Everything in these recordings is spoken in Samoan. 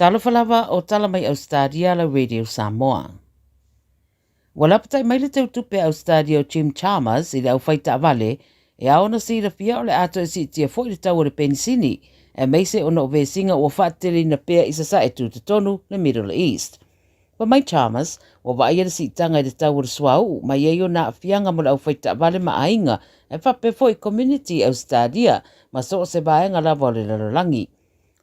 Talofa lava o tala mai Australia la Radio Samoa. Ua lapatai mai le teutupe Australia o Jim Chalmers i le aufai taavale e ao ona silafia o le a toe siitia foi le tau o le penisini, aemaise ona o vesiga ua faateteleina pea i Sasae tutotonu le Middle East. Fai mai Chalmers, ua vaaia le siitaga i le tau o le suauu mai ai ona aafiaga mo le aufai taavale ma aiga ae faapea foi community i Ausetalia ma so o se vaega lava o le lalolagi.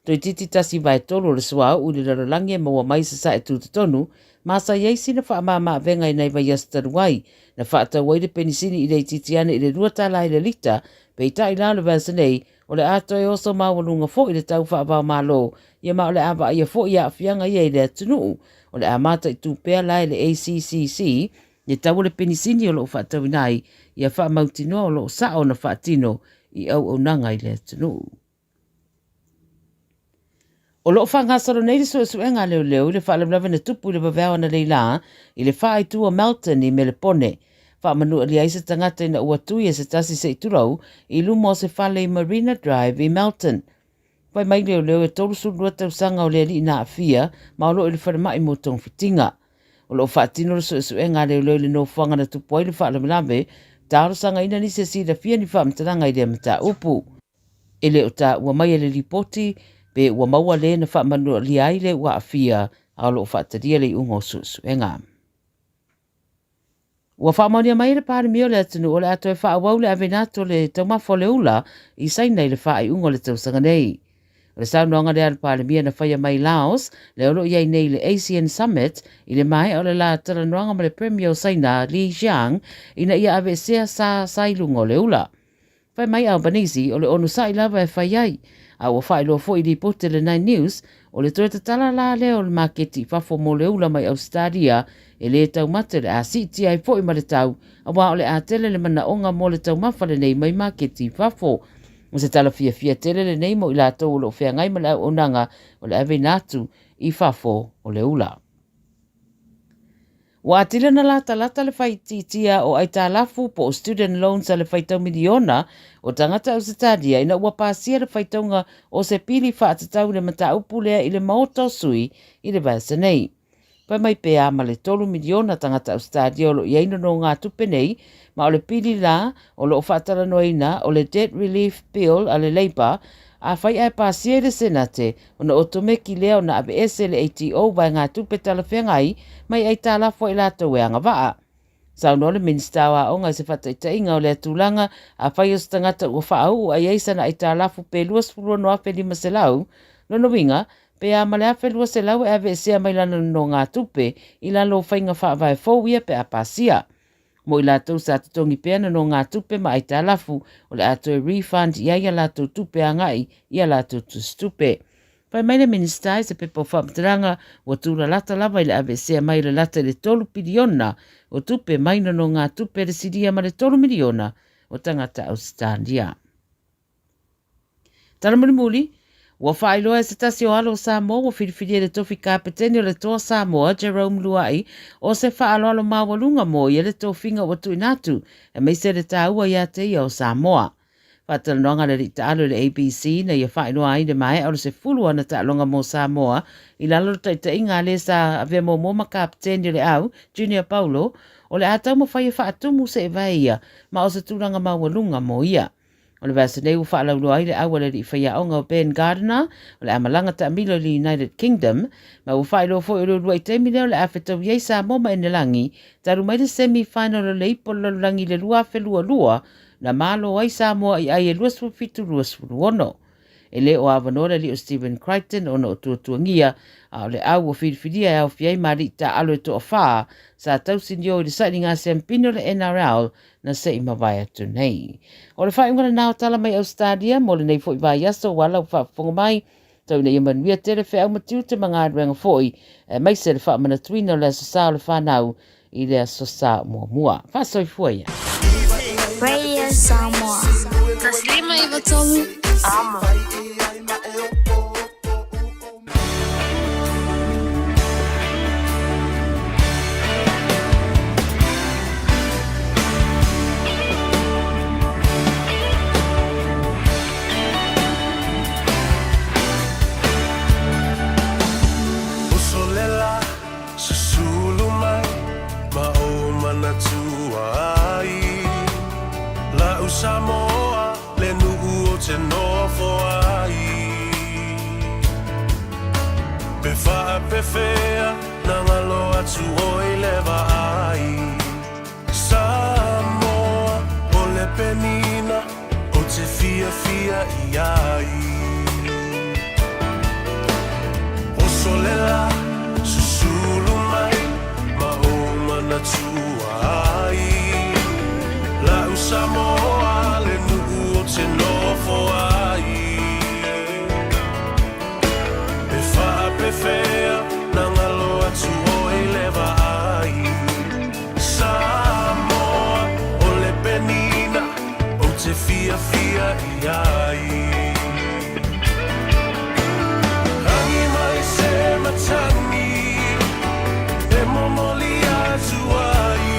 Toeitiiti 1/3 o le suauu i le lalolagi e maua mai i Sasae tutotonu, ma sa i ai sina faamama-avega i nai vaiaso talu ai, na faatau ai le penisini i le itiiti ane i le $2 i le lita, peitai la o le vaiaso nei, o le a toe oso maualuga foi le tau faava-o-Malo, ia ma o le a vaaia foi aafiaga ia i le atunuu. O le a mataitu pea la e le ACCC le tau o le penisini o lo o faatauina ai, ia faamautinoa o lo o sao ona faatino i auaunaga i le atunuu. O lo o faagasolo nei le suesuega a leoleo i le faalavelave na tupu i le vaveao analeila i le faaitu o Melton i Melepone. Faamanualia ai se tagata ina ua tui e se tasi se i tulou i luma o se fale i Marina Drive i Melton. Fai mai leoleo e 32 tausaga o le alii na aafia ma o lo o i le falemai mo togafitiga. O lo o faatino le suesuega a leoleo i le nofoaga na tupu ai le faalavelave, talosagaina nisi e silafia ni faamatalaga i lea mataupu. E le o taua mai e le lipoti pe ua maua le na faamanualia ai le ua aafia, a o lo o faatalia le iuga o suesuega. Ua faamaonia mai e le Palemia o le atunuu o le a toe faaauau le aveina atu o le taumafa o le ula i Saina i le faaiuga o le tausaga nei. O le saunoaga lea a le Palemia na faia mai Laos, lea o lo o i ai nei i le ASEAN Summit, i le maea o le la talanoaga ma le Premier o Saina, Li Qiang, ina ia aveesea sa sa i luga o le ula. Fai mai Albanese, o le onosai lava e fai ai, a ua faailoa foi i lipoti a le Nine News, o le toe tatala la lea o le maketi i fafo mo le ula mai Ausetalia, e lē taumate o le a siitia ai foi ma le tau, auā o le a tele le manaoga mo le taumafa lenei mai maketi i fafo. O se tala fiafia tele lenei mo i latou o lo o feagai ma le auaunaga o le aveina atu i fafo o le ula. Ua atili ona latalata le faaitiitia o aitalafu po o student loans a le faitau miliona o tagata Ausetalia ina ua pasia le faitauga o se pili faatatau i le mataupu lea i le Maota o Sui i le vaiaso nei. Fai mai pe a ma le 3 miliona tagata Ausetalia o lo o i ai nonogatupe nei, ma o le pili la o lo o faatalanoaina o le Debt Relief Bill a le Labour, afai ae pasia i le Senate, ona otomeki lea ona aveese le ATO vaegatupe talafeagai mai aitalafu a i latou e agavaa. Saunoa le Minisita o Aoga i se faataitaiga o lea tulaga, afai o se tagata ua faauu ae i ai sana aitalafu pe $26,500, lona uiga, pe a ma le $1,200 e aveesea mai lana nonogatupe i lalo o faiga faavae fou ia pe a pasia. Mo i latou sa totogi pea nonogatupe ma aitalafu, o le a toe refund i ai a latou tupe agai i a latou tusitupe. Fai mai le Minisita i se pepa o faamatalaga, ua tūlalata lava i le aveesea mai o le lata i le 3 piliona o tupe mai nonogatupe a le silia ma le 3 miliona o tagata Ausetalia. Tala mulimuli, ua faailoa e se tasi o alo o Samoa ua filifilia i le tofi kapeteni o le Toa Samoa, Jerome Luai, o se faaaloalo maualuga mo ia le tofiga ua tuuina atu, aemaise le taua ia te ia o Samoa. Faatalanoaga a le alii taalo i le ABC ina ia faailoa ai le maea o le 10 o ana taaloga mo Samoa i lalo o le taitaiga a le sa avea muamua ma kapeteni o le au, Junior Paulo, o le a taumafai e faatumu seevae ia ma o se tulaga maualuga mo ia. O le vaiaso nei ua faalauiloa ai le au a le alii faiaoga o Ben Gardiner o le a malaga taamilo i le United Kingdom, ma ua faailoa foi o le uluai taimi lea o le a fetaui ai Samoa ma Enelagi talu mai le semi final o le Ipu o le Lalolagi i le 2022 na malo ai Samoa i ai e 27-26. E le o avanoa le alii o Stephen Crichton ona o tuatuagia, a o le au ua filifilia e aofia ai ma alii taaalo e toafa sa tausinio i le sailiga siampine o le NRL na se i mavae atu nei. O le faaiuga lena o tala mai Ausetalia mo lenei foi vaiaso ua ala ua faafofoga mai tau ina ia manuia tele feau ma tiute ma galuega foi aemaise le faamanatuina o le Aso Sa o le Fanau i le Aso Sa muamua. Faasoifua ia. Radio Samoa. 153 Amo. Usolela susulu mai ma ou manatua ai La'u Samoa le nu'u o te nofo ai Pe faapefea na ngalo atu oi le vaai Samoa o le penina o te fiafia i ai Oso le la, susulu mai ma ou manatua ai La'u Samoa le nuu o te nofo ai E faapefea na ngalo atu oi le vaai Samoa o le penina ou te fiafia i ai Rangi mai se matangi e momoli atu ai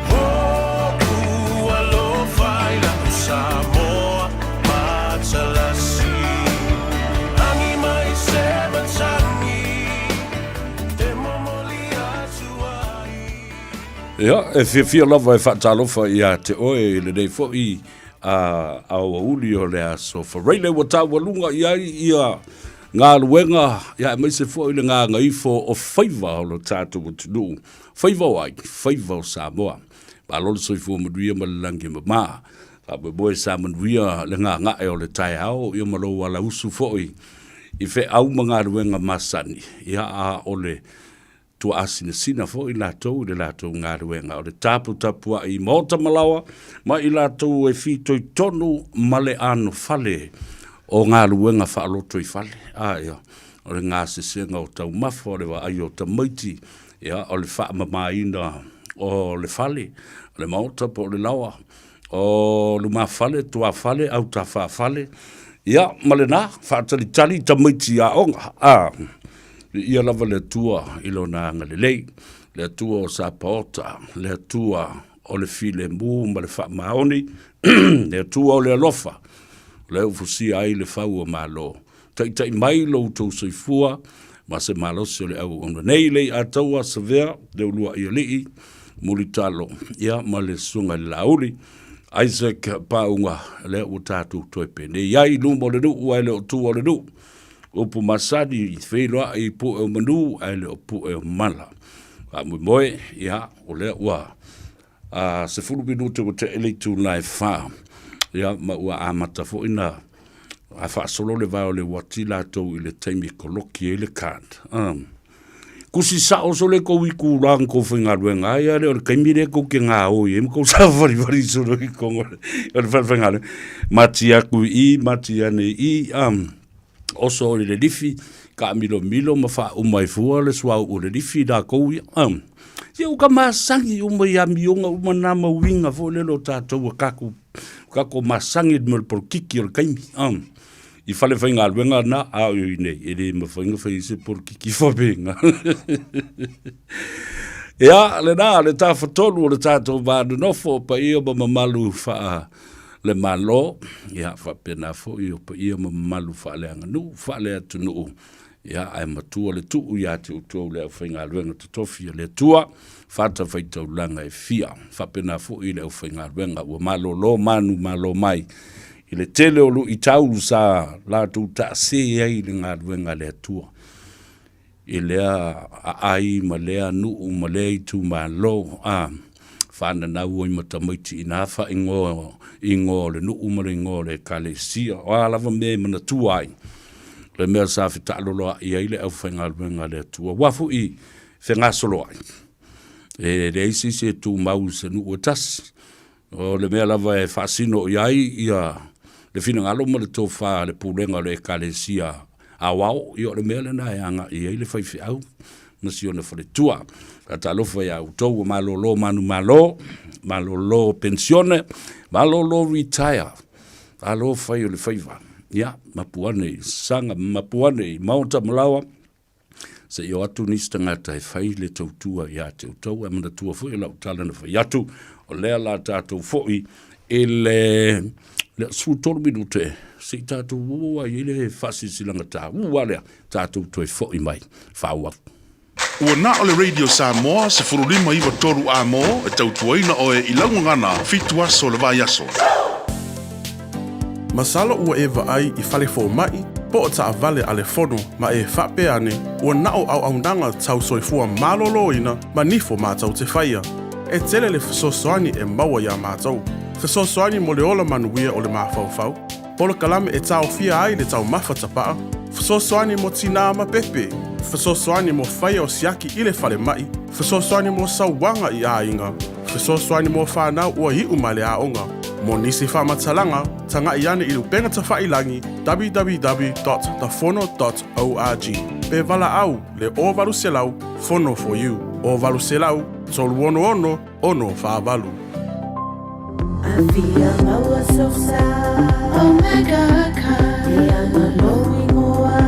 Hoku alofa i la'u Samoa matalasi Rangi mai se matangi e momoli atu ai. Ia, e fiafia lava e faatalofa ia te oe i lenei foi a aoauli o le aso Faraile ua taualuga i ai ia galuega ia aemaise foi le gagaifo o faiva o lo tatou atunuu. Faiva o ai? Faiva o Samoa. Malo le soifua manuia ma le lagi e mama. Faamoemoe sa manuia le gagae o le taeao ia ma lou alausu foi i feau ma galuega masani ia a o le tuaasinasina foi latou i le latou galuega o le taputapuai i maota ma laoa ma i latou e fitoitonu ma le anofale o galuega faaloto i fale. A ia, o le gasesega o taumafa, o le vaai o tamaiti, ia, o le faamamaina o le fale, o le maota po o le laoa, o lumafale, tuafale, autafafale, ia, ma lena, faatalitali tamaiti i aoga. A. Viia lava le Atua i Lona agalelei, le Atua o Sapaota, le Atua o le filemu ma le faamaoni, le Atua o le alofa, o lea ua fusia ai le fau o Malo. Taitai mai lo outou soifua ma se malosi o le auauna nei le Ataua Savea, le uluai alii, Mulitalo, ia ma le susuga i le Laauli, Isaac Pauga, lea ua tatou toe penei ai i luma o le nuu ae le o tua o le nuu. Upu masani, feiloai i pue o manu ae le o pue o mala. Faamoemoe, ia, o lea ua a 10 minute ua tee le itula e 4, ia, ma ua amata foi na a faasolo le vae o le uati latou i le taimi e koloki ai le card. Um. Kusi sao solo e kou itulā na kou faigaluega ai, a le o le taimi lea kou te gaoi ai ma kou sāvalivali solo i totonu o le fale faigaluega. Mati atu i i, mati ane i i, um, oso i le lifi, taamilomilo ma faauma ai fua le suauu o le lifi i latou ia. Um, ia ua masani uma i amioga uma na ma uiga foi lele o tatou ua tatou, tatou masani i le mea o le polokiki o le taimi. Um, I fale faigaluega na, a o i nei, e le mafai ona fai se polokiki faapena. Ia, lena, le tafatolu o le tatou va nonofo, o paia ma mamalu faa le Malo, ia, faapena foi o paia ma mamalu faaleaganuu, faaleatunuu, ia, ae matua le tuu ia te outou le aufaigaluega totofi a le Atua, fatafaitaulaga e fia. Faapena foi le aufaigaluega ua malolo manu malo mai i le tele o luitau sa latou taase ai i le galuega a le Atua i lea aai ma lea nuu ma lea itumalo, a fananau ai ma tamaiti i na faaigoa, igoa o le nuu ma le igoa o le Ekalesia. O a lava mea e manatua ai le mea sa fetaaloloai ai le aufaigaluega a le Atua, aua foi fegasoloai, e leai se isi e tumau i se nuu e tasi. O le mea lava e faasino i ai ia le finagalo ma le tofa a le pulega o le Ekalesia Aoao, ia o le mea lena e agai i ai le faifeau ma si ona faletua. Faatalofa ia outou ua malolo manumalo, malolo penisione, malolo retire, malo fai o le faiva. Ia, mapu ane i Saga, mapu ane i Maota ma Laoa, se i o atu nisi tagata e fai le tautua ia te outou. Ae manatua foi o lau tala na fai atu, o lea la tatou foi i le 13 minute se i tatou oo ai i le faasilasilaga taua lea, tatou toe foi mai faaauau. Ua na o le Radio Samoa 15 93 A mo e tautuaina oe i lau gagana fitu aso o le vaiaso. Masalo ua e vaai i fale fomai po o taavale a le fono ma e faapea ane ua na o auaunaga tau soifua maloloina ma nifo matou te faia. E tele le fesoasoani e maua iā matou. Fesoasoani mo le ola manuia o le mafaufau, polokalame e taofia ai le taumafa tapaa, fesoasoani mo tinā ma pepe, fesoasoani mo faia o siaki i le falemai, fesoasoani mo sauaga i aiga, fesoasoani mo whanau ua iu mai le aoga. Mo nisi faamatalaga, taga'i ane i le upega tafailagi www.tafono.org pe valaau le 0800 Fono for you 0800 366 648. Afia maua sosa Omega Car Ia nga lou ingoa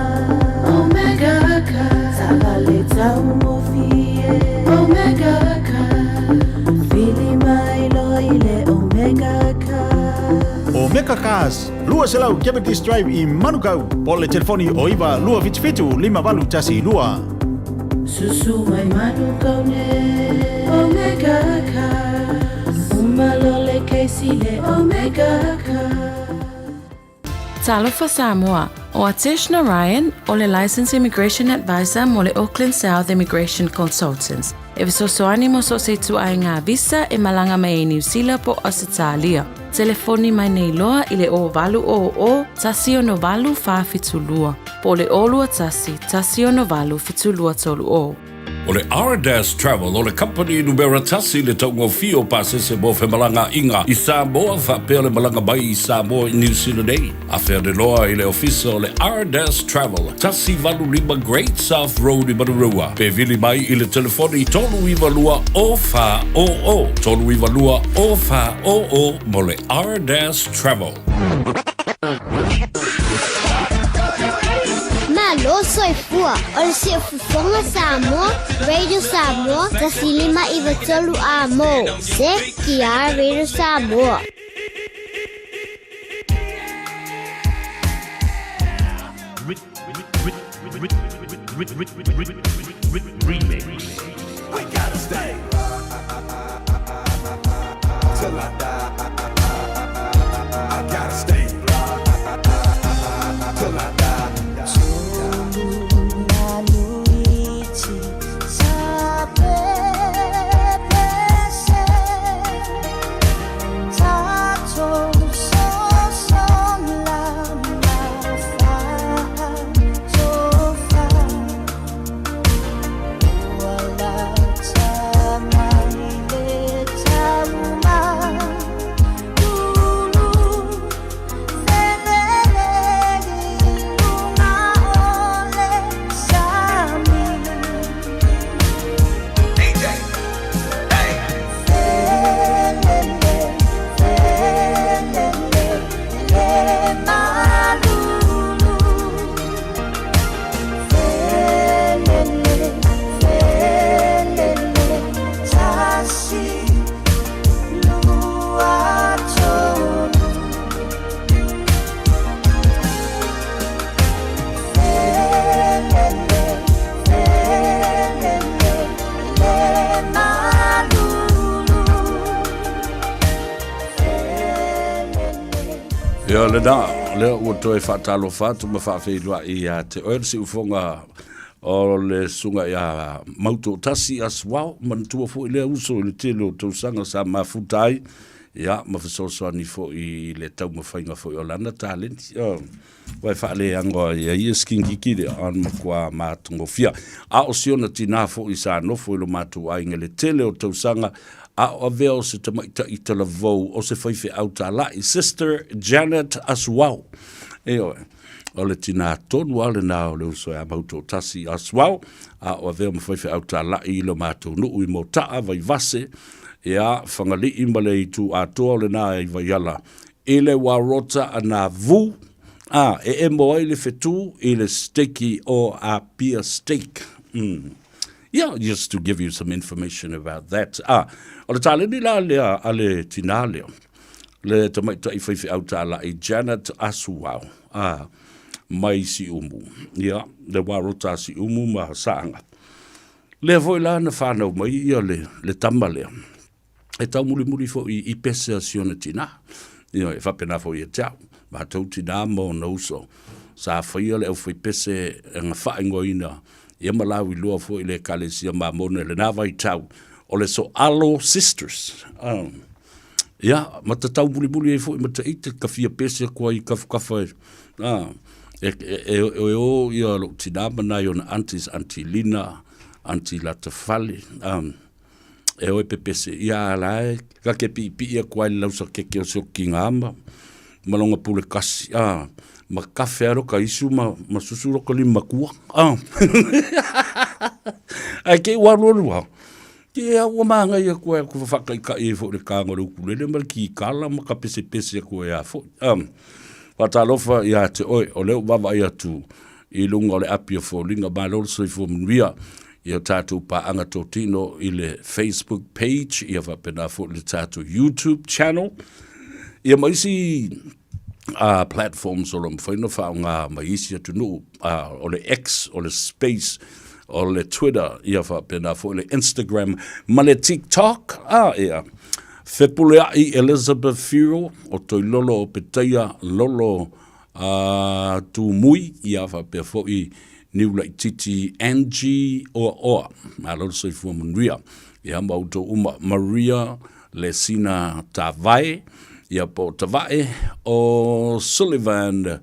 Omega Car Taavale taugofie Omega Car Vili mai loa i le Omega Car. Omega Cars, 200 Cavendish Drive i Manukau, po o le telefoni o 9 277 5812. Susu mai Manukau nei Omega Cars Uma loa le kesi le Omega Cars. Talofa Samoa, ʻO Atesh Narayan, ʻo le Licensed Immigration Advisor mo le Auckland South Immigration Consultants, e fesoasoani mo so o se ituaiga visa e malaga mai ai Niu Sila po o Ausetalia. Telefoni mai nei loa i le 0800 168 472 po o le 021 168 7230. O le Ardas Travel o le kamupani numera tasi i le taugofie o pasese mo femalagaaiga i Samoa faapea le malaga mai i Samoa i Niu Sila nei. Afea le loa i le ofisa o le Ardas Travel, 185 Great South Road i Manurewa, pe vili mai i le telefoni 392 0400, 392 0400 mo le Ardas Travel. Malo soifua. O le Siufofoga Samoa, Radio Samoa, 1593 Amo. CTR Radio Samoa. Remix. We gotta stay. Till I die. I gotta stay. Till I die. Ia lena, lea ua toe faatalofa atu ma faafeiloai ia te oe le siufoga o le susuga ia Mautoatasi Asuao, manatua foi lea uso i le tele o tausaga sa mafuta ai, ia ma fesoasoani foi i le taumafaiga foi o lana taleni. Oh. Ua e faaleaga ia ia sikingiki lea a matua matagofia. A o si ona tinā foi sa nofo i lo matou aiga i le tele o tausaga, a o avea o se tamaitai talavou o se faifeau talai, Sister Janet Asuao. Ioe, o le tinā tonu lava lena o le uso ia Mautoatasi Asuao, a o avea ma faifeau talai i lo matou nuu i Motaa, Vaivase, ia, Fagalii ma le itu atoa o lena i Vaiala, I le Warota a nā Vu, a, e emo ai le whetū i le steaki o Apia Steak. Mm. Yeah, just to give you some information about that. Ah, o le tāleni la lea a le tinā lea, le tamaitai faifeau tāla'i Janet Asuau, ah, mai Siumu. Yeah, le Warota a Siumu ma Saaga. Lea foi la na whānau mai ia le, le tama lea. E taumulimuli foi i pese a si ona tinā. Ioe, e faapena foi ia te au, matou tinā ma ona uso, sa faia le aufaipese e na faaigoaina ia ma lauiloa foi i le Ekalesia Mamona i lena vaitau, o le Soalo Sisters. Um, ia, ma ta taumulimuli ai foi ma ta ite, ka fia pese aku ai i kafukafa e, ah, e, e, e, e o ia lou tinā ma nai ona aunties, Aunty Lina, Aunty Latafale, um, E oe pepese ia ala e ka ke piipii aku ai le lausa keke o se okiga ma ma longa pule kasi a ma kafe alo ka isu ma ma susu lo ka lima kua a ai ke ua alu alu a ke a ua maangai aku ai aku faakaikai ai foi le kaga o le ukulele ma le kikala ma ka pesepese aku ai a foi a faatalofa ia te oe o lea ua vaavaai atu i luga o le api o foliga malo le soifua manuia i o tatou paaga totino i le Facebook page, ia faapena foi le tatou YouTube channel, ia ma isi uh, platforms o lo mafai ona faaaoga mai isi atunuu, uh, o le X, o le Space, o le Twitter, ia faapena foi le Instagram ma le TikTok, ah, ia. Fepuleai Elizabeth Firo, o Toilolo o Petaia Lolo a Tumui, ia faapea foi Niulaititi Angie Oaoa, malo le soifua manuia. Ia ma outou uma, Maria Lesina Tavae, ia po o Tavae, o Sullivan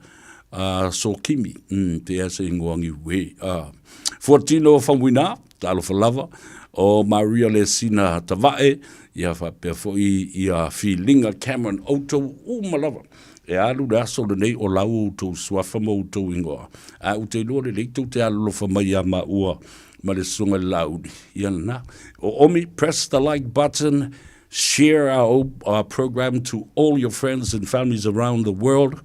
uh, Sokimi, mm, te ea se ingoa ngiue. Uh, Fuatino Famuina, talofa lava, o Maria Lesina Tavae, ia faapea foi ia Filinga Cameron, outou uma lava. E alu le aso lenei o lau outou suafa ma outou ingoa, ae ou te iloa lelei tou te alolofa mai iā maua ma le Susuga i le Lāuli. Ia lena. O Omi, press the like button, share our, our program to all your friends and families around the world.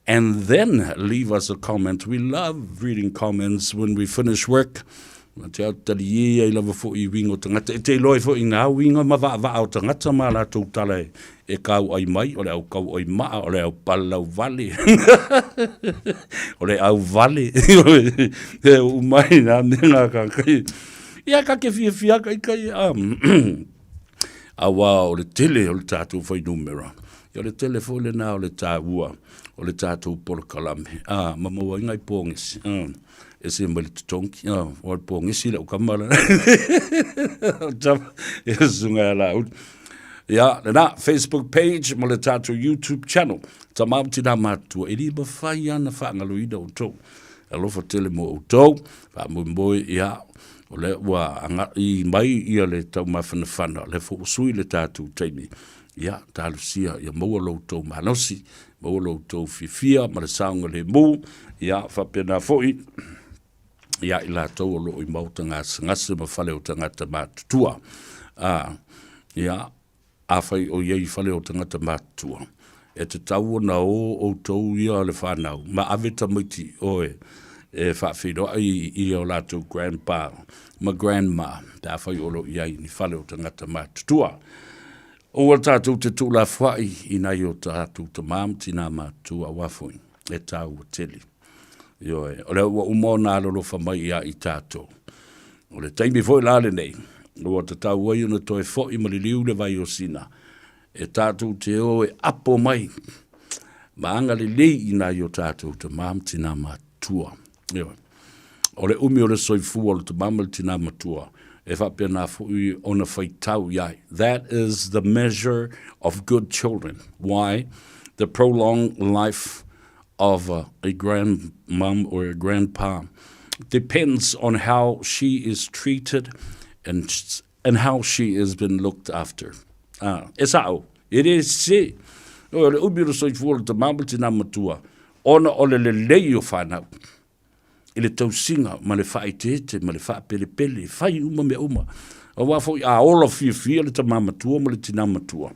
And then leave us a comment. We love reading comments when we finish work. Ma te au tali i ai lava fo'i i winga o tagata. E te iloa ai fo'i ngā winga ma vaavaa o tagata ma latou tala e, e kau ai mai, o le au kau ai maa, o le au palau vale, o le au vale, e u mai nā mea ngā kakai. Ia ka ke fiafia kai kai, um, auā o le tele o le tātou fuainumera. Ia o le tele foi lenā o le tāua o le tātou polokalame. Ā, ma maua ai ngai pōgesi. Ā, ese mai le totogi. Ā, o le pōgesi lau kama la. O tama, e susuga ia Laauli. Ia, lenā, Facebook page ma le tātou YouTube channel. Tama ma tinā matutua, e le mafai lava ona faagaloina outou. Alofa tele mo outou, faamoemoe, ia, o lea ua agai mai ia le taumafanafana, o lea foi ua sui le tatou taimi. Ia, talosia ia maua lo outou malosi, maua lo outou fiafia ma le saogalemu, ia, faapena foi ia i latou o lo o i maota gasegase ma fale o tagata matutua. A, ia, afai o i ai i fale o tagata matutua, e tatau ona o outou ia le whanau, ma ave tamaiti oe e faafeiloai i o latou grandpa ma grandma, pe afai o lo o i ai ni fale o tagata matutua. Aua tātou te tuulafoai i nai o tātou tamā ma tinā matutua aua foi e tāua tele. Ioe, o lea ua uma ona alolofa mai ia i tātou. O le taimi foi la lenei, ua tatau ai ona toe foi ma liliu le vai o Sina, e tātou te o e apo mai ma agalelei i nai o tātou tamā ma tinā matua. Ioe. O le umi o le soifua o le tamā ma le tinā matua, e faapena foi ona faitau i ai. That is the measure of good children. Why? The prolonged life of a, a grandmum or a grandpa depends on how she is treated and, and how she has been looked after. Ah, e sa'o, e le sese. O le umi o le soifua o le tamā ma le tinā matua, ona o le lelei o whanau i le tausiga ma le faaeteete ma le faapelepele, fai uma mea uma. Aua foi a ola fiafia le tamā matua ma le tinā matua,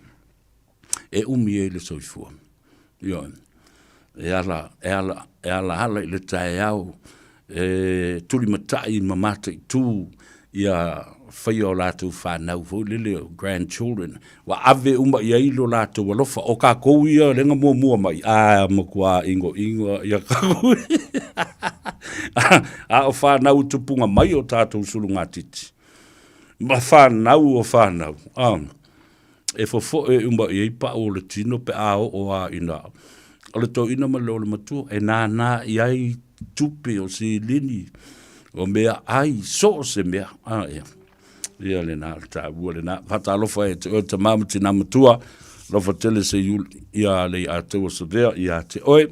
e umi ai le soifua. Ioe. E ala, e ala, e ala ala i le taeao, e tulimatai ma mataitū ia faia o latou whanau foi lele o grandchildren. Ua ave uma i ai lo latou alofa. O kākou ia lenga muamua mai, a matua ingo ingo ia kākou. A o whanau tupunga mai o tātou sulugatiti. Ma whanau o whanau. E fofoe uma i ai pau o le tino pe a oo a ina. O le toeaina ma le o le matua e nānā i ai tupe o seleni o mea ai so o se mea. A, ia. Ia lena, le taua lena. Faatalofa e te oe tamā ma tinā matua. Alofa tele se iuli ia le i āteua Savea ia te oe.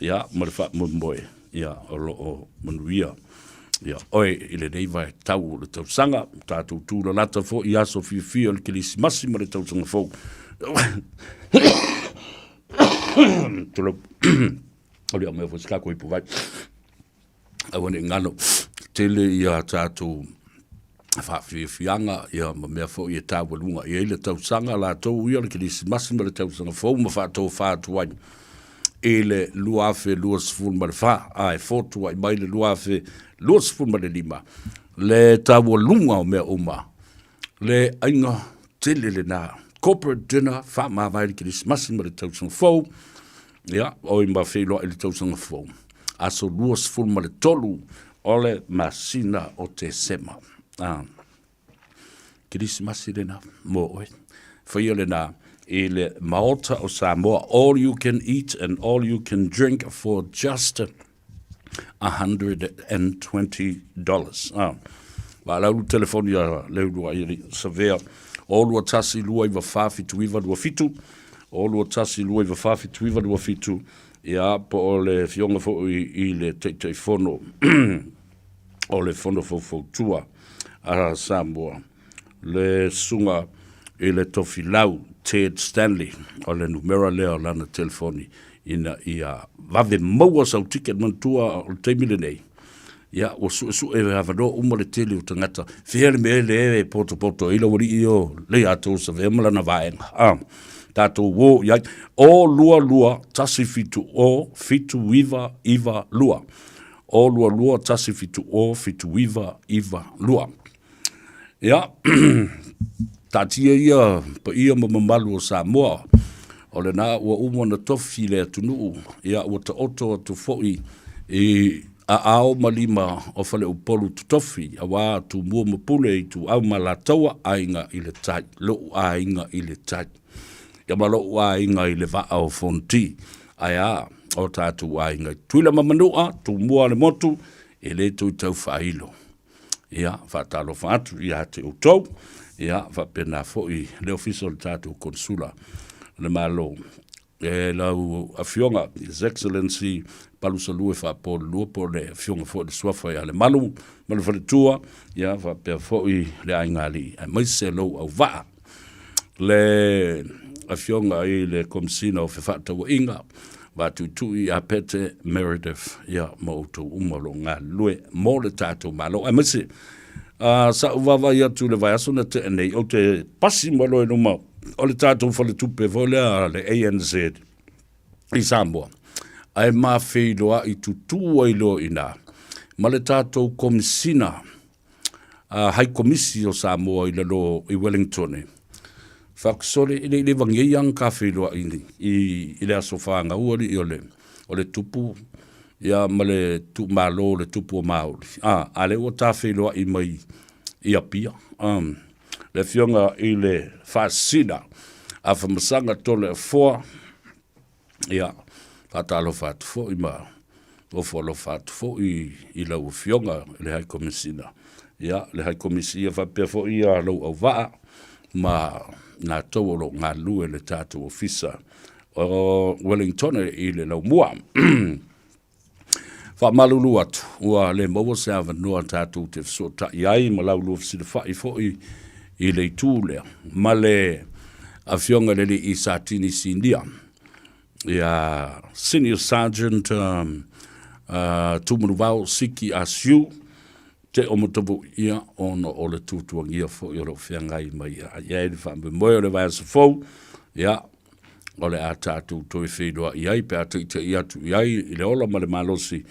Ia, ma le faamoemoe. Ia, o lo o manuia. Ia, oe i lenei vaitau o le tausaga, tatou tūlalata foi i aso fiafia o le Kerisimasi ma le tausaga fou. Tulou. O le mea foi se kākou ipu vai. Aua ne i ngalo tele ia tātou faafiafiaga ia ma mea foi e taualuga i ai le tausaga latou ia o le Kerisimasi ma le tausaga fou ma faatofa atu ai i le 2024 ae fotuai mai le 2025 le taualuga o mea uma le aiga tele lena corporate dinner faamavae le Kerisimasi ma le tausaga fou ia oi ma feiloai le tausaga fou aso 23 o le masina o Tesema. Ah. Kerisimasi lena mo oe. Faia lena i le Maota o Samoa. All you can eat and all you can drink for just $120. Ah. Waalaulu telefoni a Leuluai i Savea. O 21 294 7927. O 21 294 7927. Ia, po o le fioga foi i le Taitaifono o le Fono Faufautua a Samoa, le Susuga i le Tofilau Ted Stanley, o le numera lea o lana telefoni ina ia vave maua sau ticket manatua o le taimi lenei. Ia, ua suesue avanoa uma le tele o tagata. Fea le mea lea e potopoto ai lau alii o Leiatosavea ma lana vaega. Ah. Tatou o i ai. O 2 2 1 7 0 7 9 9 2. O 2 2 1 7 0 7 9 9 2. Ia, taatia ia paia ma mamalu o Samoa, o lena ua uma ona tofi le atunuu, ia ua taoto atu foi i aao ma lima o Faleupolu totofi, aua Tumua ma Pule, Ituau ma Alataua, Aiga i le Tai, lou aiga i le tai. Ia ma lou aiga i le vaa o Fonoti. Ae a, o tatou aiga i Tutuila ma Manua, Tumua le motu, e le toe tau faailo. Ia, faatalofa atu ia te outou, ia, faapena foi le ofisa o le tatou Konesula o le Malo. E lau Afioga, His Excellency Palusalue Faapolilua po o le Afioga foi i le Suafa ia Lemalu ma le Faletua, ia, faapea foi le Aigaalii, aemaise lou auvaa, le Afioga i le Komesina o Fefaatauaiga, Vatuitui ia Pete Meredith, ia, ma outou uma o lo o galulue mo le tatou Malo. Aemaise, sa ou vaavaai atu i le vaiaso na tea nei, ou te pasi mai loa i luma o le tatou faletupe foi lea le ANZ i Samoa, ae mafeiloai tutu ai loa i ina ma le tatou Komesina Hai Komisi o Samoa i lalo i Wellington. Fakusole e le i leva nei ana ka feiloai i, i le aso fanau alii o le, o le tupu ia ma le tuumalo o le tupu o Maoli. A, a lea ua ta feiloai mai i Apia. Um, le afioga i le Faasisina Afamasaga Toleafoa Ia, faatalofa atu foi ma ofo alofa atu foi i lau Afioga i le High Commissioner. Ia, le High Commissioner faapea foi ia lou auvaa ma latou o lo o galulue i le tatou Ofisa o Wellington i le laumua. Faamalulu atu, ua le maua se avanoa tatou te fesootai ai ma laulua fesilafai foi i le itu lea ma le Afioga i le Alii Satini Sinia, ia Senior Sergeant um, uh, Tumanuvao Siki Asiu, te o Matavuia ona o le tuatuagia foi o lo o feagai mai ai ai le faamoemoe o le vaiaso fou, ia, o le a tatou toe feiloai ai pe a taitai atu i ai i le ola ma le malosi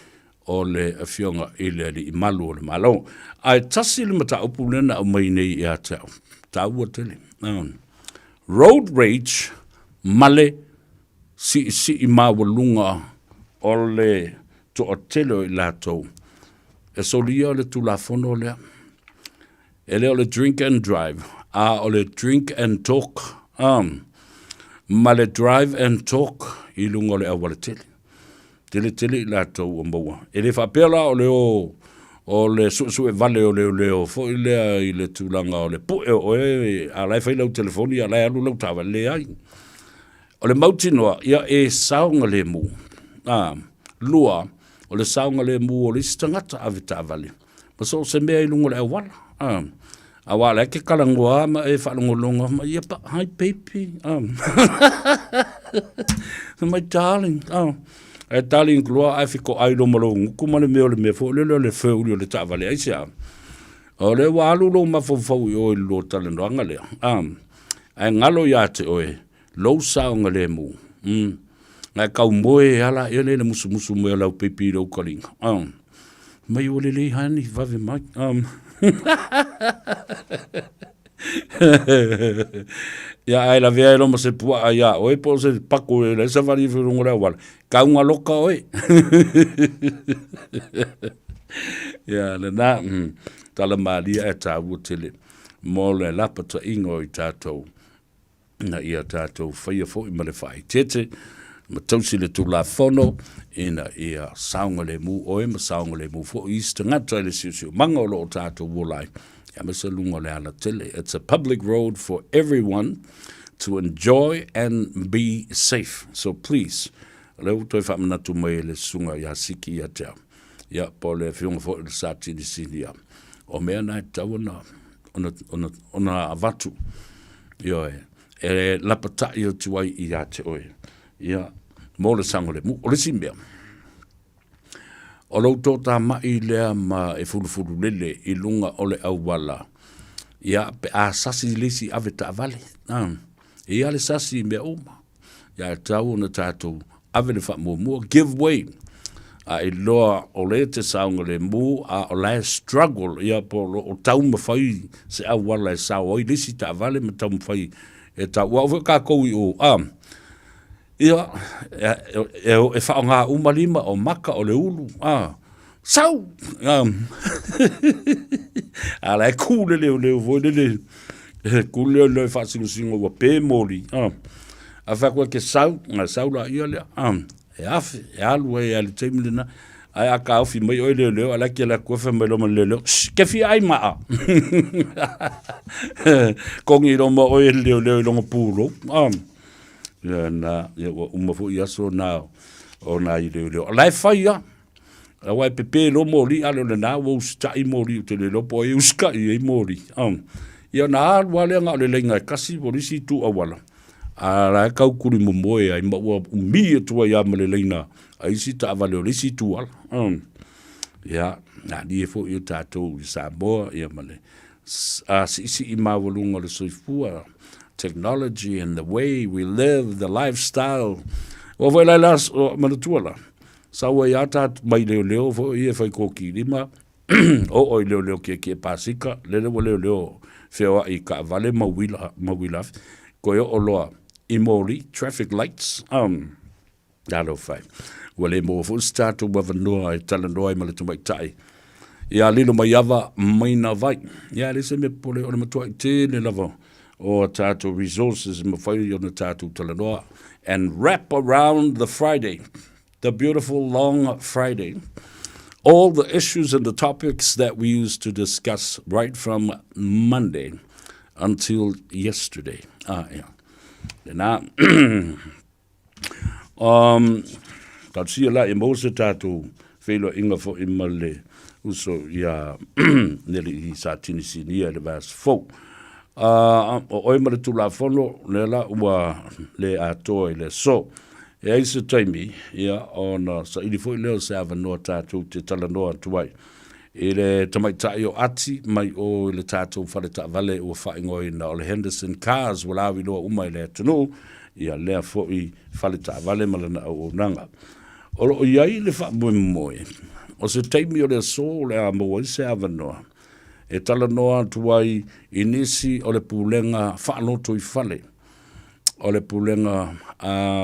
o le Afioga i le Alii Malu o le Malo. Ae tasi le mataupu lea na aumai nei ia te au, taua tele. Um, road rage ma le siisii maualuga o le toatele o i latou e solia le Tulafono lea. E le o le drink and drive, a o le drink and talk, um, ma le drive and talk i luga o le auala tele. Tele tele i latou ua maua. E le faapea la o le o, o le suesue vale o leoleo foi lea i le tulaga o le pue o oe, a la e fai lau telefoni, a la e alu lau taavale, leai. O le mautinoa, ia e saogalemu. A, lua, o le saogalemu o le isi tagata ave taavale. Ma so o se mea i luga o le auala. A, aua o la e te talanoa ma e faalogologo mai, ia pa, hi baby. A, my darling. A, e darling loa ae fetoai loa ma lou gutu ma le mea o le mea foi lele o le feuli o le taavale. Aisea? O lea ua alu lou mafaufau i o i le lua talanoaga lea. A, ae galo ia te oe lou saogalemu. Mm. Ae kau moe e ala ea le musumusu mai o lau peipi i lou kaliga. Um. Mai ua lelei honey, vave mai. Um. Ia ae lavea ai loa ma se puaa iā oe po o se pako e lai savali ifo i luga o le auala. Kauga loka oe. Ia lena, mm, tala malie ae taua tele mo le lapataiga o i tatou ina ia tatou faia foi ma le faaeteete ma tausi le Tulafono ina ia saogalemu oe ma saogalemu foi isi tagata i le siosiomaga o lo o tatou ola ai, aemaise luga o le alatele. It's a public road for everyone to enjoy and be safe. So please, o lea ua toe faamanatu mai e le Susuga ia Siki ia te au, ia, po o le Afioga foi i le Satini Sinia, o mea na e tatau ona, ona, ona, ona avatu Ioe, e lapataʻi atu ai ia te oe, ia, mo le saogalemu. O le isi mea, o lou toatamai lea ma e fulufulu lele i luga o le auala, ia, pe a sasi le isi ave taavale, a, E i ai le sasi i mea uma. Ia e tatau ona tatou ave le faamuamua, give way, a iloa o lea e te saogalemu a o la e struggle, ia po o lo o taumafai se auala e sao ai le isi taavale ma taumafai e tau. Aua foi tatou i o, a, ia, e faaaoga uma lima, o maka, o le ulu, a, sau! A la e kū le leoleo foi lele, e kū le leoleo e faasingosingo ua pe moli, a. A fai atu e te sau, ona sau laia lea, a, e afe, e alu ai lava i le taimi lena. Ae a taofi mai oe leoleo, a la e te alu atu fai mai loa ma le leoleo, shh, ke fia ai maa. Kogi loa ma oe e le leoleo i lona pulou, a. Ia na, ia ua uma foi aso na o nai leoleo. O la e fai lava. Aua e pepe loa moli, a le o lena ua usitai moli, ou te le iloa po o ai e usitai i ai moli. Ia ona alu lava lea na o le laina e tasi po o le isi itu auala, a o la e tau tulimomoe ai ma ua umi atu ai lava ma le laina a isi taavale o le isi itu ala. Ia, malie foi o tatou i Samoa ia ma le siisii maualuga o le soifua, technology and the way we live, the lifestyle. Ua foi la le manatua la, Sau ai a ta mai leoleo foi ia fai koki lima, oo i leoleo kiekie pasika, lele ua leoleo feoai i kaavale ma uila, ma uila afi, koe oo loa i moli, traffic lights, talofa e. Ua le maua foi se tatou avanoa e talanoa ai ma le tamaitai ia Lilomaiava Maina Vai. Ia e leai se mea popole, o le matuai tele lava o a tatou resources e mafai ona tatou talanoa and wrap around the Friday, the beautiful long Friday, all the issues and the topics that we used to discuss right from Monday until yesterday. Ah, yeah. Lena. Um, talosia la ia maua se tatou feiloaiga foi ma le uso ia Neli i Satini Sinia i le vaiaso fou. Uh, o oe ma le Tulafono, lea la ua le atoa i le aso. E ai se taimi, ia, ona saili foi lea o se avanoa tatou te talanoa atu ai i le tamaitai o Ati mai o i le tatou fale taavale ua faaigoaina o le Henderson Cars ua lauiloa uma i le atunuu, ia lea foi fale taavale ma lana auaunaga. O lo o i ai le faamoemoe o se taimi o le aso o le a maua ai se avanoa e talanoa atu ai i nisi o le pulega faalotoifale, o le pulega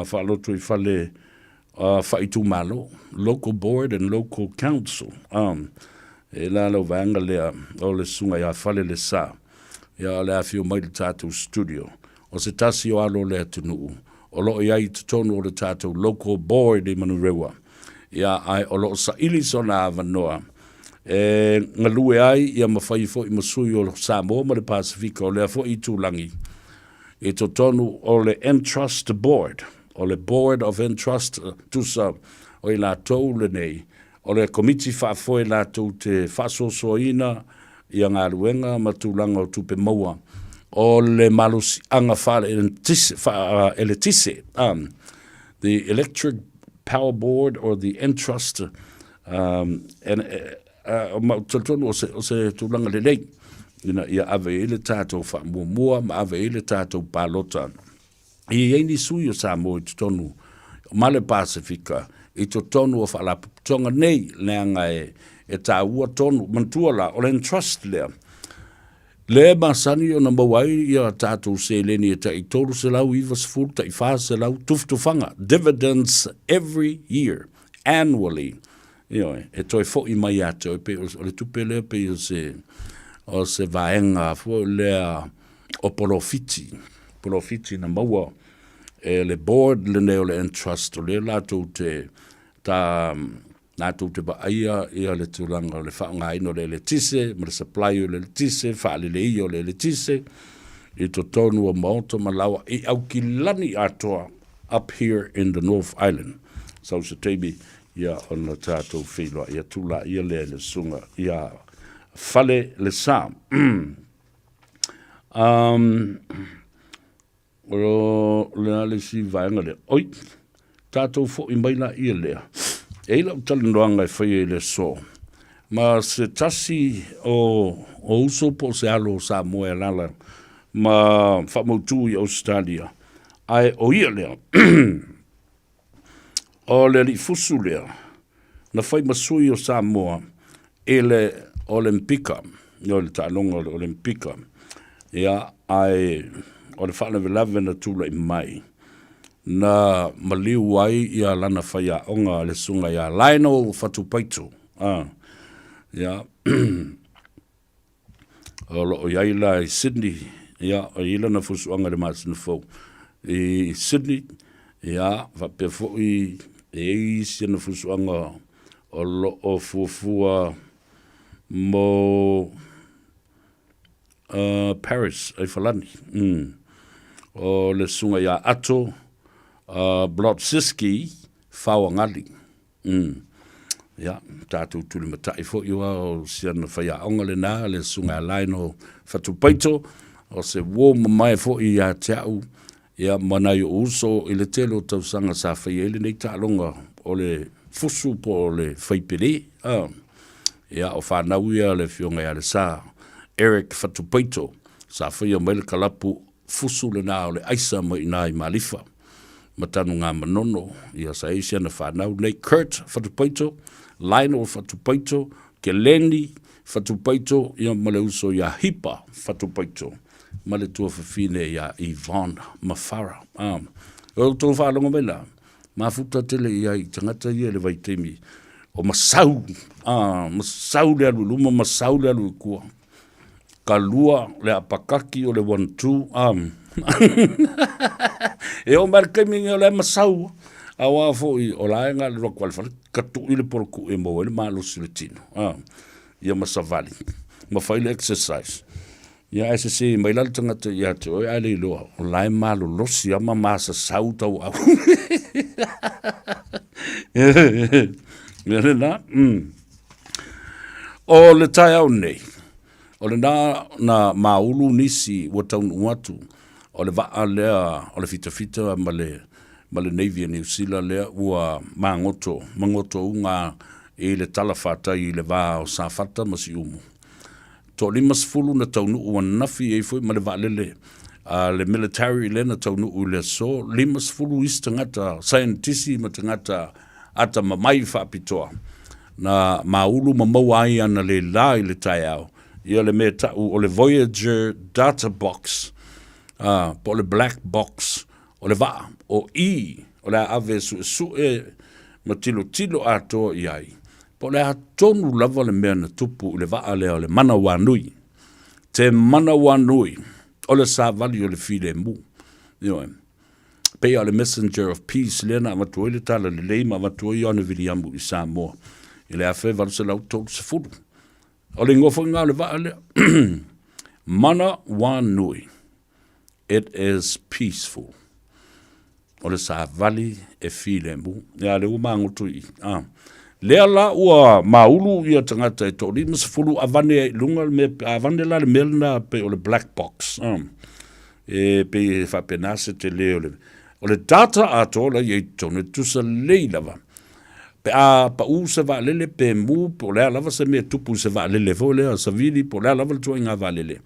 faalotoifale faaitumalo, local board and local council. E la lau vaega lea o le susuga ia Falelesa, ia o le afio mai i le tatou studio. O se tasi o alo o le atunuu o lo o i ai i totonu o le tatou local board i Manurewa. Ia, ae o lo o saili sona avanoa e galue ai ia ma fai foi ma sui o Samoa ma le Pasefika o lea foi itulagi i totonu o le Entrust Board, o le Board of Entrust, tusa o i latou lenei, o le Komiti Faafoe latou te faasoasoaina ia galuega ma tulaga o tupe maua o le malosiaga faa-eletise, the Electric Power Board or the Entrust, and, ma ou te talitonu o se, o se tulaga lelei ina ia ave i ai le tatou faamuamua ma ave i ai le tatou palota. E i ai ni sui o Samoa i totonu ma le Pasefika i totonu o faalapotopotoga nei, leaga e, e taua tonu. Manatua la, o le entrust lea, le masani ona maua ai ia tatou seleni e tai 390, tai 400 tufatufaga, dividends every year, annually. Ioe, e toe foi mai ia te oe, pei o le tupe lea pei o se, o se vaega foi lea o polofiti, polofiti na maua e le board lenei o le Entrust, o lea latou te, ta, latou te vaaia ia le tulaga o le faaaogaina o le eletise ma le supply o le eletise, faaleleia o le eletise i totonu o maota ma laoa i Aukilani atoa up here in the North Island. Sau se taimi Ia ona tatou feiloai atu laia lea i le susuga ia Fale le Sa. Um, o le a le isi vaega lea. Oi, tatou foi mai laia lea. E i lau talanoaga e faia i le aso, ma se tasi o, o uso po o se alo o Samoa e alaala ma faamautu i Ausetalia, ae o ia lea, o le aliifusu lea na fai ma sui o Samoa i le Olempika, o le taaloga o le Olempika, ia, ae o le faalavelave na tulai mai, na maliu ai ia lana faiaoga le susuga ia Lionel Fatupaito, a, ia, o lo o i ai la i Sydney, ia, e i ai lana fusuaga i le masina fou i Sydney, ia, faapea foi e i ai isi ana fusuaga o lo o fuafua mo uh, Paris, ai Falani. Mm. O le susuga ia Ato uh, Blotsiski Faoagali. Mm. Ia, tatou tulimatai foi aua o si ana faiaoga lena, le Susuga ia Lionel Fatupaito, o se uo mamae foi ia te au, ia, ma nai ou uso i le tele o tausaga sa faia ai lenei taaloga o le fusu po o le faipele. Ah. Ia, o fanau ia a le Afioga ia Lesa Eric Fatupaito, sa faia mai le kalapu fusu lena o le aisa mai i ina i Malifa ma Tanugamanono, ia sa i ai si ana fanau nei, Kurt Fatupaito, Lionel Fatupaito, Keleni Fatupaito, ia ma le uso ia Hipa Fatupaito, ma le tuafafine ia Yvonne Mafara. Ah, o outou faalogo mai la, mafuta tele i ai i tagata ia i le vaitaimi o masau, ah, masau le alu i luma, masau le alu i tua. Ka lua le apakaki o le 1-2, um. e oo mai le taimi lenei o la e masau, aua foi o la e na o le alu atu lava i le fale, tatu'i le polotu'i e maua ai le malosi o le tino, a, ia ma savali, ma fai le exercise. Ia ae sese mai la le tagata ia te oe ae le iloa, o la e malolosi lava ma masasau tauau. Mea lena, O le taeao nei, o lena na maulu nisi ua taunuu atu o le vaa lea o le fitafita ma le, ma le Navy a Niu Sila lea ua magoto, magotouga i le talafatai i le va o Safata ma Siumu. Toa-50 na taunuu ananafi, e i ai foi ma le vaalele a le military lea na taunuu i le aso, 50 isi tagata saienitisi ma tagata atamamai faapitoa na māulu ma maua ai ana lēlā i le taeao, ia le mea ta'u o le Voyager Data Box, ā, po o le Black Box o le vaa o i o le a ave e suesue ma tilotilo atoa i ai, po o le a tonu lava le mea na tupu i le vaa lea o le Manawanui. Te Manawanui, o le savali o le filemu. Ioe. Pei o le Messenger of Peace lea na avatu ai le talalelei ma avatu ai Ioane Viliamu i Samoa i le 1830. O le igoa foi lena o le vaa lea. Manawanui. It is peaceful. O le savali e filemu. Ia lea ua magoto i i. Ah. Lea la ua maulu ia tagata e toa-50 avane ai i luga le mea, avane la le mea lena pei o le black box. Ah. E pei e faapena se tele o le, o le data atoa la i ai i totonu e tutusa lelei lava. Pe a pau se vaalele pe mu po o le a lava se mea e tupu i se vaalele foi lea savili po o le a lava le tuaiga vaalele,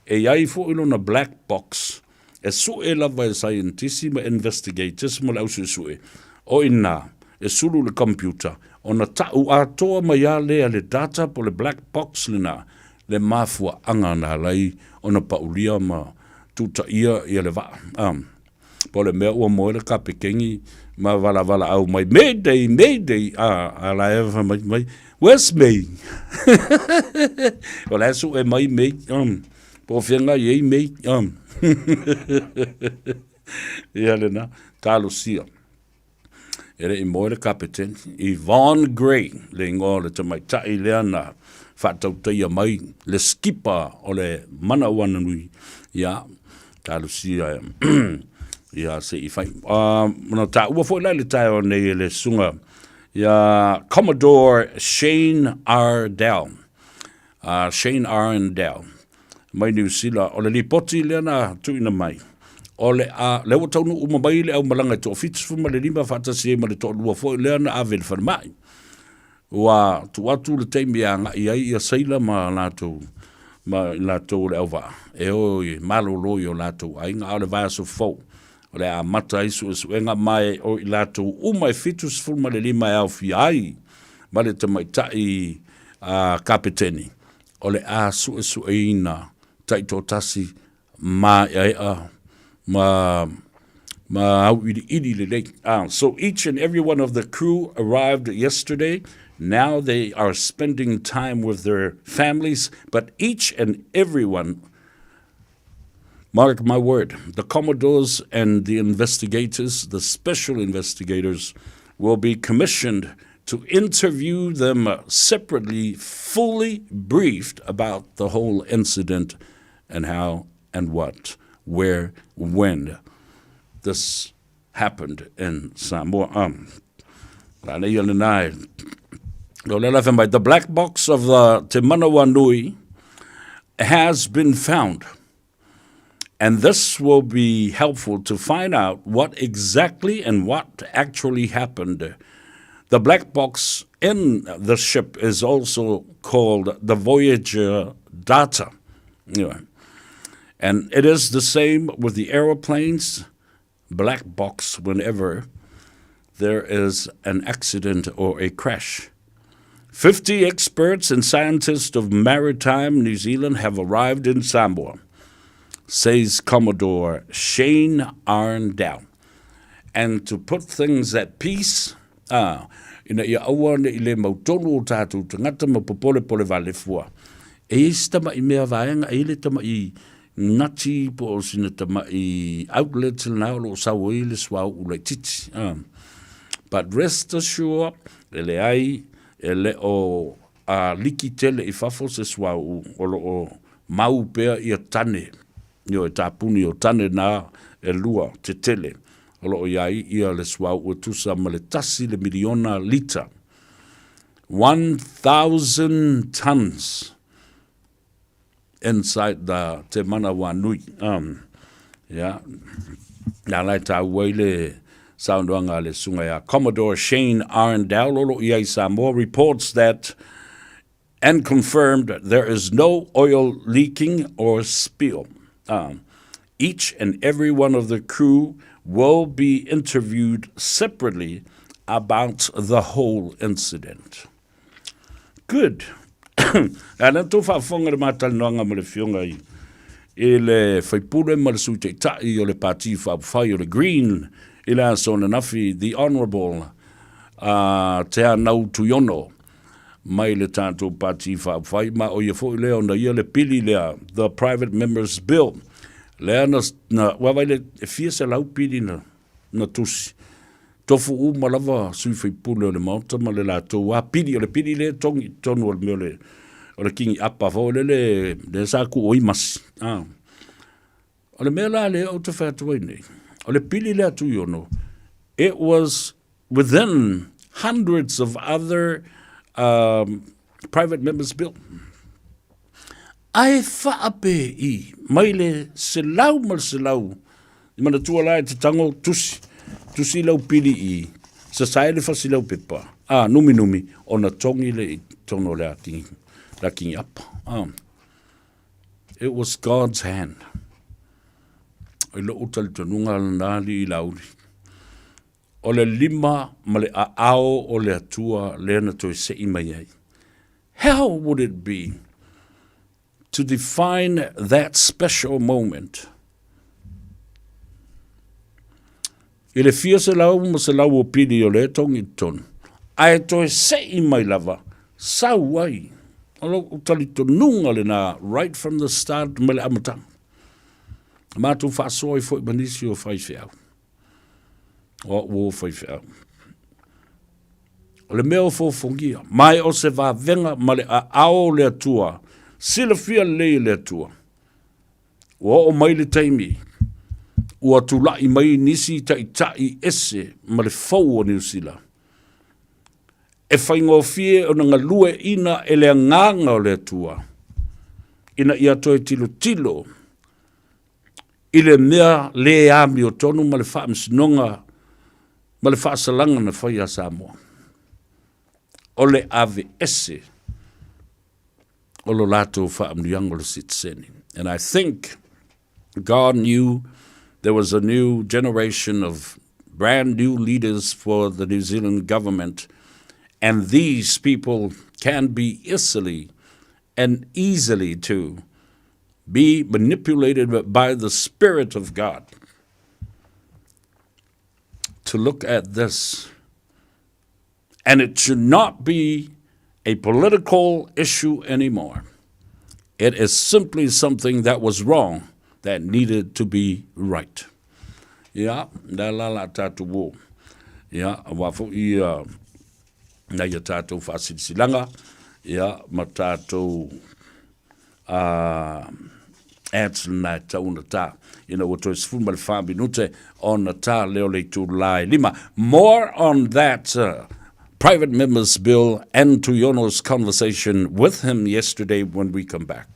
e i ai foi lona black box e sue lava e saienitisi ma investigators ma le ausuesue o i ina e sulu i le computer ona ta'u atoa mai a lea le data po o le black box lena le mafuaaga na ala ai ona pa'ulia ma tutaia ia le vaa. A. Po o le mea ua moe le kapekeni ma valavalaau mai, Mayday, Mayday, a, a la e fai mai, mai, Where's May? o la e sue mai May, um, po o fea i ai May, um. Ia lena, talosia. E le i moe le kapeteni, Yvonne Gray, le ingoa o le tamaitai lea na faatautaia mai le skipa o le Manauananui, ia, talosia ia se i fai. Na taua foi la i le taeao nei e le susuga ia Commodore Shane Ardell. Shane Arndell mai Niu Sila, o le lipoti lea na tuuina mai, o le a, lea ua taunuu uma mai le aumalaga e toa-75 faatasi ai ma le toalua foi lea na ave i le falemai. Ua tuu atu le taimi e agai ai ia seila ma latou ma i latou o le auvaa e o e malolo i o latou aiga, a o le vaiaso fou o le a amata ai suesuega ma e o i latou uma e 75 e aofia ai ma le tamaitai a kapeteni o le a suesueina taitoatasi maeaea ma ma auiliili lelei. So each and every one of the crew arrived yesterday. Now they are spending time with their families, but each and every one, mark my word, the Commodores and the investigators, the special investigators, will be commissioned to interview them separately, fully briefed about the whole incident and how and what, where, when this happened in Samoa. Um, the black box of the Te Manawanui has been found. And this will be helpful to find out what exactly and what actually happened. The black box in the ship is also called the Voyager data. Anyway, and it is the same with the aeroplanes, black box whenever there is an accident or a crash. 50 experts and scientists of maritime New Zealand have arrived in Samoa, says Commodore Shane Arndell. And to put things at peace, ah, ina ia aua ne i le mautonu o tātou tangata ma popolepole valefua. E i se tama'i mea vaega, e i le tama'i nati po o sina tama'i outlet lena o lo o sau ai le suauu laitiiti. Ah. But rest assured, e leai, e le o a liki tele i fafo se suauu o lo o mau pea ia tane, ioe, tapuni o tane na e lua tetele o lo o i ai ia le suauu e tusa ma le tasi le miliona lita. 1,000 tons inside the Te Manawanui. Um, yeah. Nā lai tāua i le saunoaga a le susuga ia Commodore Shane Arndell o lo o i ai Samoa reports that and confirmed there is no oil leaking or spill. Um, each and every one of the crew will be interviewed separately about the whole incident. Good. A lea tou faafofoga i le matalanoaga ma le Afioga i i le Faipule ma le Sui Taitai o le Pati Faaupufai o le Green i le aso ananafi, The Honourable uh, Te Anau Tuiono mai le tatou Pati Faaupufai, ma o ia foi lea ona ia le pili lea, the Private Members Bill, lea na, na ua vai le e fia selau pili na, na tusi. Tofu uma lava sui faipule o le Maota ma le latou a pili, o le pili lea e togi i totonu o le mea o le, o le kingi apa foi lele, lea sa tuu ai masi. Ah. O le mea la lea ou te fai atu ai nei, o le pili lea Tuiono, it was within hundreds of other um, private members bill. Ae faape'i mai le 100% i manatua la e te tango tusi, tusi lau pili i sasae le fasi lau pepa, a numinumi ona togi le i tonu o le a kingi, la kingi apa. A. It was God's hand. I lo'u talitonuga lena alii Laauli. O le lima ma le aao o le Atua lea na toe se'i mai ai. How would it be to define that special moment? I le fia selau ma selau o pili o lea togi i totonu, ae toe se'i mai lava, sau ai. O lou talitonuga lena right from the start mai le amataga. Matou faasoa ai foi ma nisi o faifeau. O au o faifeau. O le mea o fofogia, mai o se vavega ma le aao o le Atua, silafia lelei e le Atua. Ua oo mai le taimi, ua tula'i mai nisi ta'ita'i ese ma le fou o Niu Sila. E faigofie ona galue'ina e le Agaga o le Atua, ina ia toe tilotilo i le mea lē amiotonu ma le faamasinoga ma le faasalaga na fai a Samoa, o le aveese. o lo latou faamanuiaga o le sitiseni. And I think God knew there was a new generation of brand new leaders for the New Zealand government, and these people can be easily and easily to be manipulated by the Spirit of God to look at this. And it should not be a political issue anymore. It is simply something that was wrong that needed to be right. Ia, lea la la tātou wō. Ia, wā fo ia nai a tātou whaasilisilaga, ia, ma tātou ads lena e tau ona tā. Ina ua toe 14 minute ona tā leo le itu la e lima. More on that private members bill and Tuiono's conversation with him yesterday when we come back.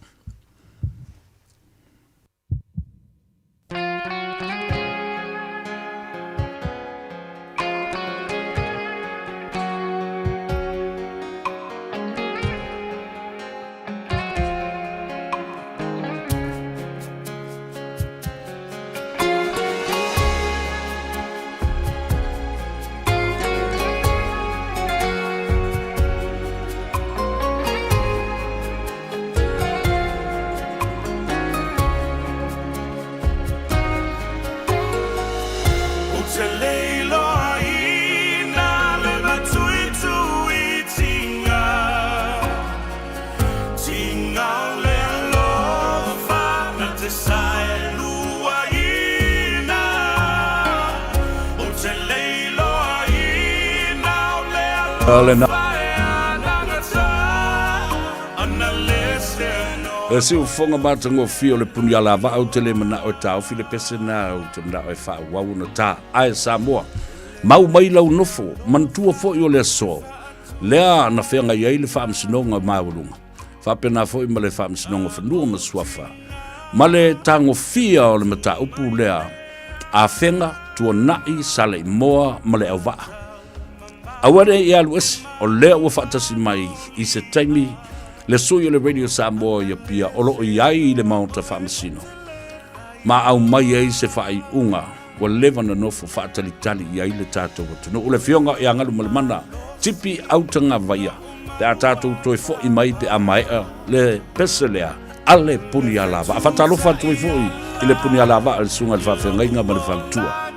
E siufofoga matagofie o le puni alavaa ou te le manao e taofi le pese na ou te manao e faaauau ona ta ae Samoa mau mai lau nofo manatua foi o le aso lea na feagai ai le faamasinoga maualuga faapena foi ma le faamasinoga fanua ma suafa ma le tagofia o le mataupu lea Afega, Tuanai, Saleimoa ma le Auvaa. Aua ne i alu ese, o lea ua faatasi mai i se taimi le sui o le Radio Samoa i Apia o lo o i ai i le Maota Faamasino ma aumai ai se faaiuga ua leva na nofo faatalitali i ai le tatou atunuu. Le Afioga ia Galumalemana Tipi Autagavaia, pe a tatou toe fo'i mai pe a maea le pese lea a le Punialavaa. Faatalofa atu ai foi i le Punialavaa, le Susuga i le Faafeagaiga ma le Faletua.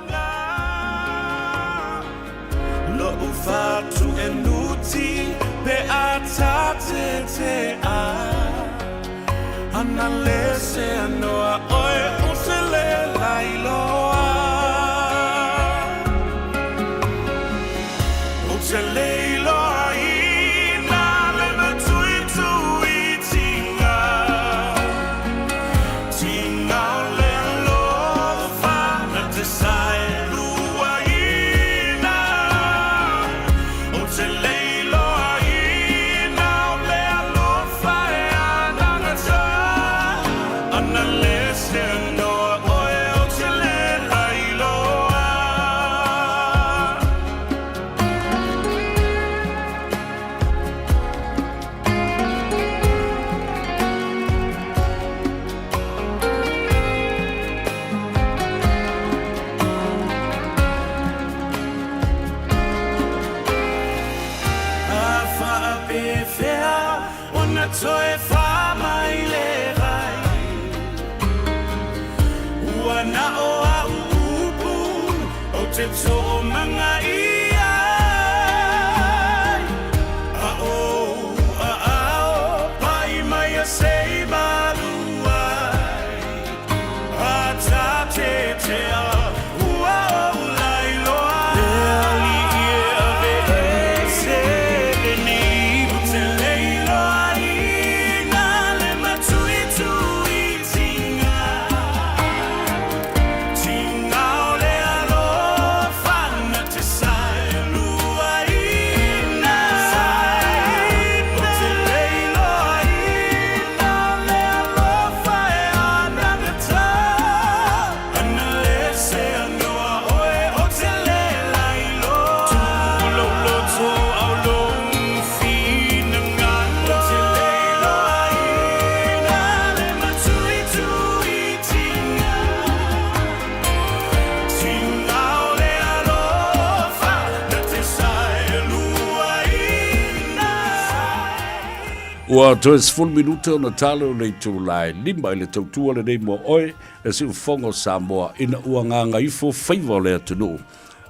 Ua toe 10 minute ona talo le itula e 5 i le tautua lenei mo oe, le siufofoga o Samoa, ina ua gagaifo faiva o le atunuu.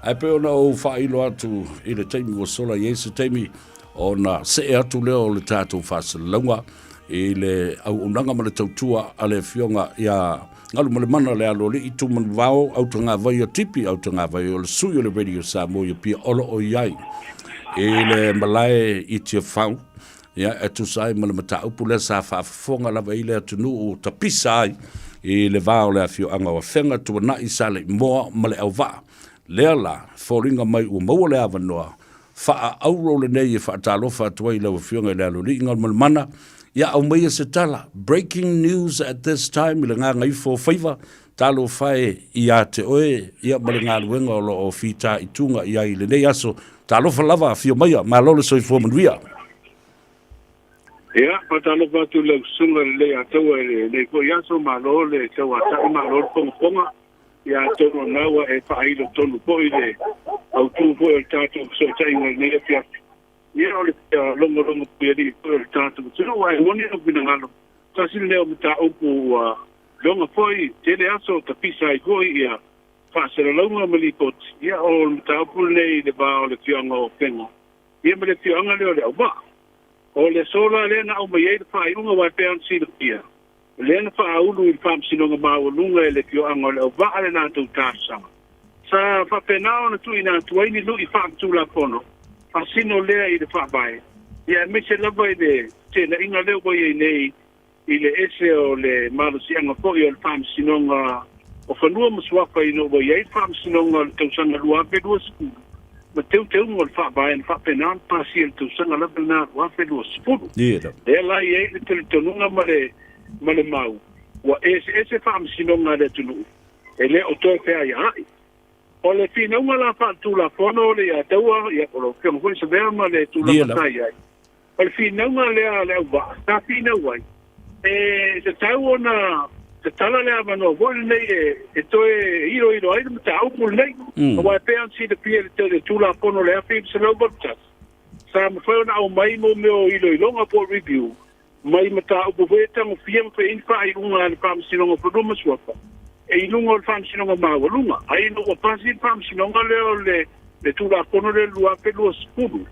Ae pei ona ou faailo atu i le taimi ua sola i ai se taimi ona see atu lea o le tatou faasalalauga i le auaunaga ma le tautua a le Afioga ia Galumalemana le Aloalii Tumanuvao Autagavai o Tipi Autagavai o le sui o le Radio Samoa i Apia o lo o i ai i le malae i Tiafau ia, e tusa ai ma le mataupu lea sa faafofoga lava i le atunuu tapisa ai i le va o le afioaga o Afega, Tuanai, Saleimoa ma le Auvaa. Lea la, foliga mai ua maua le avanoa faaauuro lenei e faatalofa atu ai i lau Afioga i le Aloalii Galumalemana, ia aumaia se tala, breaking news at this time i le gagaifo o faiva, talofa e ia te oe ia ma le galuega o lo o fitaituga i ai i lenei aso. Talofa lava, afio maia, malo le soifua manuia. Ia, faatalofa atu i lau susuga lelei atoa i lenei foi aso, malo le tauatai, malo le pogapoga. Ia atonu o lena ua e faailo tonu foi le autu foi o le tatou fesootaiga i lenei afiafi. Ia, o le logologo puialii foi o le tatou atunuu, ae moni lou finagalo, tasi lenei o mataupu ua loga foi, tele aso tapisa ai foi ia faasalalauga ma lipoti, ia o le mataupu lenei i le va o le afioaga o Afega ia ma le afioaga lea o Leauvaa. O le aso la lea na aumai ai le faaiuga aua e pei ona silafia, o lea na faaulu i le Faamasinoga Maualuga e le afioaga o Leauvaa le latou talosaga. Sa faapena ona tuuina atu ai ni lui faaletulafono faasino lea i le Faavae, ia aemaise lava i le feteenaiga lea ua i ai nei i le ese o le malosiaga foi o le Faamasinoga o Fanua ma Suafa ina ua i ai le Faamasinoga o le tausaga 2020 ma teuteuga o le Faavae na faapena ona pasia i le tausaga lava lena 2020. Lea la e i ai le talitonuga ma le ma le mau ua eseese faamasinoga a le atunuu e le o toe feaiaai. O le finauga la faaletulafono o le ia taua, ia o lau Afioga foi Savea ma le tulaga sa i ai, O le finauga lea a le auvaa sa finau ai, e tatau ona tatala le avanoa foi lenei e toe iloilo ai le mataupu lenei. Aua e pei ona silafia e le Tulafono o le 1981, sa mafai ona aumai mo mea o iloiloga po o review mai mataupu foi e tagofia ma fai ai ni faaiuga a le Faamasinoga o Fanua ma Suafa e i luga o le Faamasinoga Maualuga. Ai ina ua pasi le Faamasinoga lea o le Tulafono lea i le 2020,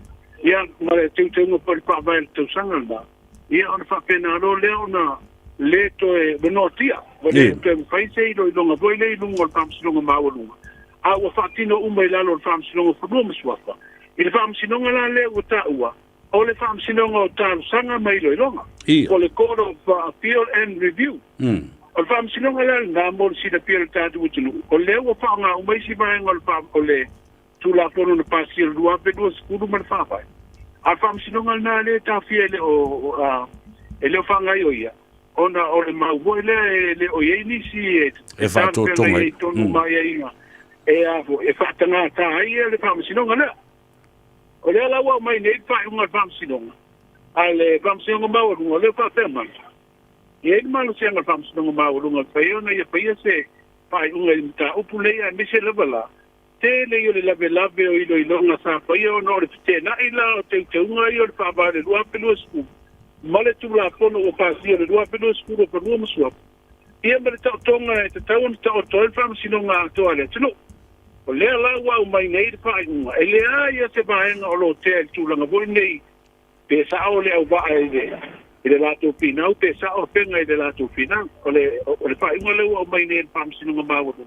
Ia, ma le teuteuga foi i le Faavae i le tausaga lena, ia ona faapena loa lea ona le toe noatia, ua le toe mafai se iloiloga foi lea i luga o le Faamasinoga Maualuga, a ua faatino uma i lalo o le Faamasinoga o Fanua ma Suafa. I le Faamasinoga la lea ua taua, o le Faamasinoga o Talosaga ma Iloiloga, po o le Court of Appeal and Review. O le Faamasinoga la lena mo le silafia e le tatou atunuu, o lea ua faaaoga uma isi vaega o le Tulafono na pasia i le 2020 ma le Faavae. A o le faamasinoga lena lea e taofia e le o e le o faagaioia ona o le mau foi lea e le o i ai nisi e E faatotoga ai tonu ma aiaiga e a foi e faatagata ai le faamasinoga lea. O lea la ua aumai nei le faaiuga a le faamasinoga a le Faamasinoga Maualuga o lea ua faapea mai, e i ai le malosiaga o le Faamasinoga Maualuga e mafai ona ia faia se faaiuga i le mataupu lenei aemaise lava la Tele ia o le lavelave o iloiloga sa faia ona o le feteenai la o teuteuga ia o le Faavae o le 2020 ma le Tulafono ua pasia i le 2020 o Fanua ma Suafa, ia ma le taotoga e tatau ona taoto ai le Faamasinoga Atoa a le atunuu. O lea la ua aumai nei le faaiuga, e leai lava se vaega o lotea i le tulaga foi lenei pe sao le auvaa i le i le latou finau pe sao Afega i le latou finau. O le o le faaiuga lea ua aumai nei e le Faamasinoga Maualuga,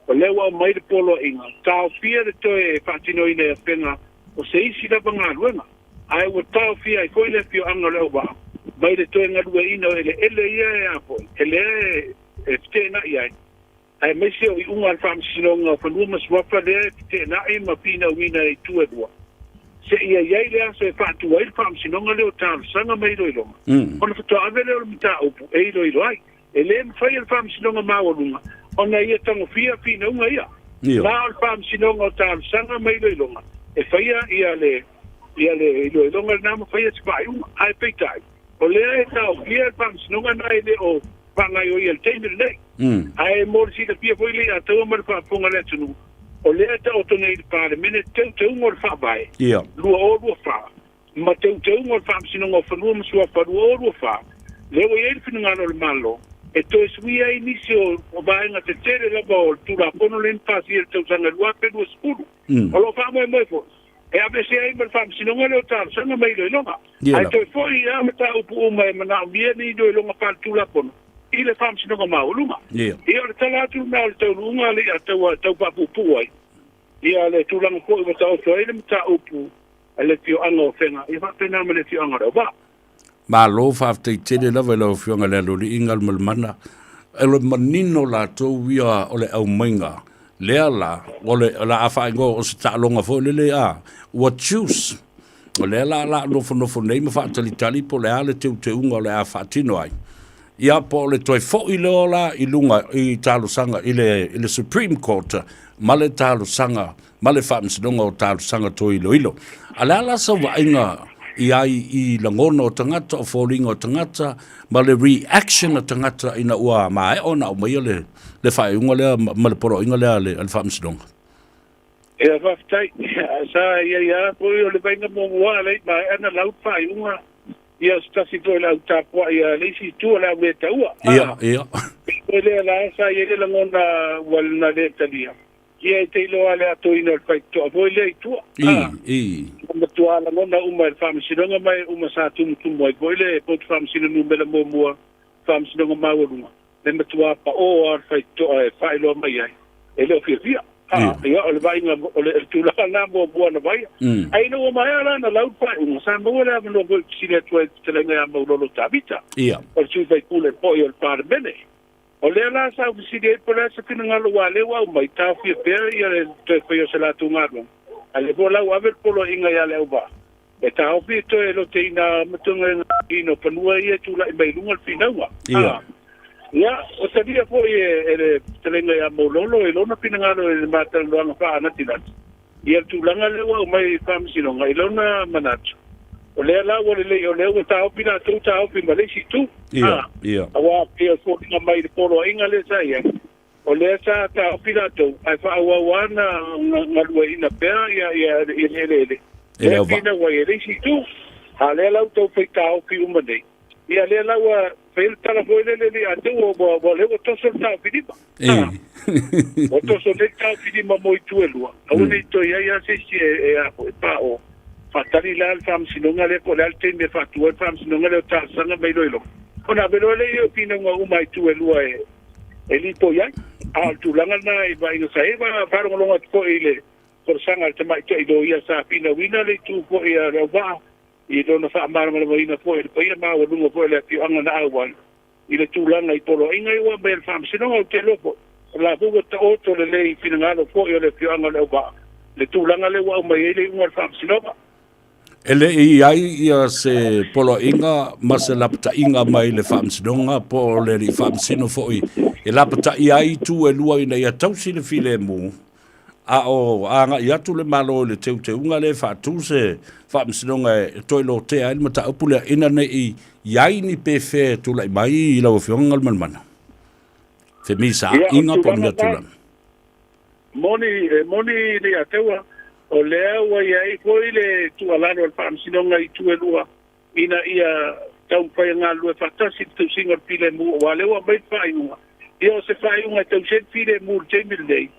o lea ua aumai le poloaiga, taofia le toe faatinoina e Afega o se isi lava galuega, ae ua taofia ai foi le afioaga o le auvaa mai le toe galueaiina o eleele ia e a foi, e lea e feteenai ai. Aemaise o iuga a le Faamasinoga o Fanua ma Suafa lea e feteenai ma finauina e itu e lua, seia i ai le aso e faatu ai le Faamasinoga lea o talosaga ma iloiloga, ona faatoa ave lea o le mataupu e iloilo ai. E le mafai e le Faamasinoga Maualuga ona ia tagofia finauga ia. Na o le Faamasinoga o Talosaga ma Iloiloga e faia ia le ia le iloiloga lena ma faia se faaiuga. Ae peitai, o lea e taofia le Faamasinoga lena e le o faagaioia i le taimi lenei. Ae mo le silafia foi le Ataua ma le faafofoga a le atunuu, o lea e taoto nei i le Palemene teuteuga o le Faavae 2024. Ma teuteuga o le Faamasinoga o Fanua ma Suafa 2024, lea ua i ai le finagalo o le Malo e toe suia ai nisi o vaega tetele lava o le Tulafono lea na pasia i le tausaga 2020. O lo o faamoemoe foi e aveesea ai ma le Faamasinoga lea o talosaga ma iloiloga, ae toe foi ia mataupu uma e manaomia ni iloiloga faaletulafono i le Faamasinoga Maualuga. Ia, o le tala atu lena o le taunuuga a Leiataua e tau faapuupuu ai ia le tulaga foi ua taoto ai le mataupu a le afioaga o Afega ia faapena ma le afioaga o Leauvaa. Malo faafetai tele lava i lau Afioga i le Aloalii Galumalemana. O le manino latou ia o le aumaiga lea la, o le a faaigoa o se taaloga foi lele a, ua choose. O lea la la nofonofo nei ma faatalitali po o le a le teuteuga o le a faatino ai. Ia po o le toe foi lea la i luga i talosaga i le Supreme Court ma le talosaga ma le Faamasinoga o Talosaga Toe Iloilo. A le a la sau vaaiga i ai i lagona o tagata, o foliga o tagata, ma le reaction a tagata ina ua maea ona aumaia le, le faaiuga lea ma le poloaiga lea a le, a le Faamasinoga? Ia, faafetai. Sa i ai lava foi o le vaaiga muamua lea i maea ona lau le faaiuga, ia o se tasi foi o le au tapuai a le isi itu o le au le taua. Ia, ia. Pei lea la sa i ai le lagona ua na le talia. Ia e te iloa le atoina o le faitotoa foi lea i tua. I, i. Na matua lagona uma e le Faamasinoga ma e uma sa tumutumu ai foi le Potu Faamasino Numera Muamua, Faamasinoga Maualuga, le matua paʻō lava o le faitotoa e faailoa mai ai, e le o fiafia. A, ia, o le vaaiga, o le tulaga lena muamua na vaaia. Ae ina ua maea la ona lau le faaiuga, sa maua le avanoa foi e fesili atu ai i le fetalaiga ia Maulolo Tavita, o le sui faipule foi o le Palemene. O lea la sa ou fesili ai po o le a se finagalo aua lea ua aumai, taofia pea ia le toe faia o se latou galuega, a lea foi la ua ave le poloaiga ia Leauvaa e taofi e toe loteina matuaina o fanua ia e tulai mai i luga o le finauga. Ia. Ia, ua talia foi e le fetalaiga ia Maulolo i lona finagalo i le ma talanoaga faaanatinati, ia le tulaga lea ua aumai i le Faamasinoga i lona manatu, o lea la ua lelei o lea ua taofi latou taofi ma le isi itu. Ia, ia. Aua pei o foliga mai i le poloaiga lea sa i ai, o lea sa taofi latou ae faaauau lava ona galueaiina pea ia le eleele lea finau ai e le isi itu. A o lea la ua taumafai taofi uma nei, ia lea la ua fai le tala foi lele i a te ua lea ua toso le taofilima. Ua toso nei le taofilima mo itu e lua, aua ne i toe i ai lava se isi e a foi e paʻo. Faatali la le Faamasinoga lea po o le a le taimi e faatu ai le Faamasinoga lea o talosaga ma iloiloga, ona ave loa lea o finauga uma i itu e lua e lipoi ai. A o le tulaga lena i vaaiga sa i ai, faalogologo atu foi i le folasaga a le tamaitai loia sa finauina le itu foi a Leauvaa i lona faamalamalamaina foi e le paia maualuga foi o le afioaga na auai i le tulaga i poloaiga ia ua aumai e le Faamasinoga. Ou te iloa foi, o la foi ua taoto lelei i finagalo foi o le afioaga o Leauvaa le tulaga lea ua aumai ai le iuga o le Faamasinoga. E le i i ai ia se poloaiga ma se lapataiga mai le Faamasinoga po o le Alii Faamasino foi e lapataia ai itu e lua ina ia tausi le filemu, a o agai atu le Malo i le teuteuga lea e faatu se faamasinoga e toe lotea ai le mataupu lea ina ne i i ai ni pefea e tulai mai i lau Afioga Galumalemana. Femisaiga po o le mea tulaga. Moni, e moni Leiataua, o lea ua i ai foi le tuualalo a le Faamasinoga i itu e lua ina ia taumafai e galulue faatasi i le tausiga o le filemu, aua o lea ua aumai le faaiuga. Ia o se faaiuga e tausi ai le filemu i le taimi lenei,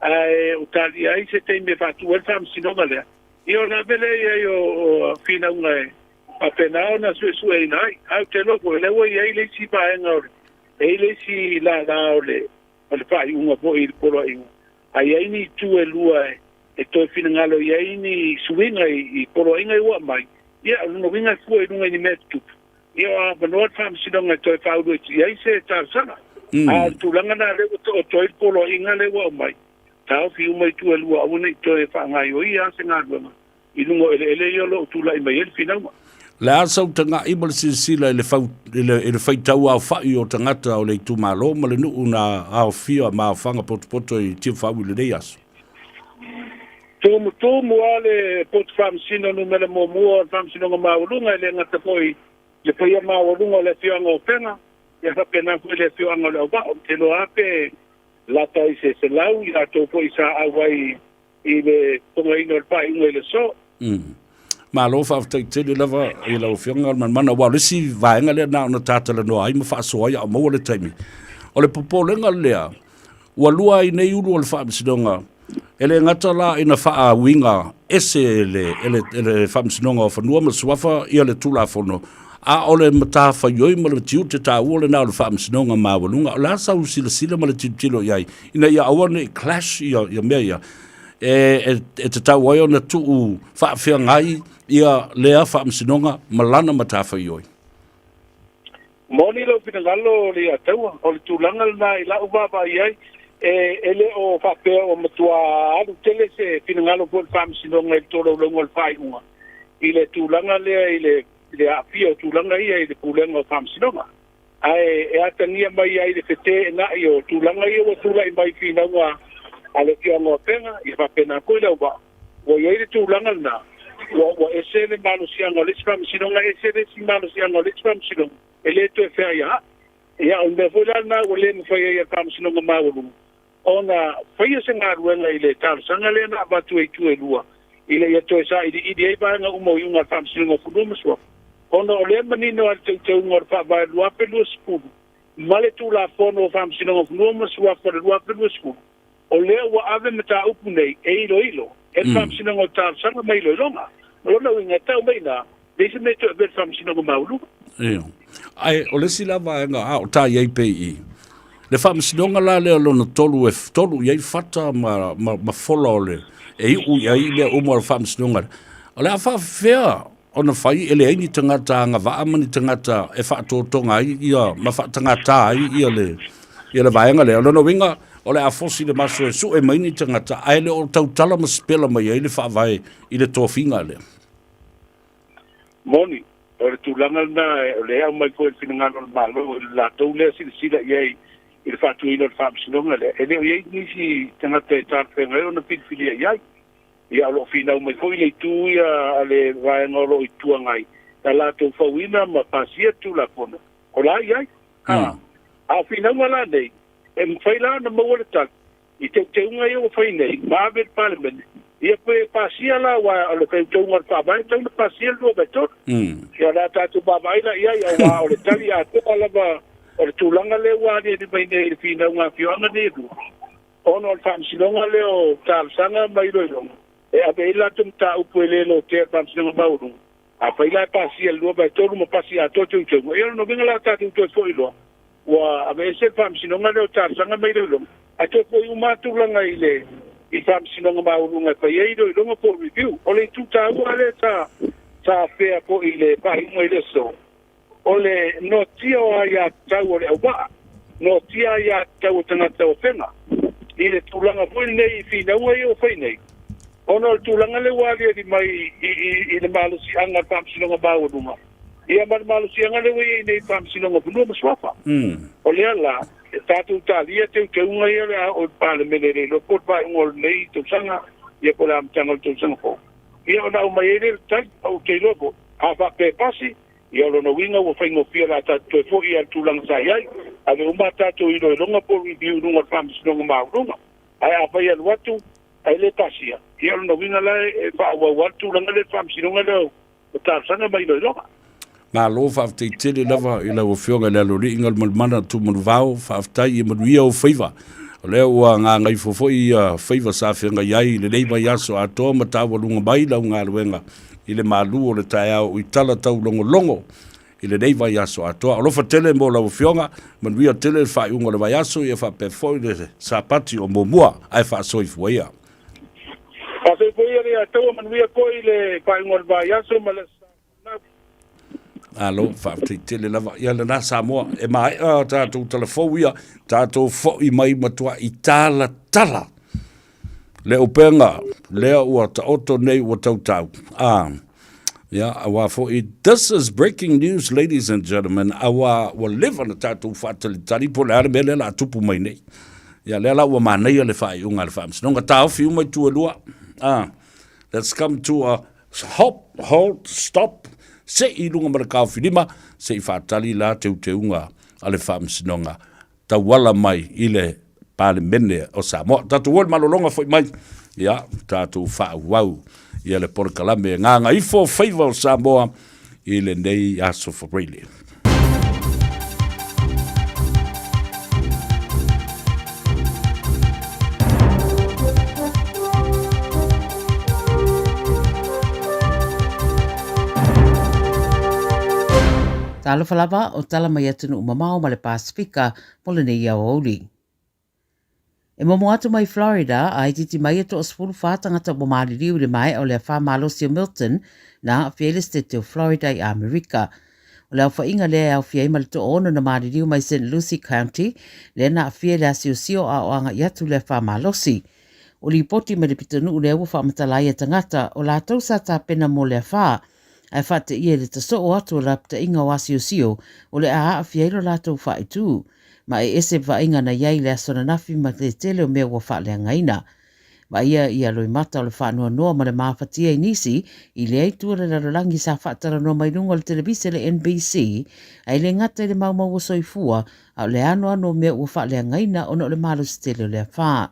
ae o talia ai se taimi e faatu ai le faamasinoga lea, ia ona ave lea i ai o finauga e faapena ona suesueina ai. Ae ou te iloa foi, o lea ua i ai le isi vaega o le, e i ai le isi lala o le o le faaiuga foi i le poloaiga, a i ai ni itu e lua e toe finagalo i ai ni suiga i poloaiga ua aumai, ia, o lona uiga e fua i luga i ni mea tutupu, ia o avanoa le Faamasinoga e toe faaulu i ai se talosaga. A o le tulaga lena lea ua taoto ai le poloaiga lea ua aumai, taofi uma itu e lua aua ne i toe faagaoioi lava se galuega i luga o eleele ia o lo o tulai mai ai le finauga. Le a sau taga'i ma le silasila i le fau, i le, i le faitau aofa'i o tagata o le itumalo ma le nu'u na aofia ma aofaga potopoto i Tiafau i lenei aso. Tumutumu lava le Potu Faamasino numera muamua o le Faamasinoga Maualuga, e le gata foi i le paia maualuga o le afioaga o Afega, ia faapena foi le afioaga o Leauvaa. Ou te iloa lava pe lata i se 100 i latou foi sa auai i le fofogaina o le faaiuga i le aso. Malo faafetai tele lava i lau Afioga Galumalemana aua o le isi vaega lea na ona ta talanoa ai ma faasoa ai a o maua le taimi. O le popolega lea, ua lua ai nei ulu o le Faamasinoga, e le gata la ina faauiga ese e le, e le, e le Faamasinoga o Fanua ma Suafa ia le Tulafono, a o le matafaioi ma le tiute taua lena o le Faamasinoga Maualuga. O le a sau silasila ma le tilotilo i ai ina ia aua ne i clash ia, ia mea ia? E, e tatau ai ona tuu faafeagai ia lea faamasinoga ma lana matafaioi. Moni lou finagalo o le Ataua, o le tulaga lena i lau vaavaai ai, e, e le o faapea ua matua alu tele se finagalo foi o le Faamasinoga i le tolaulauga o le faaiuga i le tulaga lea i le, i le aafia o tulaga ia i le Pulega o Faamasinoga. Ae e atagia mai ai le feteenai o tulaga ia ua tulai mai i finauga a le afioaga o Afega, ia faapena foi le auvaa. Ua i ai le tulaga lena, ua, ua ese le malosiaga o le isi faamasinoga, ese le isi malosiaga o le isi faamasinoga, e le toe feaiaai. Ia, o le mea foi la lena ua le mafai ai e le Faamasinoga Maualuga ona faia se galuega i le talosaga lea na avatu e itu e lua, ina ia toe sailiili ai vaega uma o iuga a le Faamasinoga o Fanua ma Suafa, ona o lea manino lava i le teuteuga o le Faavae 2020 ma le Tulafono o Faamasinoga o Fanua ma Suafa 2020, o lea ua ave mataupu nei e iloilo e le Faamasinoga o Talosaga ma Iloiloga. O lona uiga, e tau mai i ina, leai se mea e toe avea i le Faamasinoga Maualuga. Io. Ae o le isi la vaega a o ta i ai pei i le Faamasinoga la lea lona tolu e tolu i ai fata ma, ma, ma fola o le e iu i ai mea uma o le Faamasinoga. O le a faafefea ona fai e leai ni tagata agavaa ma ni tagata e faatotoga ai ia ma faatagata ai ia le ia le vaega lea. O lona uiga, o le a fosi le maso e sue mai ni tagata ae le o tautala ma sipela mai ai le faavae i le tofiga lea. Moni, o le tulaga lena o lea e aumai foi e le finagalo o le Malo i le latou lea silasila i ai i le faatuina o le faamasinoga lea, e le o i ai nisi tagata e talafeagai ona filifilia i ai. Ia, o lo o finau mai foi le itu ia a le vaega o lo o Itu Agai na latou fauina ma pasia le Tulafono, o la e i ai. A, a o finauga la nei, e mafai la ona maua le tali i teuteuga ia ua fai nei ma ave i le Palemene, ia pe pasia la, aua o le teuteuga o le Faavae e tatau ona pasia le 2/3. Ia, o le a tatou vaavaai la i ai, aua o le tali atoa lava o le tulaga lea ua aliali mai nei i le finauga a afioaga nei e lua. Ona o le faamasinoga lea o talosaga ma iloiloga, e ave ai le latou mataupu e le lotea e le Faamasinoga Maualuga. Afai la e pasia i le 2/3 ma pasi atoa teuteuga, ia o lona uiga la tatou toe foi loa, ua aveese le Faamasinoga lea o talosaga ma iloiloga, ae toe foi uma lava tulaga i le i le Faamasinoga Maualuga e fai ai iloiloga po o review. O le itu taua lea sa sa afea foi i le faaiuga i le aso, o le noatia o aiatatau o le auvaa, noatia aiatatau o tagata o fega i le tulaga foi lenei i finauga ia ua fai nei, ona o le tulaga lea ua aliali mai i, i, i le malosiaga o le Faamasinoga Maualuga, ia ma le malosiaga lea ua i ai nei i le Faamasinoga o Fanua ma Suafa. O lea la, e tatou talia teuteuga ia o le a oo i le Palemene e le iloa po o le faaiuga o lenei tausaga, ia po o le amataga o le tausaga fou. Ia ona aumai ai lea o le tali, ou te iloa foi, a faapea e pasi, Ia o lona uiga ua faigofie o le a tatou toe foi i le tulaga sa i ai. Ave uma a tatou iloiloga po o review i luga o le Faamasinoga Maualuga. Ae afai e alu atu ae le pasia, ia o lona uiga la e faaauau lava le tulaga lea i le Faamasinoga lea o Talosaga ma Iloiloga. Malo faafetai tele lava i lau Afioga i le Aloalii Galumalemana Tumanuvao, faafetai ia manuia ou faiva. O lea ua gagaifo foi ia faiva sa feagai ai i lenei vaiaso atoa ma taualuga mai lau galuega i le malu o le taeao i tala taulogologo i lenei vaiaso atoa. Alofa tele mo lau Afioga, manuia tele le faaiuga o le vaiaso, ia faapea foi le Sapati o muamua, ae faasoifua ia. Faasoifua ia le Atua, manuia foi le faaiuga o le vaiaso ma le aso Sa. Malo, faafetai tele lava. Ia lena Samoa, e maea tatou talafou ia, tatou foi mai matuai talatala le upega lea ua taoto nei ua tautau. Ah, ia, aua foi, this is breaking news, ladies and gentlemen, aua ua leva na tatou faatalitali po o le a le mea lea o le a tupu mai nei. Ia, lea la ua manaia le faaiuga a le Faamasinoga. Taofi uma itu e lua. Ah, let's come to a hop, halt, stop, se i luga ma le taofilima, se i faatali la teuteuga a le Faamasinoga tauala mai i le Palemene o Samoa. Tatou o i le malologa foi mai, ia, tatou faaauau. ia le polokalame Gagaifo Faiva o Samoa i lenei aso Faraile. Talofa lava o tala mai atunuu mamao ma le Pasefika mo lenei aoauli. E momo atu mai Florida a itiiti mai e toa-14 tagata ua maliliu i le maea o le afa malosi o Milton na aafia ai le Setete o Florida i Amerika. O le aofaiga lea e aofia ai ma le toaono na maliliu mai Saint Lucie County lea na aafia i le asiosio a o agai atu le afa malosi. O lipoti mai le pitonuu lea ua faamatala ai e tagata o latou sa tapena mo le afa ae faateia i le tasoo atu o lapataiga o asiosio o le a aafia ai lo latou faaitu ma e ese vaaiga na i ai i le aso ananafi ma le tele o mea ua faaleagaina. Vaaia ia loimata o le faanoanoa ma le mafatia i nisi i lea itu o le lalolagi sa faatalanoa mai luga o le televise le NBC, ae le gata i le maumau o soifua, a o le anoano o mea ua faaleagaina ona o le malosi tele o le afa.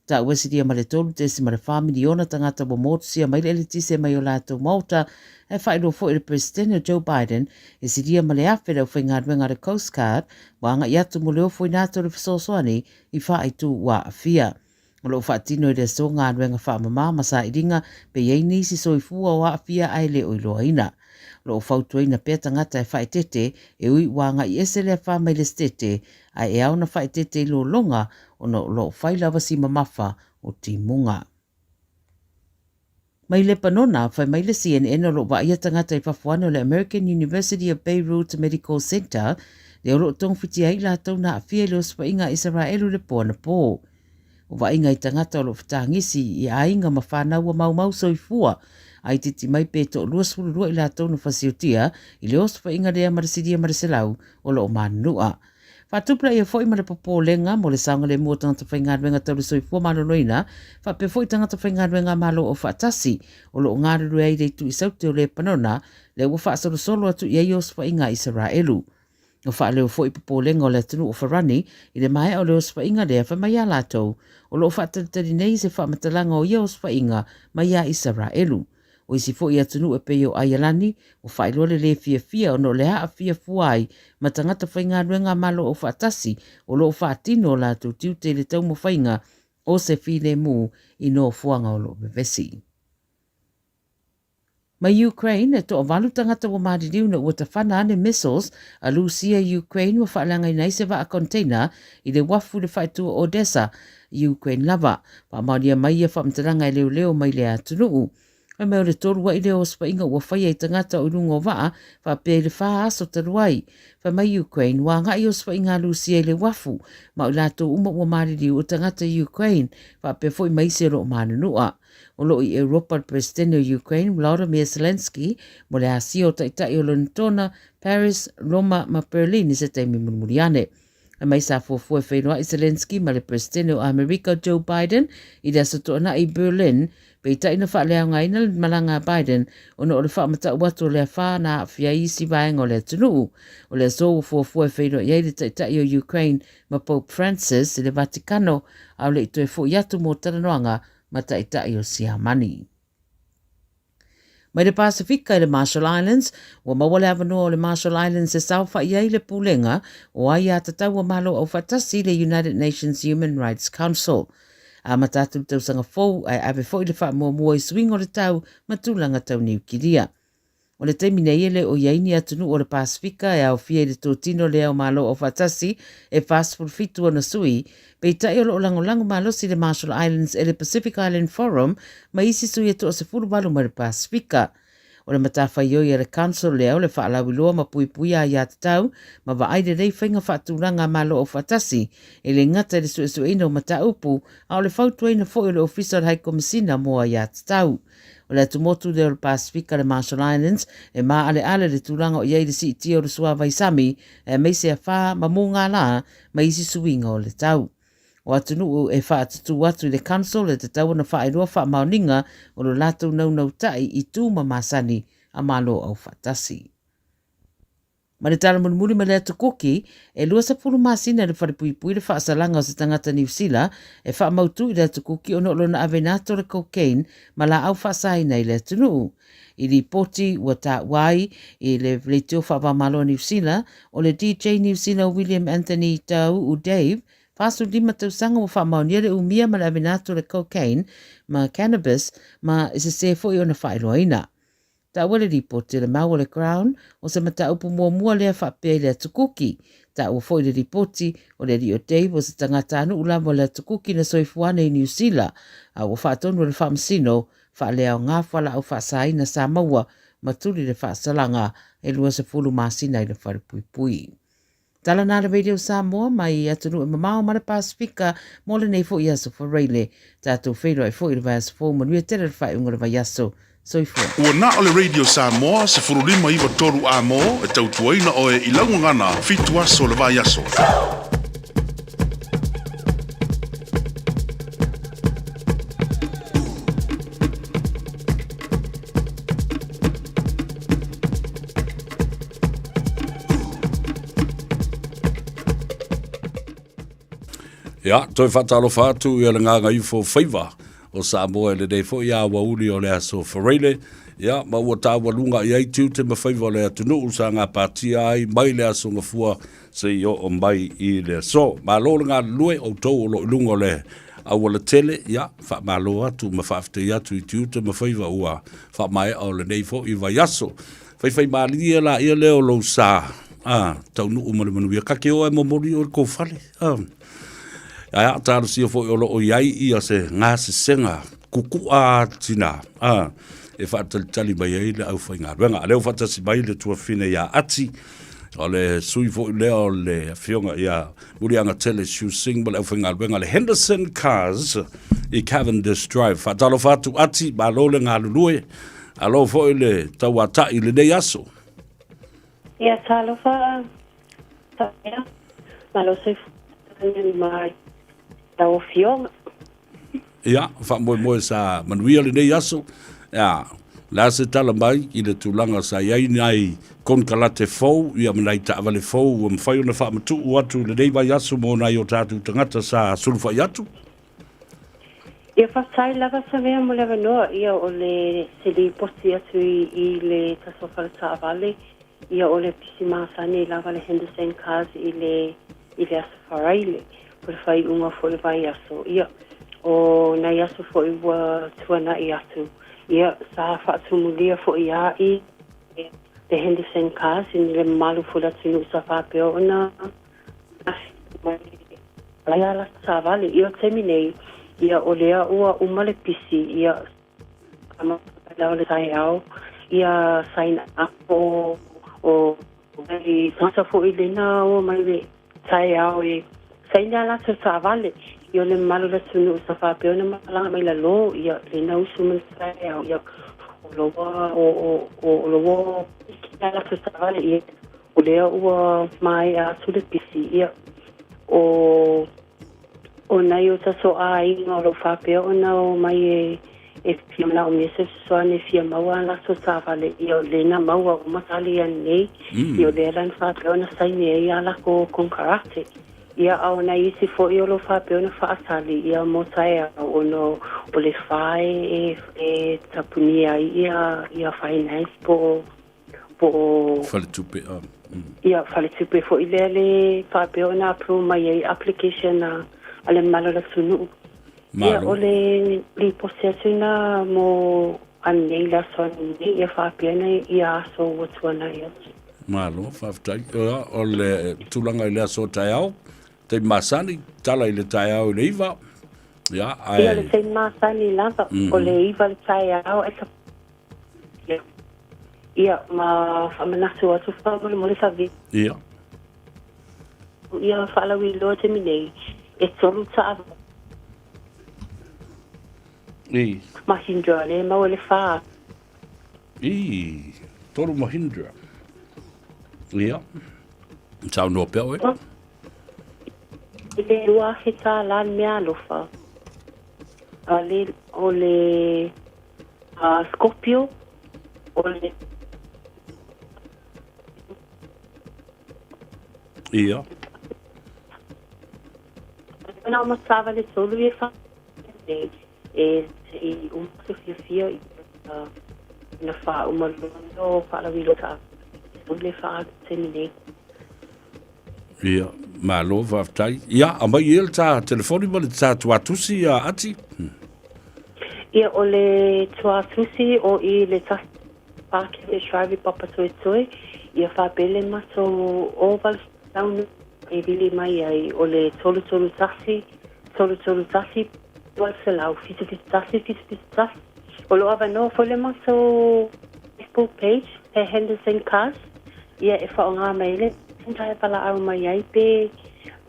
Taua silia ma le 3.4 miliona tagata ua motusia mai le eletise mai o latou maota, ae faailoa foi e le Peresetene o Joe Biden e silia ma le 1,000 le aufaigaluega a le Coast Guard ua agai atu mo le ofoina atu o le fesoasoani i faaitu ua aafia. O lo o faatino i le aso galuega faamama ma sailiga pe i ai nisi soifua o aafia ae le o iloaina. O lo o fautuaina pea tagata e faaeteete e ui ua agai ese le afa mai le setete ae e ao ona faaeteete i lologa ona o lo o fai lava si mamafa o timuga. Mai Lepanona, fai mai le CNN o lo o vaaia tagata i fafo ane o le American University of Beirut Medical Center lea o lo o togafitia ai i latou na aafia i le osofaiga a Isaraelu i le po anapō. O vaaiga i tagata o lo o fetagisi i aiga ma whanau ua maumau soifua, a itiiti mai pe toa 22 i latou na fasiotia i le osofaiga lea ma le silia ma le 100 o lo o manunua. Faatupulaia foi ma le popolega mo le saogalemu o tagata faigaluega tau le soifua maloloina faapea foi tagata faigaluega a Malo Aufaatasi o lo o galulue ai i le itu i Saute o Lepanona lea ua faasolosolo atu i ai osofaiga a Isaraelu. Ua faaleo foi popolega o le atunuu o Farani i le maea o le osofaiga lea fai mai a latou o lo o faatalitali nei se faamatalaga o ia osofaiga mai ia Isaraelu. O isi foi atunuu e pei o Aialani, ua faailoa le lē fiafia ona o le aafia fua ai ma tagata faigaluega a Malo Aufaatasi o lo o faatino o latou tiute i le taumafaiga o se filemu i nofoaga o lo o vevesi. Mai Ukraine, e toavalu tagata ua maliliu ina ua tafana ane missiles a Lusia i Ukraine ua faaleagaina ai se vaa container i le uafu i le faaitu o Odesa, i Ukraine lava. Faamaonia mai ia faamatalaga e leoleo mai lea atunuu. Fai mai o le tolu aʻi lea o osofaiga ua faia i tagata o i luga o vaa faapea i le fa aso talu ai. Fai mai Ukraine, ua agai osofaiga a Lusia i le uafu, ma o i latou uma ua maliliu o tagata i Ukraine, faapea foi ma isi o lo o manunua. O lo o i Europa le Peresetene o Ukraine, Volodymyr Zelensky, mo le asia o Taitai o Lonetona, Paris, Roma ma Berlin i se taimi mulimuli ane. Fai mai sa fuafua e feiloai Zelensky ma le Peresetene o Amerika Joe Biden i le aso Toonai i Berlin, peitai na faaleaogaina le malaga a Biden ona o le faamatau atu o le afa na aafia ai isi vaega o le atunuu. O le aso ua fuafua e feiloai ai le Taitai o Ukraine ma Pope Francis i le Vatikano a o le i toe foi atu mo talanoaga ma Taitai o Siamani. Mai le Pasefika i le Marshall Islands, ua maua le avanoa o le Marshall Islands e saofai ai le Pulega o Aiatatau a Malo Aufaatasi i le United Nations Human Rights Council. Amata atu le tausaga fou ae ave foi le faamuamua i suiga o le tau ma tulaga tau niukilia. O le taimi nei e le o i ai ni atunuu o le Pasefika e aofia i le totino lea o Malo Aufaatasi e 47 ona sui, peitai o lo o lagolago malosi le Marshall Islands e le Pacific Island Forum ma isi sui e toa-18 mai le Pasefika. O le matafaioi a le Council lea o le faalauiloa ma puipuia aiatatau ma vaai lelei faiga faatulaga a Malo Aufaatasi, e le gata i le suesueina o mataupu, a o le fautuaina foi o le Ofisa o le Hai Komesina mo Aiatatau. O le atumotu lea o le Pasefika, le Marshall Islands, e maaleale le tulaga o i ai le siitia o le suavai sami, aemaise afa ma mugala ma isi suiga o le tau. O atunuu e faatutū atu i le Council e tatau ona faailoa faamaoniga o lo latou naunautai i tu ma masani a Malo Aufaatasi. Ma le tala mulimuli ma le atu koki, e 20 masina i le falepuipui le faasalaga o se tagata Niu Sila e faamautu i le atu koki ona o lona aveina atu o le cocaine ma laau faasaina i le atunuu. I lipoti ua taua ai i le leitio faava-o-Malo a Niu Sila, o le DJ Niu Sila o William Anthony Tauu Dave, 45 tausaga ua faamaonia le umia ma le aveina atu o le cocaine ma cannabis ma e sese foi ona faailoaina. Taua le lipoti o le mau a le Crown, o se mataupu muamua lea faapea i le Atu Kuki. Taua foi le lipoti, o le alii o Dave o se tagatanuu lava o le Atu Kuki na soifua ana i Niu Sila, a ua faatonu e le Faamasino faaleaoga fualaau faasaina sa maua ma tuli le faasalaga e 20 masina i le falepuipui. Tala na le Radio Samoa mai atunuu e mamao ma le Pasifika mo lenei foi aso Faraile. Tatou feiloai foi i le vaiaso fou manuia tele le faaiuga o le vaiaso. Soifua. Ua na o le Radio Samoa 1593 amo e tautuaina oe i lau gagana fitu aso o le vaiaso. Ia, toe faatalofa atu ia le gagaifo faiva o Samoa i lenei foi aoauli o le aso Faraile. Ia, ma ua taualuga i ai tiute ma faiva o le atunuu sa gapatia ai mai le aso Gafua seia oo mai i le aso. Malo le galulue, outou o lo o i luga o le aualatele, ia, faamalo atu ma faafetai atu i tiute ma faiva ua faamaea o lenei foi vaiaso. Faifaimalie laia lea o lou sa, a, taunuu ma le manuia. Ka te o e momoli oe i le tou fale, a. Ae a talosia foi o lo o i ai ia se gasesega kukua tina, a, e faatalitali mai ai le aufaigaluega. A lea ua faatasi mai le tuafafine ia Ati, o le sui foi lea o le afioga ia Muliagatele Siu Sing ma le aufaigaluega le Henderson Cars i Cavendish Drive. Faatalofa atu Ati, malo le galulue, alo foi le tauatai i lenei aso. Ia talofa Taia, malo soifua mai lau afioga. Ia, faamoemoe sa manuia lenei aso. Ia, le a se tala mai i le tulaga sa i ai nai konekarate fou, ia ma nai taavale fou ua mafai ona faamatuu atu i lenei vaiaso mo nai o tatou tagata sa sulufai atu? Ia, faafetai lava Samea mo le avanoa. Ia, o le se lipoti atu i le tatou fale taavale, ia o le pisi masani lava le Henderson Cars i le i le Aso Faraile, po le faaiuga foi o le vaiaso. Ia, o nai aso foi ua tuana'i atu, ia, sa faatumulia foi a i le Henderson Cars i le mamalu foi o le atunuu sa faapea ona mai ai a latou taavale. Ia, o le taimi nei, ia, o lea ua uma le pisi, ia, la o le taeao, ia sign up o o Mai tagata foi lena o mai le taeao e saini a latou taavale ia o le mamalu o le atunuu sa faapea ona malaga mai lalo ia lena usu mai le taeao ia o lo ua o o o lo ua piki a latou taavale ia o lea ua maea atu le pisi ia o O nai o tatou aiga o lo o faapea ona o mai e e fia manaomia se fesoasoani e fia maua a latou taavale, ia o lea na maua uma tali anei, ia o lea la na faapea ona saini ai a lakou konekarate. Ia a o nai isi foi o lo o faapea ona faatali ia mo taeao ona o le fa e e tapunia ai ia ia finance po o po o Faletupe. Ia, faletupe foi lea le faapea ona approve mai ai application a, a le mamalu o le atunuu. Ia, o le lipoti atu na mo anei, le aso anei, ia faapea na ia aso ua tuanai atu. Malo, faafetai. Ia, o le tulaga i le aso o taeao, taimi masani, tala i le taeao i le 9. Ia, ae... Ia, o le taimi masani lava, o le 9 le taeao, e Ia, ma faamanatu atu faamolemole Savi. Ia. Ia faalauiloa taimi nei, e tolu taavale. I. Mahindra lea e maua i le fa. I, tolu Mahindra. Ia. Saunoa pea oe. I le $2,000 le meaalofa. A le, o le Scorpio, o le. Ia. Na o taavale tolu ia fa e e i uma se fiafia i na faauma loa o faalauiloa taavale le faalu taimi nei. Ia, malo faafetai. Ia, aumai ia le ta telefoni ma le ta tuatusi ia Ati. Ia, o le tuatusi o i le tasi Pākehā le Shrive Papatoetoe, ia faapele matou Oval Town e vili mai ai o le 331 331 871 771. O lo o avanoa foi le matou Facebook page, he Henderson Cars, ia e faaaoga mai ai le ta e valaau mai ai pe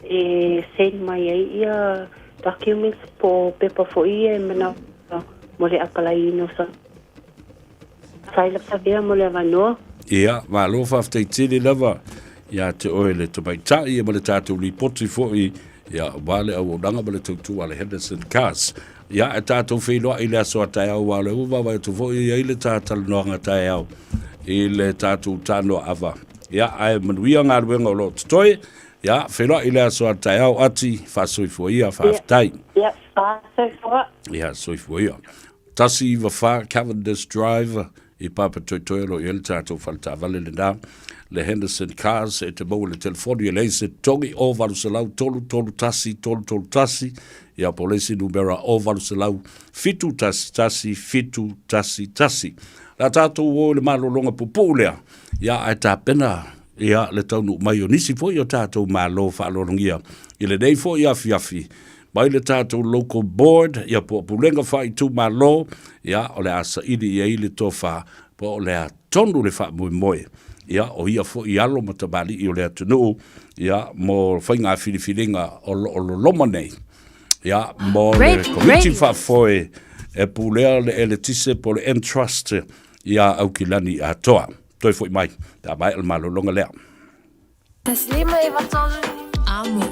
e send mai ai ia documents po o pepa foi ia e manaomia mo le apalaiina o sa Faila Savea mo le avanoa. Ia, malo faafetai tele lava ia te oe le tamaitai ma le tatou lipoti foi ia aua le auaunaga ma le tautua a le Henderson Cars. Ia, e tatou feiloai i le aso a taeao aua o lea ua vaavaai atu foi e i ai le ta talanoaga taeao i le tatou tanoa ava. Ia, ae manuia galuega o lo o totoe. Ia, feiloai i le aso a taeao Ati, faasoifua ia, faafetai. Ia, faasoifua. Ia, soifua ia. 194 Cavendish Drive i Papatoetoe o lo o i ai le tatou faletaavale lena le Henderson Cars e te maua i le telefoni e leai se totogi o 800 331 331 ia po o le isi numera o 800 711 711. La tatou o i le malologa pupuu lea ia ae tapena ia le taunuu mai o nisi foi o tatou malo faaaloalogia i lenei foi afiafi mai le tatou local board ia po o pulega faaitumalo ia o le a saili i ai le tofa po o le a tonu le faamoemoe ia o ia foi alo ma tamalii o le atunuu ia mo faiga filifiliga o lo o loloma nei ia mo le komiti faafoe e pulea le eletise po o le Entrust ia Aukilani atoa. Toe foi mai pe a maea le malologa lea. 153 Amo.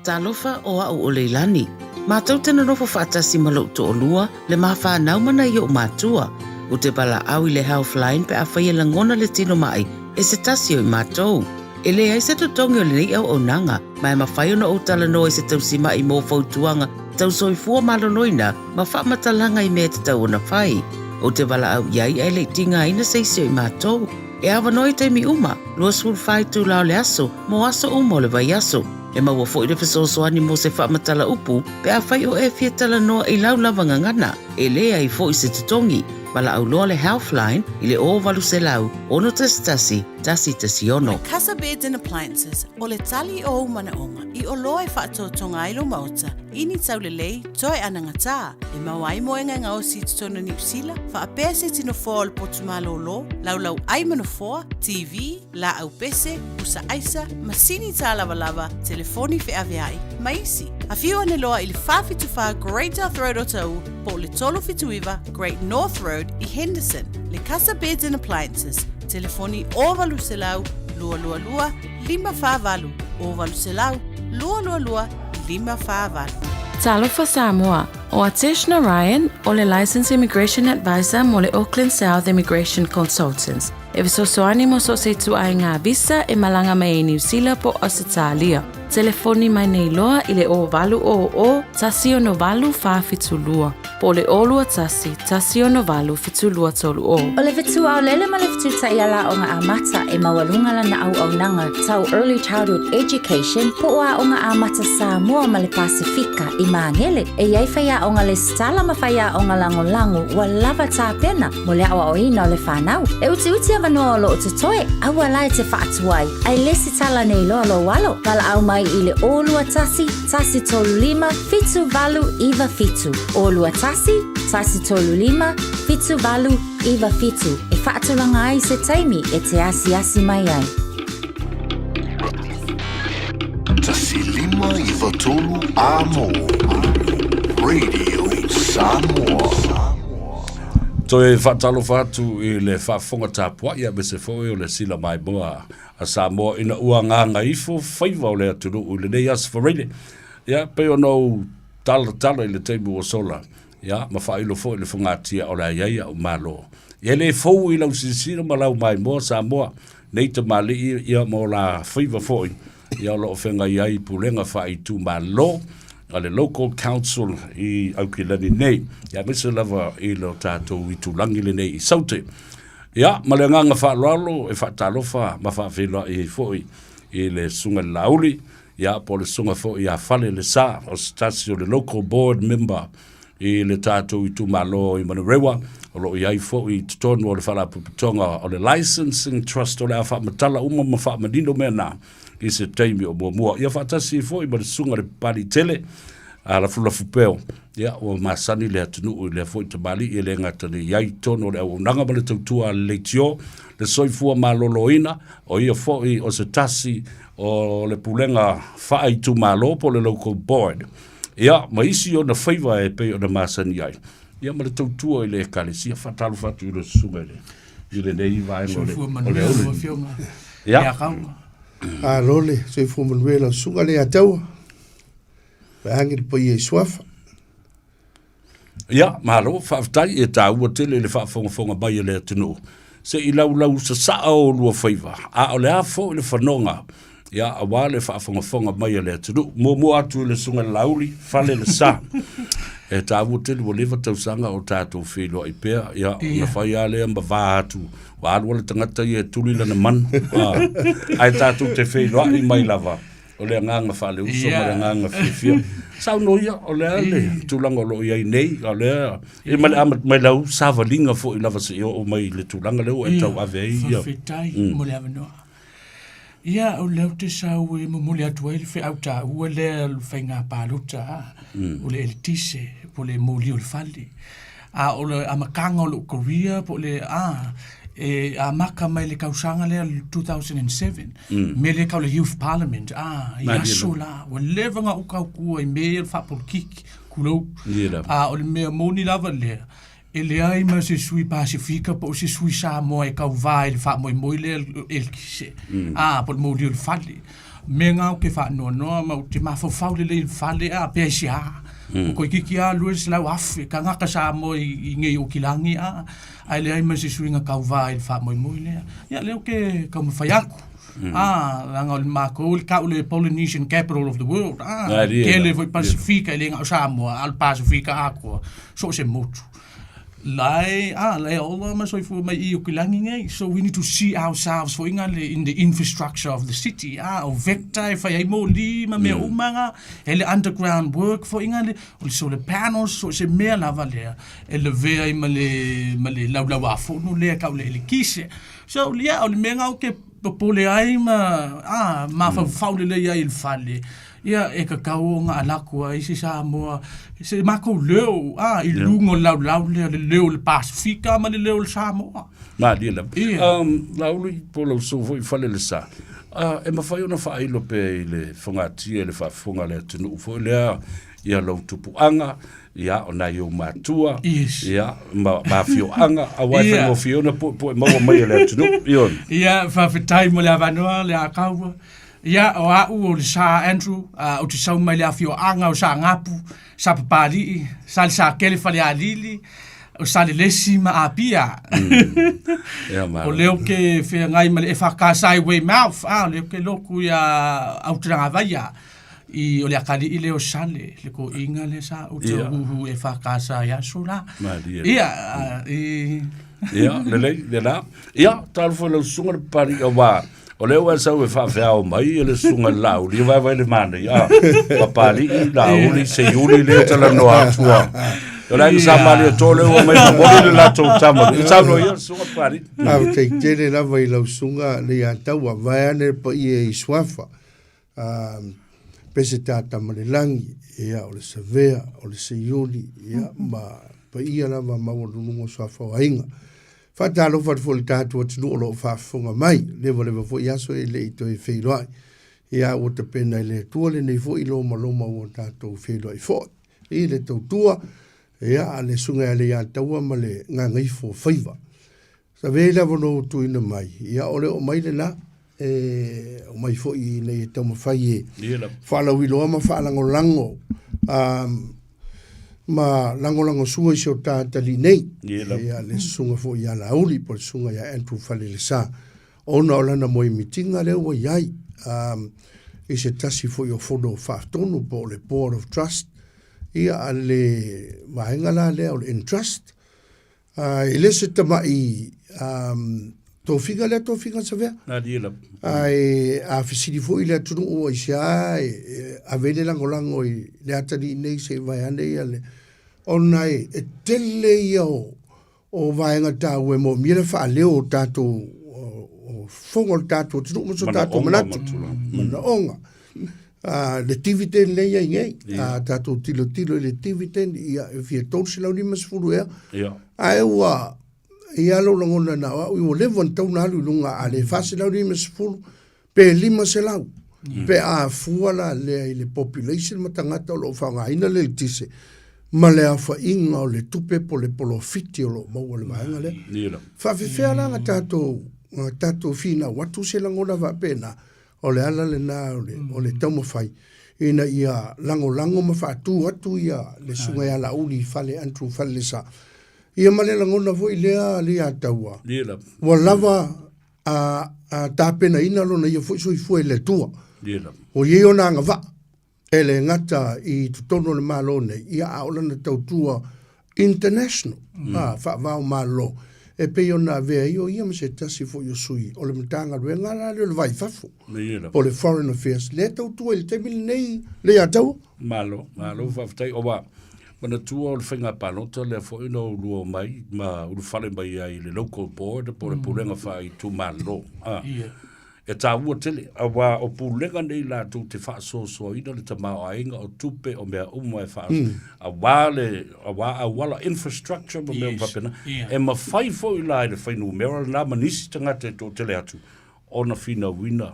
Talofa o a'u o Leilani. Matou te nonofo faatasi ma lo'u to'olua, le ma fanau ma nai o'u matua. Ou te valaau i le Healthline pe afai e lagona le tino ma'i e se tasi o i matou. E leai se totogi o lenei auaunaga, ma e mafai ona ou talanoa i se tausima'i mo fautuaga tau soifua maloloina ma faamatalaga i mea e tatau ona fai. Ou te valaau i ai ae le i tigaina se isi o i matou. E avanoa i taimi uma, 24 itula o le aso, mo aso uma o le vaiaso. E maua foi le fesoasoani mo se faamatala upu pe afai o e fia talanoa i lau lava gagana. E leai foi se totogi. Valaau loa le Healthline i le 0800 611 116. Casa Beds and Appliances, o le tali o ou manaoga i oloa e faatotoga ai lou maota i ni taulelei toe anagatā, e maua ai moega e gaosi i totonu o Niu Sila, faapea se tino foa o le potu malōlō, laulau ʻai ma nofoa, TV, lāʻau pese, pusa ʻaisa, masini tālavalava, telefoni feʻaveaʻi, ma isi. Afio ane loa i le 474 Great South Road Otahuhu po o le 379 Great North Road i Henderson. Le Casa Beds and Appliances, telefoni 0800 222 548, 0800 222 548. Talofa Samoa, o Atesh Narayan o le Licensed Immigration Advisor mo le Auckland South Immigration Consultants. E fesoasoani mo so o se ituaiga visa e malaga mai ai Niu Sila po o Ausetalia. Telefoni mai nei loa i le 0800 168 472 po o le 021 168 7230. O le fetu aolele ma le fetu taiala aoga amata e maualuga lana auaunaga tau Early Childhood Education po o Aoga Amata Samoa ma le Pasefika i Māgele. E i ai faiaoga lesitala ma faiaoga lagolago ua lava tapena mo le aoaoina o le fanau. E utiuti avanoa o loo totoe, aua la e te faatuai, ae lesitala nei loa lou alo. Valaau mai i le 021 135 7897, 021 135 7897 e faatulaga ai se taimi e te asiasi mai ai. 1593 Amo Radio Samoa. Toe faatalofa atu i le faafofoga tapuai aemaise foi o le sila maimoa a Samoa ina ua gagaifo faiva o le atunuu i lenei Aso Faraile. Ia, pei ona ou talatala i le taimi ua sola, ia, ma faailo foi le fogatia o le a i ai a'u malo. Ia e le fou i lau silasila ma lau maimoa Samoa. nei tamalii ia ma o la faiva foi ia o lo o feagai ai pulega faaitumalo a le local council i Aukilani nei, ia aemaise lava i lo tatou itulagi lenei i Saute. Ia, ma le agaga faaaloalo e faatalofa ma faafeiloai ai foi i le Susuga i le Laauli, ia po o le Susuga foi ia Fale Lesa, o se tasi o le local board member i le tatou itumalo i Manurewa, o lo o i ai foi i totonu o le Faalapotopotoga o le Licensing Trust o le a faamatala uma ma faamanino mea na i se taimi o muamua. Ia faatasi foi ma le Susuga i le Papaliitele a Lafulafupeo, ia ua masani le atunuu i lea foi tamalii e le gata nei i ai i totonu o le auaunaga ma le tautua a le leitio, le soifua maloloina, o ia foi o se tasi o le pulega faaitumalo po o le local board. Ia, ma isi ona faiva e pei ona masani ai, ia ma le tautua i le Ekalesia. Faatalofa atu i le susuga i le i lenei vaega o le Soifua o le manuia auli. lau Afioga Ia. ia Kaua. Malo le soifua manuia lau susuga le Ataua. Vaeane le paia i Suafa. Ia, malo, faafetai, e taua tele le faafogafoga mai a le atunuu. Se i laulau sasaa o lua faiva, a o le a foi le fanoga, ia, aua le faafogafoga mai a le atunuu. Muamua atu i le Susuga i le Laauli, fale le sa. E taua tele ua leva tausaga o tatou feiloai pea, ia, ona fai lava lea ma va atu, ua alu lava le tagata ia e tuli lana manu, ae tatou te feiloai mai lava. O le agaga faaleuso ma le agaga fiafia. Saunoa ia, o le a le tulaga o lo o i ai nei, o lea, e ma le amata mai lau savaliga foi lava seia oo mai i le tulaga lea ua e tauave ai ia. Faafetai mo le avanoa. Ia, o lea ou te sau e momoli atu ai le feau taua lea o le faiga palota, o le eletise, po o le moli o le fale. A o le amataga o lou career po o le, a, e amata mai le tausaga lea 2007, mea lea e tau o le Youth Parliament, a, i aso la, ua leva ona ou tautua i mea ia o le faapolokiki, tulou. A o le mea moni lava lea, e leai ma se sui Pasefika po o se sui Samoa e tauva i le faamoemoe lea o le eletise, a, po o le moli o le fale. O mea na ou te faanoanoa ma ou te mafaufau lelei i le fale, a, pe aisea. Ua toeitiiti lava 200,000 tagata Samoa i nei i Okilagi, a, ae leai ma se suiga tauva i le faamoemoe lea. Ia, lea ou te taumafai atu, a, leaga o le matou e tau o le Polynesian capital of the world, a, tele foi Pasefika, e le na o Samoa, a o le Pasefika atoa, so o se motu. Lai, a, lai ola ma soifua mai i Okilagi nei. So we need to see ourselves foi nga le in the infrastructure of the city. A, o vector e fai ai moli ma mea uma nga, e le underground work foi nga le, o le solar panels, so se mea lava lea, e lavea ai ma le, ma le laulauafono lea tau le elekise. So, yeah, o le mea nga ou te popole ai ma, a, mafaufau lelei ai i le fale, Ia, e tatau ona alatu ai se Samoa, se matou leo, a, i luga o le laulau lea, le leo o le Pasefika ma le leo o le Samoa. Malie lava. Ia. Laauli, po o lau uso foi Falelesa, e mafai ona faailo pea i le fogatia i le faafofoga a le atunuu foi lea ia lou tupuaga, ia, o nai ou matua, yes. ia, ma, ma afioaga, aua e faigofie ona puepue maua mai e le atunuu. Ioe. Ia, faafetai mo le avanoa, le Akaua. Ia, o a'u o le Sa Andrew, a, ou te sau mai le afioaga o Saanapu, Sapapalii, Salesakele Falealili, o Salelesi ma Apia. Ia, malo. O lea ou te feagai ma le EFKS i Weymouth, a, o lea ou te lotu iā Aotearoa i o le akalii lea o Sale, le toeaina lea sa ou te huhu EFKS i aso la. Malie. Ia, a, i... Ia, lelei, lena. Ia, talofa i lau susuga le Papalii, aua O lea ua e sau e faafeao mai le susuga i le Laauli, vaevae le manaia, ah, Papalii, Laauli, Seiuli lea e talanoa atu a. O le aiga Sa Malietoa lea ua mai momoli le latou tama. I saunoa ia le susuga Papalii. Faafetai tele lava i lau susuga Leiataua, vaeane le paia i Suafa, Peseta Tamalelagi, ia, o le Savea, o le Seiuli, ia, ma paia lava maualuluga o Suafa o aiga. Faatalofa atu foi i le tatou atunuu o lo o faafofoga mai, levaleva foi aso e le i toe feiloai. Ia ua tapena e le Atua lenei foi lomaloma ua tatou feiloai foi i le tautua ia a le Susuga ia Leiataua ma le Gagaifo Faiva. Save le avanoa ua tuuina mai, ia o le oo mai lena, e omai foi ina ia taumafai e faalauiloa ma faalagolago ma lagolagosua i si o ta atalii nei, ia le susuga foi ia Laauli po o le susuga ia Andrew Falelesa. ona o lana moemitiga lea ua i ai um, i se tasi foi o fono faatonu po o le Board of Trust ia a le vaega la lea o le Entrust. Uh, e le se tama'i um, tofiga lea tofiga Savea. Ae a fesili foi le atunuu aisea e, e ave le lagolago i le atalii nei se i vaeane ia le ona e, e tele ia o, o vaega taua e moomia le faaleo o tatou o, o fofoga o le tatou atunuu ma so tatou manatu manaoga. Uh, le dividend lea i ai nei, yeah. uh, tatou tilotilo i le dividend, ia, e fia 350 ea. Yeah. Ae ua, ia lou lagona na o au, ua leva ona tatau ona alu i luga, a le 450, pe 500. Pe a fua la lea i le population ma tagata o lo o faaaogaina le eletise, ma le aofaiga o le tupe po o le polofiti o lo o maua i le vaega lea. Yeah. Faafefea la na tatou, na tatou finau atu se lagona faapena, O le ala lena o le, o le taumafai ina ia lagolago ma faatu atu ia le Susuga ia Laauli Fale Andrew Falelesa. Ia ma le lagona foi lea le ia taua. Ua lava a, a tapenaina lona ia foi soifua i le Atua. Ua i ai ona agavaa e le gata i totonu o le Malo nei, ia a o lana tautua international, mm. a, faavao Malo, e pei ona avea ai o ia ma se tasi foi o sui o le Matagaluega la lea o le Vai Fafo, po o le Foreign Affairs, lea tautua i le taimi lenei le ia taua. Malo, malo faafetai. Aua, manatua o le faiga palota lea foi na ulua mai ma ulufale mai ai i le local board po o le pulega faaitumalo. Ah. Yeah. E taua tele, auā o pulega nei latou te faasoasoaina le tamaoaiga o tupe o mea uma e faa, auā le, auā auala, infrastructure ma mea uma faapena. E mafai foi la e le fuainumera lena ma nisi tagata e toatele atu ona finauina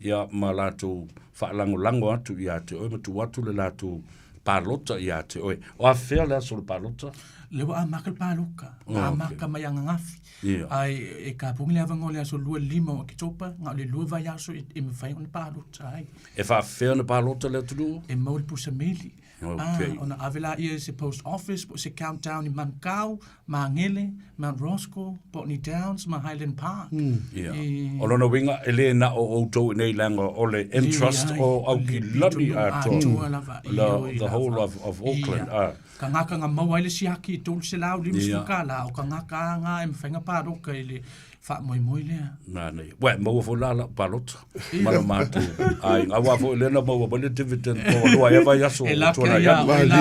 ia ma latou faalagolago atu ia te oe ma tuu atu le latou palota ia te oe. O afea le aso o le palota? Lea ua amata le paloka, amata mai ananafi. Ia. Ae e kapugi le avanoa i le aso 25 o Oketopa, na o le lua vaiaso e, e mafai ona palota ai. E faafefea ona palota le atunuu? E maua le pusa meli. Okay. Ah, ona ave laia i se post office po o se countdown i Manukau, Magele, Mount Roskill, Botany Downs ma Highland Park. Ia. E... O lona uiga, e le na o outou i nei leaga o le Entrust o Aukilani atoa. Atoa lava. The whole of Auckland. Ia. Ah. Tagata na maua ai le siaki i 350 tala, o tagata a na e mafai ona palota i le faamoemoe lea. Manaia. Ué, maua foi la lau palota ma lo matou aiga. Aua foi lea na maua mai le dividend po o lua ea vaiaso E o lake tuanai ia atu. oe la.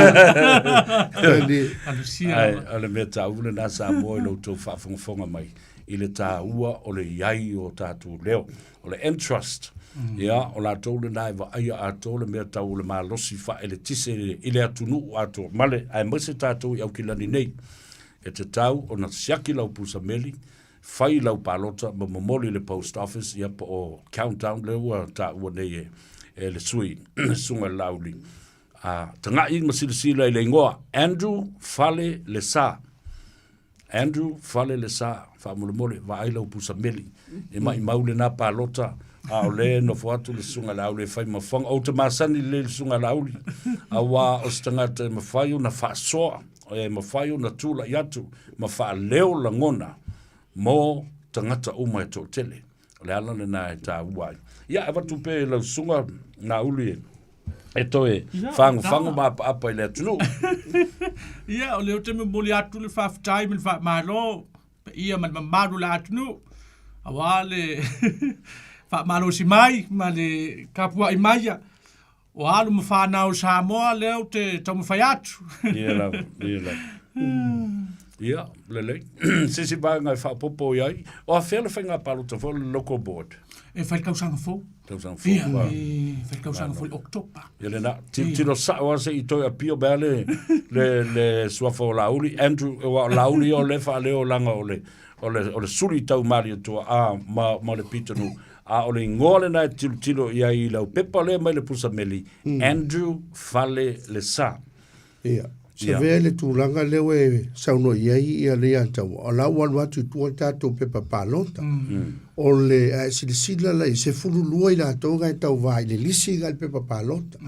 Alusia Ae, lava. o le mea taua lena Samoa i lo outou faafogafoga mai i le taua o le i ai o tatou leo. O le Entrust, ia, o latou lena e vaaia atoa le mea tau o le malosi faaeletise i le atunuu atoa, ma le, aemaise tatou i Aukilani nei. E tatau ona siaki lau pusa meli, fai lau palota ma momoli i le post office, ia, po o Countdown lea ua taua nei e, e le sui, le Susuga i le Laauli. A, taga'i ma silasila i le igoa, Andrew Fale Lesa. Andrew, fale le sa, faamolemole, vaai lau pusa meli. E maimau lena palota, a o lea e nofo atu le Susuga i le Auli e fai ma fofoga. Ou te masani lelei i le Susuga i le Auli, auā o se tagata e mafai ona faasoa, e mafai ona tulai atu ma faaleo lagona mo tagata uma e toatele. O le ala lena e taua ai. Ia, avatu pea i lau Susuga Nauli e e toe fagofago ma apaapa i le atunuu. Ia, o lea ou te momoli atu le faafetai ma le faamalo, paia ma le mamalu o le atunuu, auā le faamalosi mai ma le tapuai mai ia. O alo ma fanau o Samoa lea ou te taumafai atu. Ia lava, ia lava. Ia, lelei. Se isi vaega e faaopoopo i ai, o afea le faiga palota foi o le local board? E fai le tausaga fou. Tausaga fou. Ia, e fai le tausaga fou i Oketopa. Ia lena, tilotilo sao lava se i toe apio mai le, le, le suafa o Laauli, Andrew, aua o Laauli ia o lea e faaleo leaga o le, o le, o le suli tau Malietoa, a, ma, ma le pitonuu. A o le igoa lena e tilotilo i ai i lau pepa lea mai le pusa meli, Andrew Fale Lesa. Ia, savea le tulaga lea ua e saunoa i ai ia Leiataua, o la ua alu atu i tua le tatou pepa palota. O le, a e silasila la i 12 i latou na e tauva i le lisi na i le pepa palota.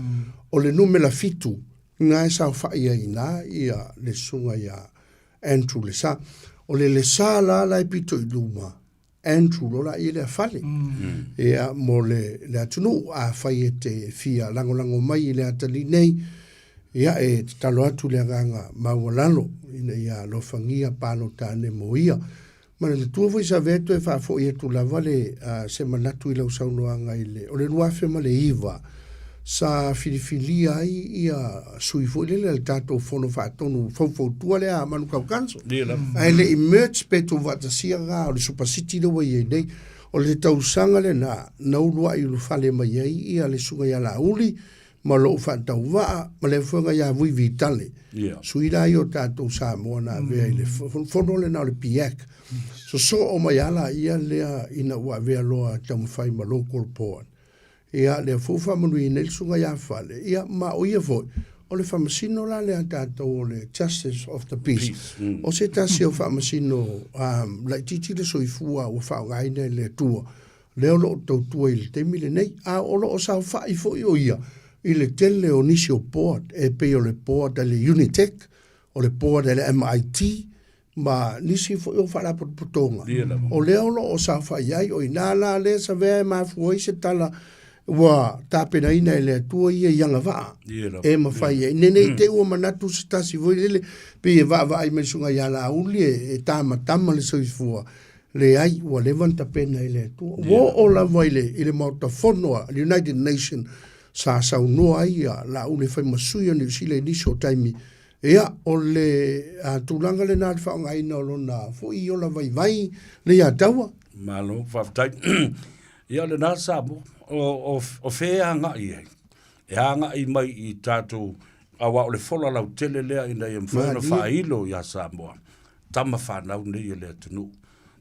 O le numera 7 na e saofai ai i ina ia le susuga ia Andrew Lesa. O le Lesa la la e pito i luma. Andrew loa laia lea Fale. Ia, mo le, le atunuu, afai e te fia lagolago mai i le atalii nei, ia, e tatalo atu le agaga maualalo ina ia alofagia palota ane mo ia. Ma le matua foi Savea toe faafoi atu lava le, se manatu i lau saunoaga i le, o le 2009, sa filifilia ai ia sui foi lele a le tatou Fono Faatonu faufautua lea a Manukau Council. Ae le i merge pe tuufaatasia ga o le Super City lea ua i ai nei. O le tausaga lena na uluai ulufale mai ai ia le Susuga ia Laauli ma lou faatauvaa ma le Afioga ia Vui Vitale, sui la ia o tatou Samoa na avea i le fono lena o le PIAC. Sosoo mai lava laia lea ina ua avea loa taumafai ma local board. Ia, lea foi ua faamanuiaina ai le Susuga ia Fale, ia, ma o ia foi, o le faamasino la lea a tatou o le Justice of the Peace. O se tasi o faamasino um, laitiiti le soifua ua faaaogaina e le Atua, lea o lo o tautua i le taimi lenei, a o lo o saofai foi o ia i le tele o nisi o board, e pei o le board a le Unitec, o le board a le MIT, ma nisi foi o faalapotopotoga o lea o lo o saofai ai. O i ina la lea savea e mafua ai se tala ua tapenaina e le Atua ia i agavaa e mafai ai. Ne i te i ua manatu se tasi foi lele pei e vaavaai mai susuga ia Laauli e tamatama le soifua. Leai, ua leva ona tapena e le Atua. Ua oo lava i le, i le Maota Fono a le United Nation sa saunoa ai ia Laauli e fai ma sui o Niu Sila i nisi o taimi. Ia, o le tulaga lena le faaaogaina o lona foi ola vaivai le ia taua. Malo, faafetai. Ia, o lena Samoa, o fea e agai ai? E agai mai i tatou, aua o le fola lautele lea ina ia mafai ona faailo ia Samoa, tama fanau nei a le atunuu.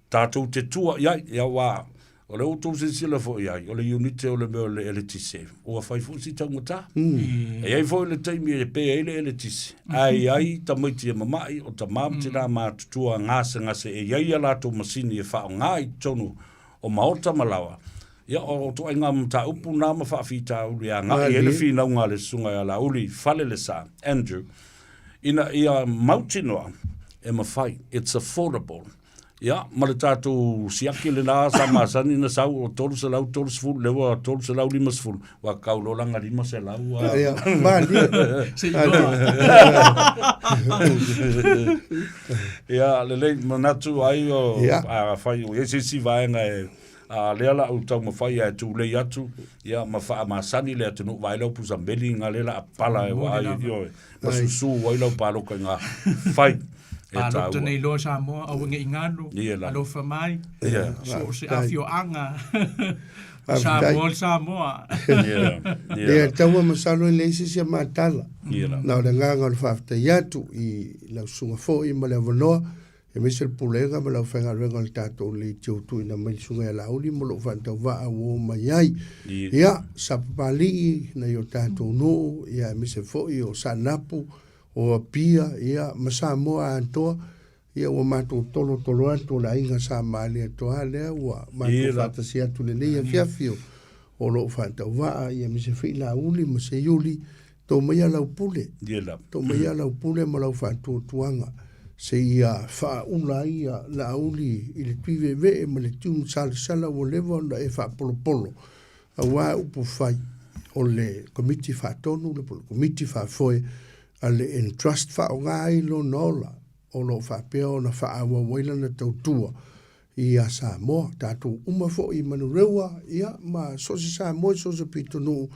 Tatou te tua i ai, aua o lea ua outou silasila foi i ai, o le iunite o le mea o le eletise, ua fai foi si taugata. E i ai foi le taimi e pe ai le eletise, ae i ai tamaiti e mama'i, o tama ma tinā matutua gasegase e i ai a latou masini e faaaoga i totonu o maota ma laoa. Ia, o ituaiga mataupu na ma faafitauli e agai ai le finauga a le Susuga ia Laauli Falelesa Andrew, ina ia mautinoa e mafai, it's affordable. Ia, ma le tatou siaki lena sa masani na sau o 330, lea ua 350, ua kau loa laga 500 a. Ia, malie. Se i loa. Ia, lelei, manatu ai o, a fai o i ai se isi vaega e, a lea la ou taumafai ae tulei atu, ia, ma faamasani le atunuu, vaai lau pusa meli nga lea la a pala e vaai, ioe, ma susu ai lau paloka i ngā fai e Palota tāua. nei loa Samoa, aua ne i galo, alofa mai, so o se afioaga. O Samoa o le Samoa. Lea taua masalo e leai se isi a matala. Na o le agaga o le faafetai atu i lau susuga foi ma le avanoa, aemaise le pulega ma le aufaigaluega o le tatou leitio tuuina mai le susuga ia Laauli ma lou faatauvaa ua oo mai ai. Ia, Sapapalii, nai o tatou nuu, ia aemaise foi o Saanapu, o Apia, ia, ma Samoa atoa, ia ua matou tolotolo atu o le aiga Sa Malietoa lea ua matou faatasi atu i lenei afiafi o lou faatauvaa, ia aemaise foi Laauli ma Seiuli, Tau maia lau pule, tau maia lau pule ma lau faatuatuaga, seia faaula ai ia Laauli i le tuiveevee ma le tiumasalasala ua leva ona e faapolopolo, aua upu fai o le Komiti Faatonu po o le Komiti Faafoe a le Entrust faaaoga ai lona ola o lo o faapea ona faaauau ai lana tautua ia Samoa, tatou uma foi i Manurewa, ia, ma so o se Samoa i so o se pitonuu,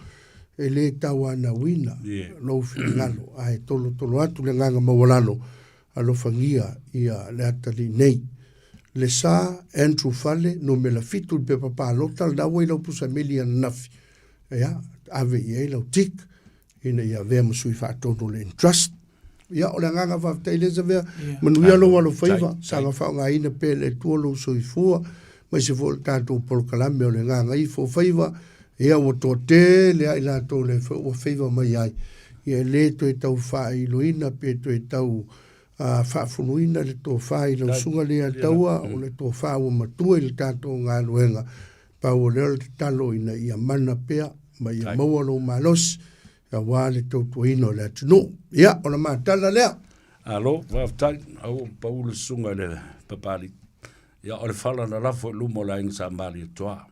e le tauanauina lou finagalo, ae tolotolo atu le agaga maualalo, alofagia ia le atalii nei. Le sa, Andrew Fale, numera 7 i le pepa palota, lena ua i lau pusa meli ananafi, ia, ave i ai lau tick, ina ia avea ma sui faatonu o le Entrust. Ia, o le agaga faafetai lea Savea, manuia lou alofaiva, saga faaaogaina pea e le Atua lou soifua, aemaise foi o le tatou polokalame o le Gagaifo Faiva, ia ua toatele lava i latou o lea foi ua faiva mai ai, ia e le toe tau faailoina pe toe tau faafuluina le tofa i lau susuga Leiataua, o le tofa ua matua i le tatou galuega, Pau o lea o le tatalo ina ia mana pea ma ia maua lou malosi aua le tautuaina o le atunuu. Ia, o le matala lea. Alo, faafetai. Aua pau le susuga i le Papalii. Ia, o le fala na lafo i luma o le aiga Sa Malietoa.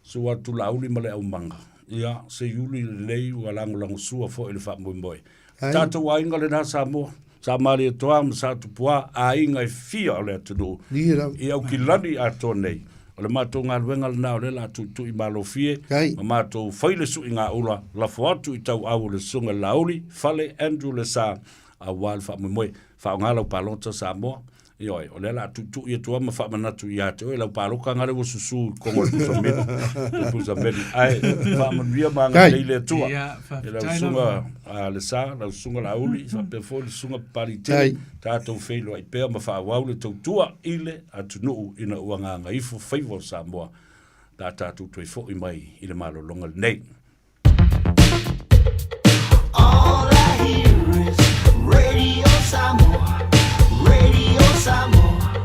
Susu atu Laauli ma le aumaga, ia, seiuli lelei ua lagolagosua foi i le faamoemoe. Ai. Tatou aiga lena Samoa, Sa Malietoa ma Sa Tupua, aiga e fia o le atunuu. I Aukilani atoa nei. O le matou galuega lena o lea o le a tuitui malofie ma matou fai le suiga ula, lafo atu i tauau o le Susuga i le Laauli, Fale Andrew Lesa, aua le faamoemoe. Faaaoga lau palota Samoa. Ioe, o lea o le a tuitui atu lava ma faamanatu ia te oe lau palota lena ua susu i totonu o le pusa meli, le pusa meli. Ae faamanuia ma agalelei le Atua i lau susuga Lesa, lau susuga Laauli, faapea foi le susuga Papaliitele, tatou feiloai pea ma faaauau le tautua i le atunuu ina ua gagaifo faiva o Samoa pe a tatou toe foi mai i le malologa lenei. All I hear is Radio Samoa, Radio Samoa,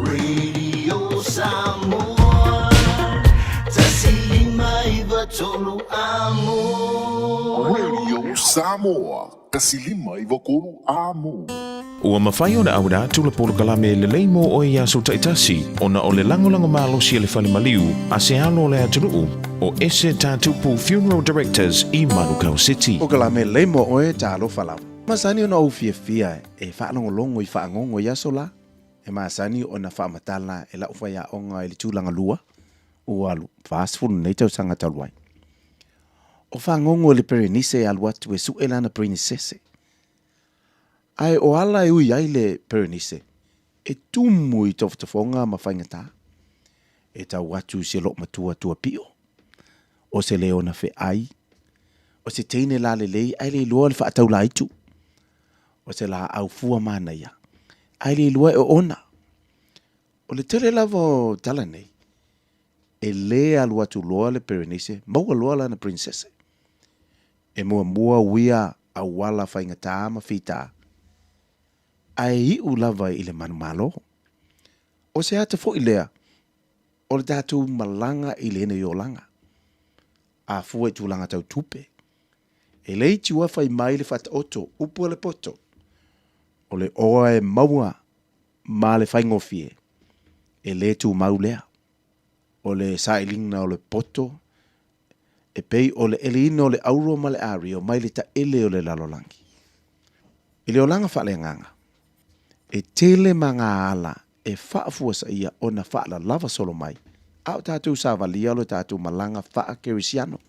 Radio Samoa. 159 amo. Radio Samoa, 159 amo. Ua mafai ona auina atu le polokalame lelei mo oe i aso taitasi ona o le lagolago malosi a le fale maliu a se alo o le atunuu o Ese Tatupu Funeral Directors i Manukau City. Polokalame lelei mo oe talofa lava. Masani ona ou fiafia e faalogologo i fagogo i aso la, e masani ona faamatala e lau faiaoga i le tulaga lua ua alu 40 nei tausaga talu ai. O fagogo i le Perenise e alu atu e sue lana Perenisese. Ae o ala e ui ai le Perenise, e tumu i tofotofoga ma faigata, e tau atu se loomatua tuapio, o se leona feai, o se teine lalelei ae le iloa le faataulaitu, o se laau fua manaia, ae le iloa e oona. O le tele lava o tala nei, e le alu atu loa le Perenise, maua loa lana princese. E muamua uia auala faigata ma fita, ae iu lava i le manumalo. O se ata foi lea o le tatou malaga i lenei olaga. A fua i tulaga tau tupe, e le iti ua fai mai le faataoto upu a le poto, o le oa e maua ma le faigofie, e le tumau lea. O le sailiga o le poto e pei o le ʻeliina o le auro ma le ario mai le taʻele o le lalolagi. I le olaga faaleagaga, e tele ma ngā ala e faafuasaia ona faalalava solo mai, a o tatou savalia o le tatou malaga faa-Kerisiano.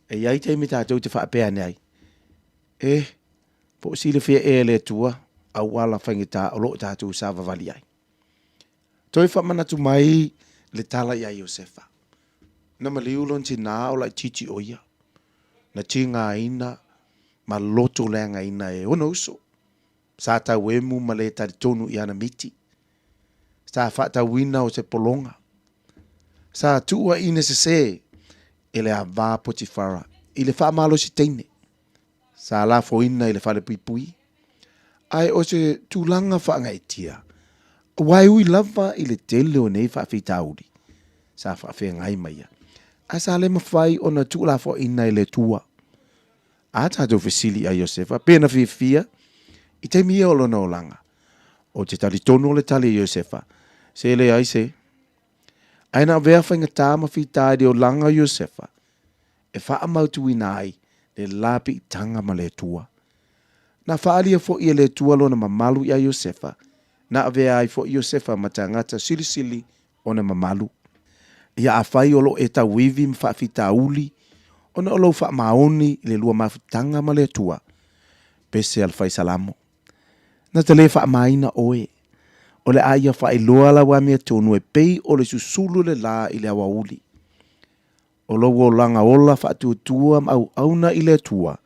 E i ai taimi tatou te faapea ane ai, Eh, po o silafia ea e le Atua auala faigata o lo o tatou savavali ai. Toe faamanatu mai le tala iā Iosefa. Na maliu lona tinā o laitiiti ʻo ia. Na tigaina ma loto leagaina e ona uso. Sa tauemu ma le talitonu i ana miti. Sa faatauina o se pologa. Sa tuuaʻina sesē e le avā Potifara i le faamalosi teine. Sa lafoina i le falepuipui, ae o se tulaga faagaeetia, aua e ui lava i le tele o nei faafitauli sa faafeagai ma ia, ae sa le mafai ona tuulafoaiina e le Atua. A tatou fesili ia Iosefa, pe na fiafia i taimi ia o lona olaga? Ou te talitonu o le tali a Iosefa, Se leai se. Ae na avea faigata ma fita i le olaga o Iosefa, e faamautuina ai le lapiitaga ma le Atua. Na faaalia foi e le Atua lona mamalu iā Iosefa, na avea ai foi Iosefa ma tagata silisili ona mamalu. Ia afai o lo o e tauivi ma faafitauli ona o lou faamaoni i le lua mafutaga ma le Atua, pese a le Fai Salamo. Na te le faamaina oe. O le a ia faailoa lau amiotonu e pei o le susulu le la i le aoauli. O lou olaga ola faatuatua ma auauna i le Atua,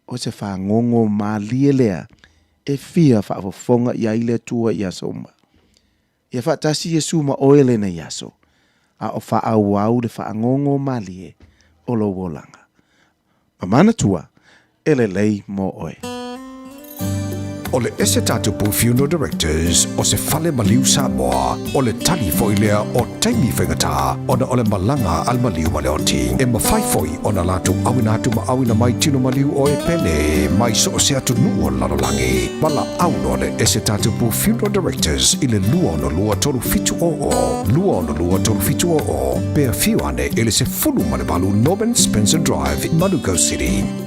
o se fagogo malie lea e fia faafofoga i ai le Atua i aso uma. Ia faatasi Iesu ma oe lenei aso, a o faaauau le fagogo malie o lou olaga. Ma manatua, e lelei mo oe. O le Ese Tatupu Funeral Directors o se fale maliu Samoa, o le tali foi lea o taimi faigata ona o le malaga a le maliu ma le oti. E mafai foi ona latou auina atu ma auina mai tino maliu o e pele mai so o se atunuu o le lalolagi. Valaau loa le Ese Tatupu Funeral Directors i le 262 3700, 262 3700, pe afio ane i le 18 Norman Spencer Drive, Manukau City.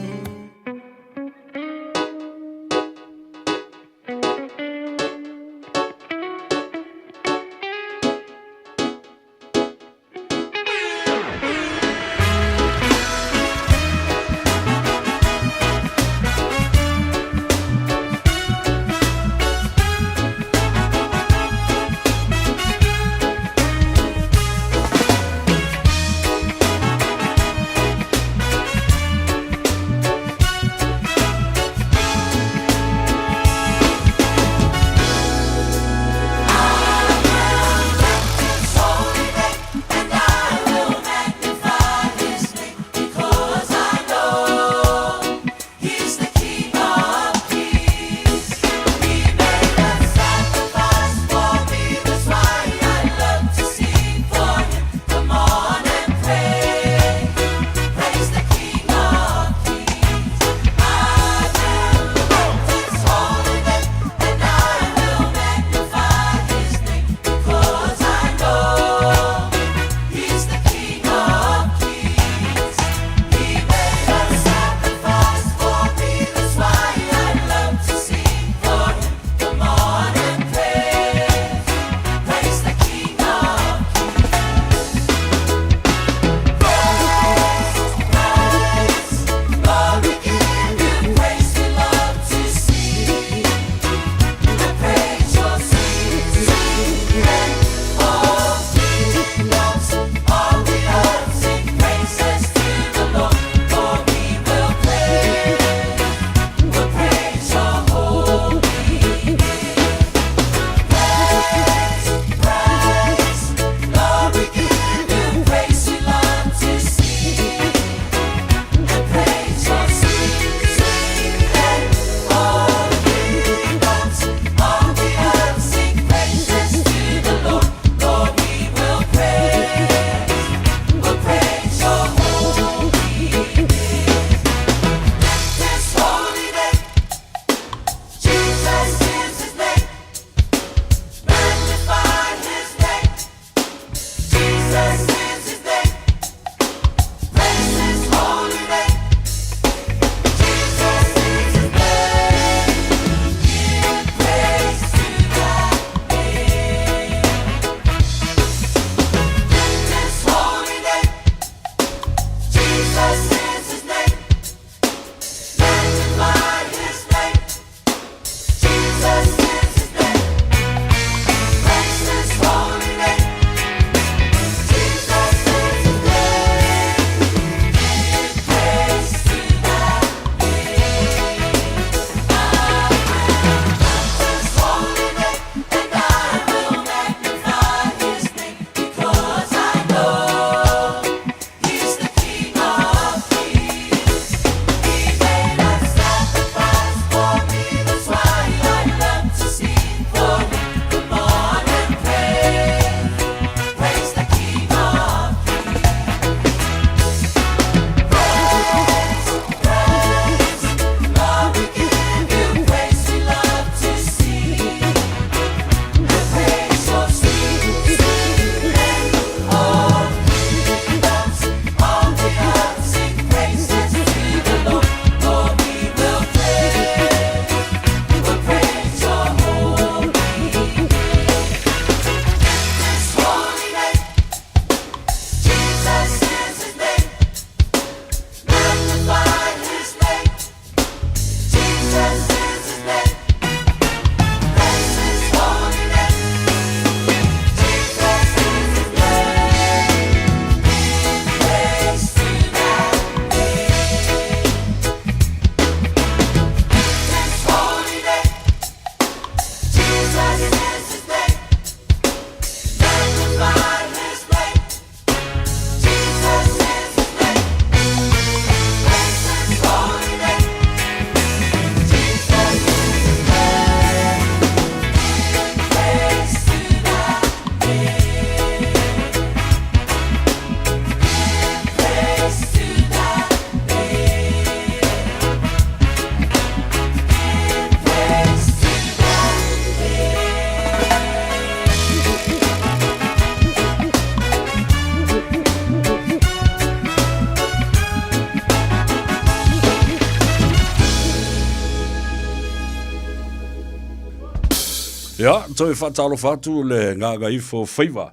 Ia, toe faatalofa atu le gagaifo faiva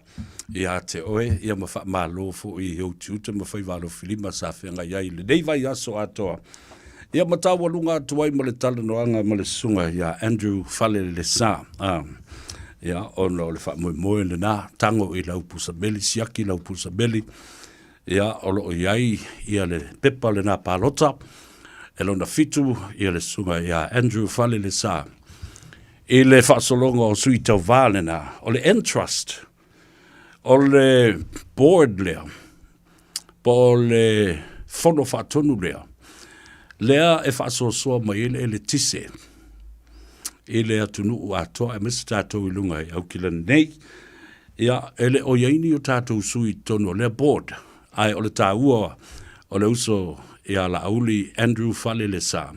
ia te oe, ia ma faamalo foi i ou tiute ma faiva alofilima sa feagai ai i lenei vaiaso atoa. Ia ma taualuga atu ai ma le talanoaga ma le susuga ia Andrew Falelesa. Ah, ia, ona o le faamoemoe lena, tago i lau pusameli, siaki lau pusameli, ia, o lo o i ai ia le pepa lena palota, e lona fitu ia le susuga ia Andrew Falelesa. I le faasologa o sui tauva lena, o le Entrust, o le board lea, po o le fono faatonu lea, lea e faasoasoa mai ai le eletise i le atunuu atoa, aemaise tatou i luga i Aukilani nei. Ia, e le o i ai ni o tatou sui i totonu o lea board, ae o le taua o le uso ia Laauli Andrew Falelesa,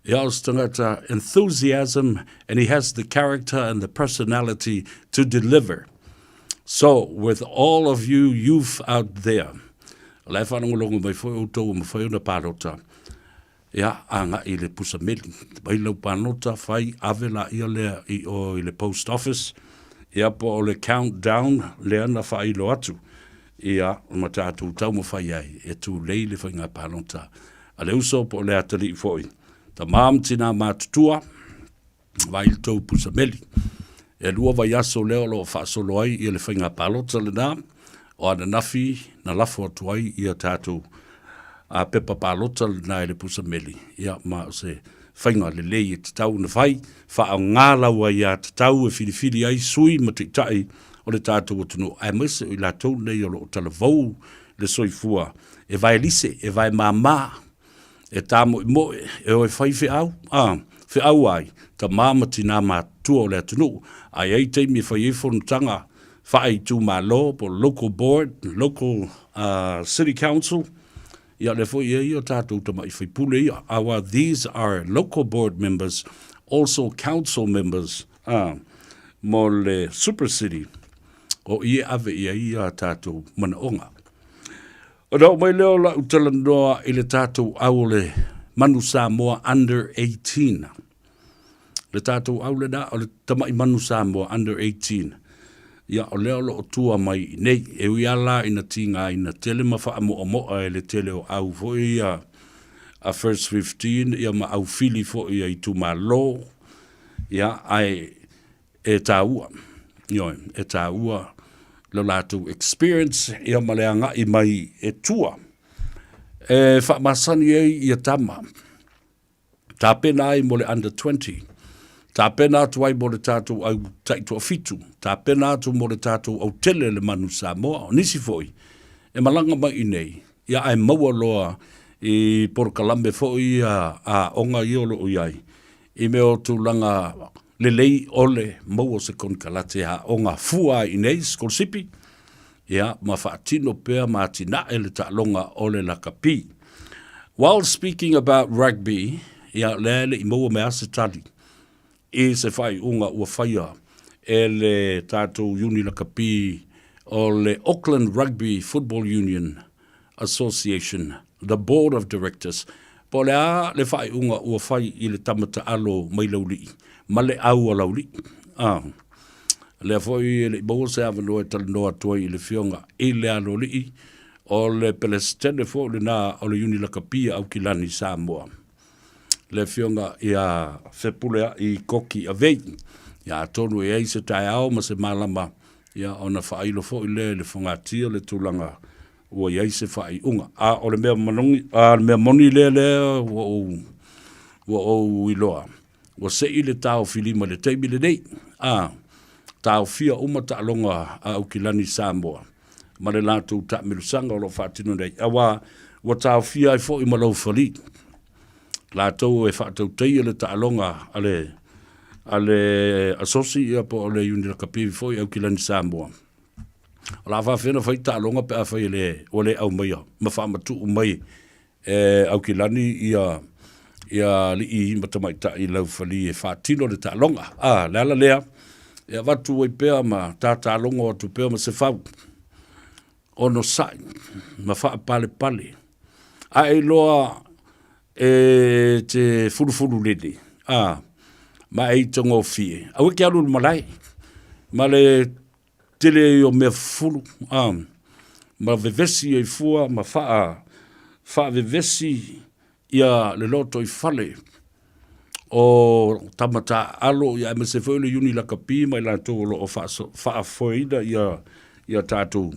Ia o se tangata enthusiasm and he has the character and the personality to deliver. So, with all of you youth out there, o la e faalogologo mai foi outou ua mafai ona palota, ia, agai i le pusa meli, mai lau palota, fai, ave laia lea i o i le post office, ia po o le countdown lea na faailo atu, ia, ma tatou taumafai ai e tulei le faiga palota A le uso po o le atalii foi, tama ma tinā matutua, vaai le tou pusa meli. E lua vaiaso lea o lo o faasolo ai ia le faiga palota lena, o ananafi na lafo atu ai ia tatou a pepa palota lena i le pusa meli, ia ma o se faiga lelei e tatau ona fai, faaaoga lau aiatatau e filifili ai sui ma taitai o le tatou atunuu, aemaise o i latou nei o lo o talavou le soifua e vae lise, e vae māmā, e tāmoemoe, e o e fai feau, ā, feau ai, tama ma tinā matutua o le atunuu, a i ai taimi e fai ai fonotaga faaitumalo po o local board, local uh, city council, ia lea foi e ia tatou tama'i faipule ia, aua these are local board members, also council members, ā, mo le super city, o i e ave i ai ia tatou manaoga. Ona oo mai lea o la'u talanoa i le tatou au o le manu Samoa under 18. Le tatou au lena o le tama'i manu Samoa under 18. Ia, o lea o lo o tua mai i inei. E ui lava la ina tigaina tele ma faamo'amo'a e le tele o au foi ia a First 15 ia ma au fili foi a itumalo, ia, ae e taua, ioe, e taua lo latou experience ia ma le agai mai e tua e faamasani ai ia tama, tapena ai mo le under 20, tapena atu ai mo le tatou au taitoafitu, tapena atu mo le tatou autele le manu Samoa. O nisi foi e malaga mai i nei, ia ae maua loa i polokalame foi ia aoga ia o lo o i ai, i mea o tulaga lelei ole maua o se konekarate aoga fua ai i nei sikolasipi, ia, ma faatino pea ma atinae le taaloga o le lakapi. While speaking about rugby, ia, lea e le i maua mai lava se tali i se faaiuga ua faia e le tatou iuni lakapi o le Auckland Rugby Football Union Association, the Board of Directors, po o le a le faaiuga ua fai i le tama taalo mai Laulii ma le au a Laulii. A lea foi e le i maua se avanoa e talanoa atu ai i le Afioga i le Aloalii, o le Pelesitene foi lena o le Iuni Lakapi a Aukilani Samoa, le Afioga ia Fepuleai Koki Avei. Ia atonu e i ai se taeao ma se malama Ia, ona faailo foi lea i le fogatia le tulaga ua i ai se faaiuga. A o le mea manogi, a le mea moni lea lea ua ou, ua ou iloa, ua sei le taofilima i le taimi lenei. A, taofia uma taaloga a Aukilani Samoa ma le latou taamilosaga o lo o faatino nei, auā ua taofia ai foi ma Laufali. Latou e faatautaia le taaloga a le a le asosi ia po o le Iuni Lakapi foi Aukilani Samoa. O le a faafefea ona fai taaloga pe afai e le ua le aumaia ma faamatuu mai e Aukilani ia ia alii ma tamaitai laufali e faatino le taaloga. A, le ala lea e avatu ai pea ma tatalogo atu pea ma se fau onosai ma faapalepale, ae iloa e te fulufulu lele, a, Ma e itagofie, aua e te alu i le malae, ma le tele ai o mea fufulu, a, ma vevesi ai fua ma faa, faavevesi ia le lotoifale o tama taaalo, ia aemaise foi o le Iuni Lakapi ma i latou o lo o faafoeina ia, ia tatou,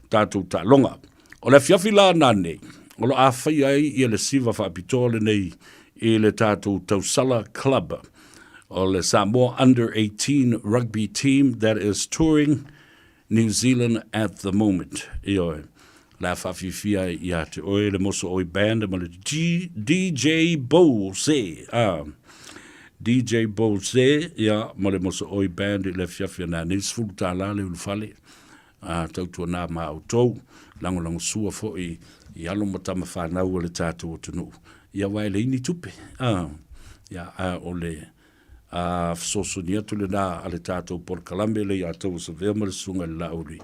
tatou taaloga. O le afiafi la nanei, o lo o afaia ai ia le siva faapitoa lenei i le tatou Tausala Club o le Samoa Under 18 Rugby Team that is touring New Zealand at the moment. Ioe, le a faafiafia ai ia te oe le Moso Oi Band ma le G, DJ Bose. Ah, DJ Bose, ia, ma le Moso Oi Band i le afiafi ana nei $10 le ulufale. A tautuana ma outou, lagolagosua foi i alo ma tama fanau o le tatou atunuu. Ia aua e leai ni tupe. Ah, ia, a o le a fesoasoani atu lena a le tatou polokalame le ia outou Savea ma le Susuga i le Laauli.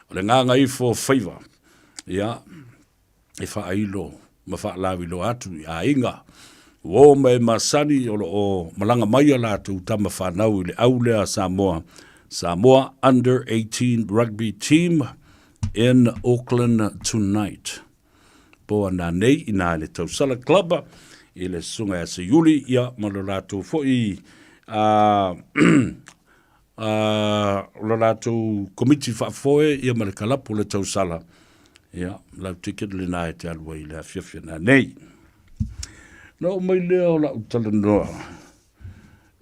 O le gagaifo faiva, ia, e faailo ma faalauiloa atu i aiga uo ma e masani o lo o malaga mai a latou tama fanau i le au lea a Samoa, Samoa Under 18 Rugby Team in Auckland tonight. Po ana nei ina i le Tausala Club i le Susuga ia Seiuli ia ma lo latou foi a lo latou komiti faafoe ia ma le kalapu o le tausala. Ia, lau ticket lena e te alu ai i le afiafi ana nei. Na oo mai lea o lau talanoa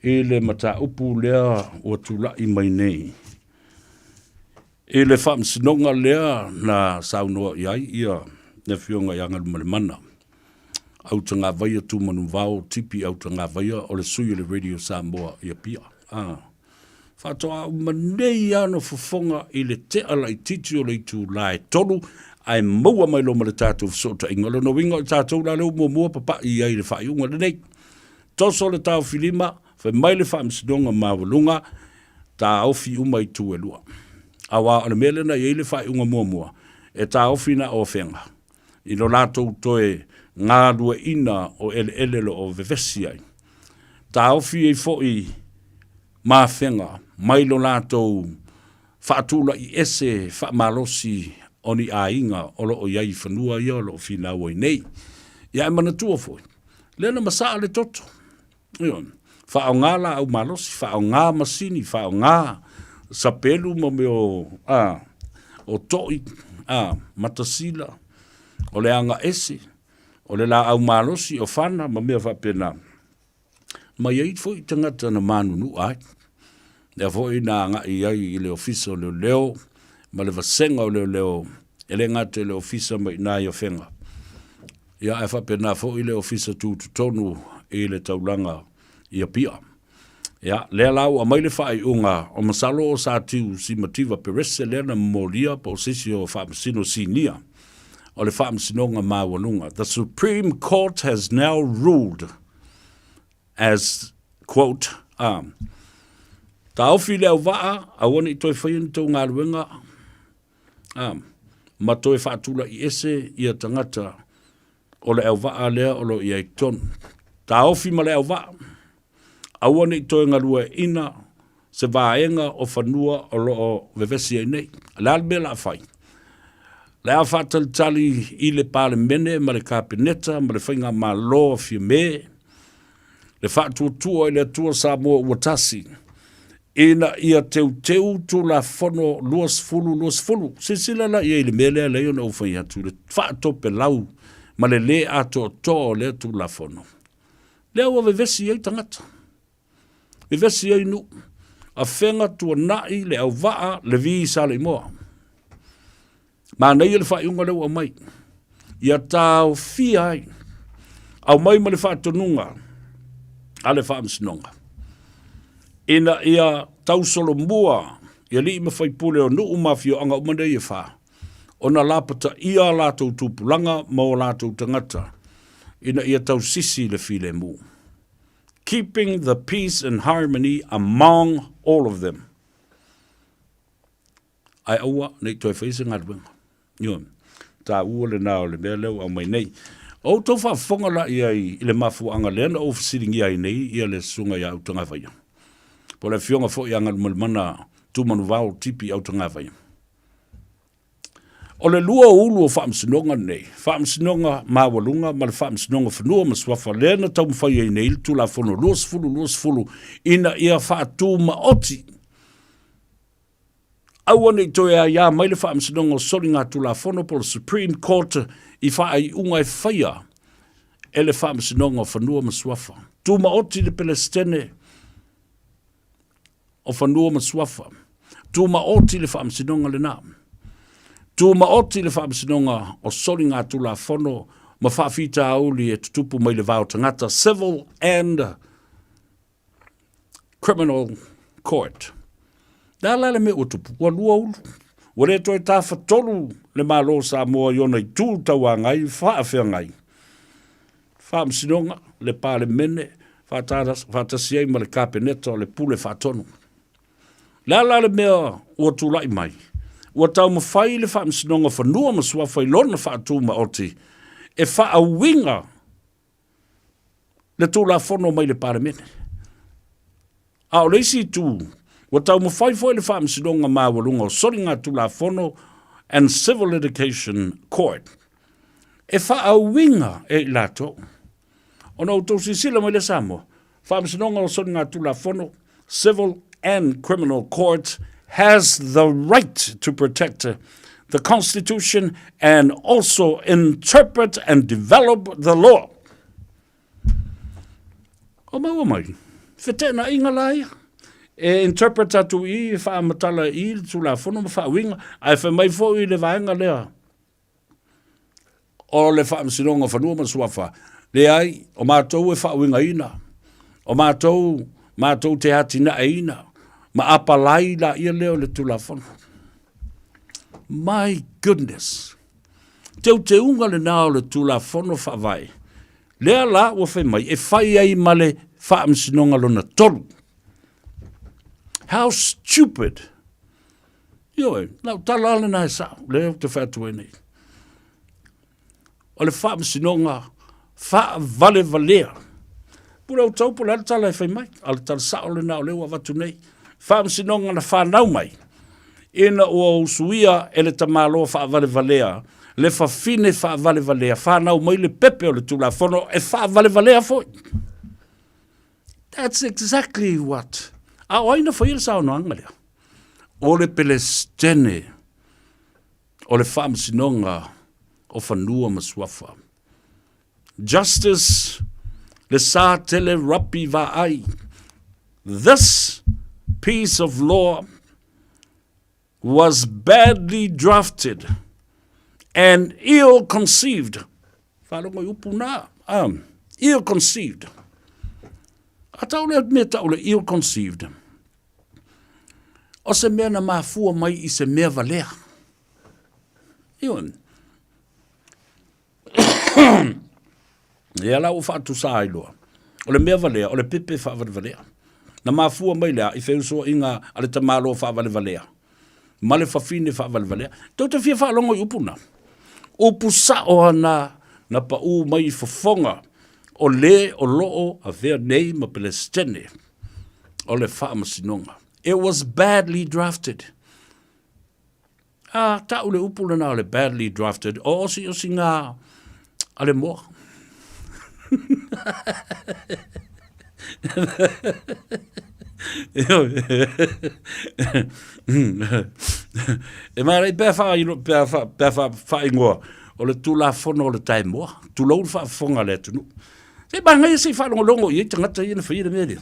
i le mataupu lea ua tulai mai nei i le faamasinoga lea na saunoa i ai ia le Afioga ia Galumalemana Autagavaia Tumanuvao Tipi Autagavaia o le sui o le Radio Samoa i Apia. Ah. Faatoa uma nei lava ona fofoga i le tea laitiiti o le itula e 3 ae maua mai loa ma le tatou fesootaiga. O lona uiga o tatou la lea ua muamua papai ai i le faaiuga lenei. Toso le taofilima, fai mai le Faamasinoga Maualuga, taofi uma itu e lua. Aua o le mea lea na i ai le faaiuga muamua, e taofi na o Afega i lo latou toe galueaiina o eleele o lo o vevesi ai. Taofi ai foi ma Afega mai lo latou faatulai ese faamalosi o ni aiga o lo o i ai i fanua ia o lo o finau ai nei. Ia e manatua foi, lea na masaa le toto. Ioe. Faaaoga laau malosi, faaaoga masini, faaaoga sapelu ma mea o, a, o toi, a, matasila, o le agaese, o le laau malosi, o fana ma mea faapena. Ma i ai foi tagata na manunua ai. Lea foi na agai ai i le Ofisa o Leoleo ma le Vasega o Leoleo, e le gata i le Ofisa ma i ina i Afega. Ia, ae faapena foi le Ofisa Tutotonu i le taulaga i Apia. Ia, lea la ua aumai le faaiuga, o masalo o Satiu Simativa Perese lea na momolia po o se isi o Faamasino Sinia o le Faamasinoga Maualuga. The Supreme Court has now ruled as, quote, taofi le auvaa, aua ne i toe faia ni tou galuega, ma toe faatulai ese ia tagata o le auvaa lea o lo o i ai totonu. Taofi ma le auvaa, aua ne i toe galueaiina se vaega o fanua o lo o vevesi ai nei. O le a le mea o le a fai? O le a faatalitali i le Palemene ma le Kapeneta ma le Faigamalo a Fiame le faatuatua i le Atua Samoa ua tasi ina ia teuteu Tulafono 2020. Silasila la i ai i le mea lea lea ona ou fai atu, le faatopelau ma le lē atoatoa o lea Tulafono. Lea ua vevesi ai tagata, vevesi ai nuu, Afega, Tuanai, Leauvaa, Levi, Saleimoa. Manaia le faaiuga lea ua aumai, ia taofia ai, aumai ma le faatonuga a le Faamasinoga, ina ia tausolomua i alii ma faipule o nuu ma afioaga uma nei e fa, ona lapataia a latou tupulaga ma o latou tagata ina ia tausisi le filemu. Keeping the peace and harmony among all of them. Ae aua ne i toe faia se galuega. Ioe. Taua lena o le mea lea ua aumai nei. O outou faafofoga la i ai i le mafuaaga lea na ou fesiligia ai nei ia le Susuga ia Autagavaia, po o le Afioga foi ia Galumalemana Tumanuvao Tipi Autagavaia. O le lua o ulu o Faamasinoga nei, Faamasinoga Maualuga ma le Faamasinoga Fanua ma Suafa lea na taumafai ai nei le Tulafono 2020 ina ia faatumaoti Aua ne i toe aiā mai le Faamasinoga o Soligatulafono po o le Supreme Court i faaiuga e faia e le Faamasinoga o Fanua ma Suafa. Tumaoti le Pelesitene o Fanua ma Suafa. Tumaoti le Faamasinoga lena. Tumaoti le Faamasinoga o Soligatulafono ma faafitauli e tutupu mai le va o tagata, Civil and Criminal Court. Le a la le mea ua tupu? Ua lua ulu. Ua le toe tafatolu le Malo o Samoa i ona itu tauagai faafeagai. Faamasinoga, le Palemene, faatasi ai ma le Kapeneta o le Pule Faatonu. Le a la le mea ua tulai mai? Ua taumafai le Faamasinoga o Fanua ma Suafa i lona faatumaoti e faauiga le Tulafono mai le Palemene. A o le isi itu, ua taumafai foi le Faamasinoga Maualuga o Soligatulafono and Civil Litigation Court e faauiga e i latou. Ona outou silasila mai lea Samoa, Faamasinoga o Soligatulafono, Civil and Criminal Court has the right to protect the Constitution and also interpret and develop the law. O maua mai, feteenaiga la ia. E interpret atu i, e faamatala i le Tulafono ma faauiga, ae fai mai foi le vaega lea o le Faamasinoga o Fanua ma le Suafa, leai, o matou e faauigaina, o matou, matou te atinaeina, ma apalai laia lea o le Tulafono. My goodness! Teuteuga lena o le Tulafono Faavae, lea la ua fai mai e fai ai ma le Faamasinoga lona tolu. How stupid! Ioe, lau tala lava lena e sao, lea ou te fai atu ai nei. O le faamasinoga faavalevalea. Pule outou po o le a le tala e fai mai, a o le tala sao lena o lea ua avatu nei. Faamasinoga na fanau mai, ina ua usuia e le tamaloa faavalevalea, le fafine faavalevalea, fanau mai le pepe o le Tulafono e faavalevalea foi. That's exactly what. A o ai na faia le saunoaga lea? O le Pelestene o le Faamasinoga o Fanua ma Suafa. Justice Lesatele Rapi Vaai. This piece of law was badly drafted and ill-conceived. Faalogo i upu na. Ill-conceived. A tau lea mea tau le ill-conceived. O se mea na mafua mai i se mea valea. Ioe. Ia la ua faatusa ai loa. O le mea valea, o le pepe faavalevalea. Na mafua mai le a i feusoaiga a le tamaloa faavalevalea ma le fafine faavalevalea. Tou te fia faalogo i upu na? Upu sao ana na paʻū mai i fofoga o le o loo avea nei ma Pelesitene o le Faamasinoga. It was badly drafted. A ta'u le upu lena o le badly drafted, o osiosiga a le moa. E manaia pe a faaingoa o le Tulafono o le Taemoa, tulou le faafofoga a le atunuu. Se manaia se i faalogologo i ai tagata ia na faia le mea lea.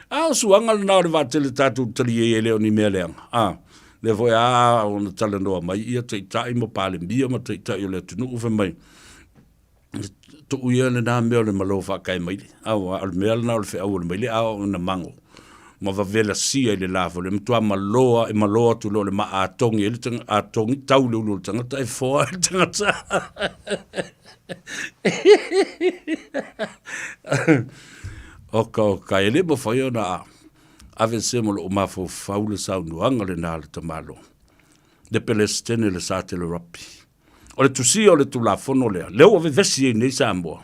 A o suaga lena o le vaatele tatou tali ai e le o ni mea leaga. A, lea foi a ona talanoa mai ia taitai ma Palemia ma taitai o le atunuu fai mai, tuu ia lena mea o le malo faakae maile. A o le mea lena o le feau o le maile a o ona mago ma vavelasia i le la foi le matua malo e malo atu loa le maa atogi ai le tagata atogi tau le ulu o le tagata e foa ai le tagata. Oka oka e le mafai ona aveesea ma lou mafaufau le saunoaga lena a le tamaloa. Le Pelesitene le Satele Rapi. O le tusia o le Tulafono lea, lea ua vevesi ai nei Samoa,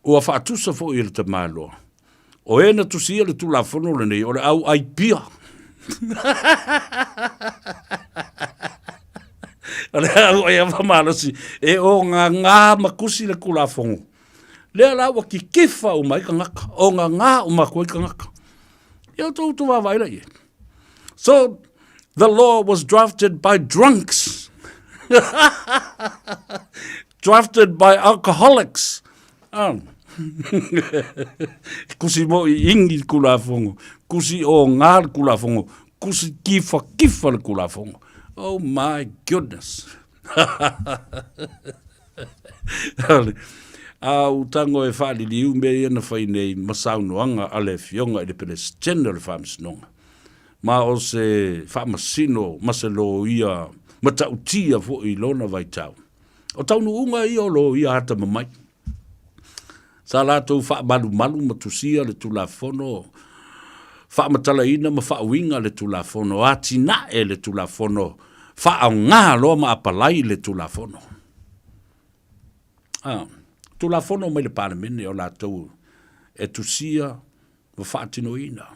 ua faatusa foi e le tamaloa, o e na tusia le Tulafono lenei, o le au ai pia. o le au ai ava malosi, e o ngā ngā makusi le Tulafono. Lea la ua kikifa uma ai kangaka, o ngā ngā uma koe kangaka. Ia o tō utu wāwai la ie. So, the law was drafted by drunks. drafted by alcoholics. Oh. kusi mo i ingi le kulafongo, kusi o ngā le kulafongo, kusi kifa kifa le kulafongo. Oh my goodness. A u tango e whaaliliu me ia na whai nei masaunoanga a le fionga i le Pelesitene o le Whamasinoga. Ma o se faamasino ma se loia matautia foi i lona vaitau. O taunuuga ia o loia atamamai. Sa latou faamalumalu ma tusia le Tulafono, faamatalaina ma faauiga le Tulafono, atinae le Tulafono, faaaoga loa ma apalai le Tulafono. Ah, Tulafono mai le Palemene o latou e tusia ma faatinoina.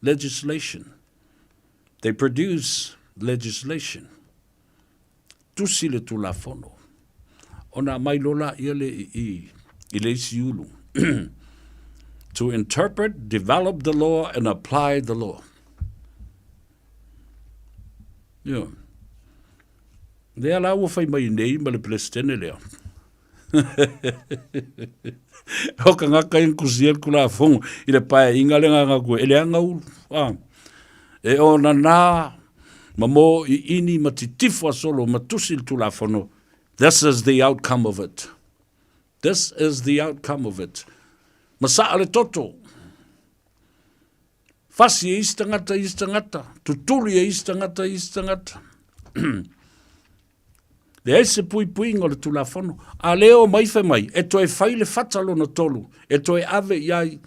Legislation. They produce legislation. Tusi le Tulafono. Ona aumai loa laia le i i, i le isi ulu. to interpret, develop the law and apply the law. Yeah. Lea la ua fai mai nei ma le Peresetene lea. o ka ngaka i kusi e kula fongo i le pae inga le nganga kue e le anga ulu. Ah. E o na nā ma mo i ini ma titifo a solo ma tusi le tulafono. This is the outcome of it. This is the outcome of it. Ma saa le toto. Fasi e isi tangata, isi tangata. Tutuli e isi tangata, isi tangata. Leai se puipuiga o le Tulafono. A lea o mai fai mai, e toe fai le fata lona tolu, e toe ave i ai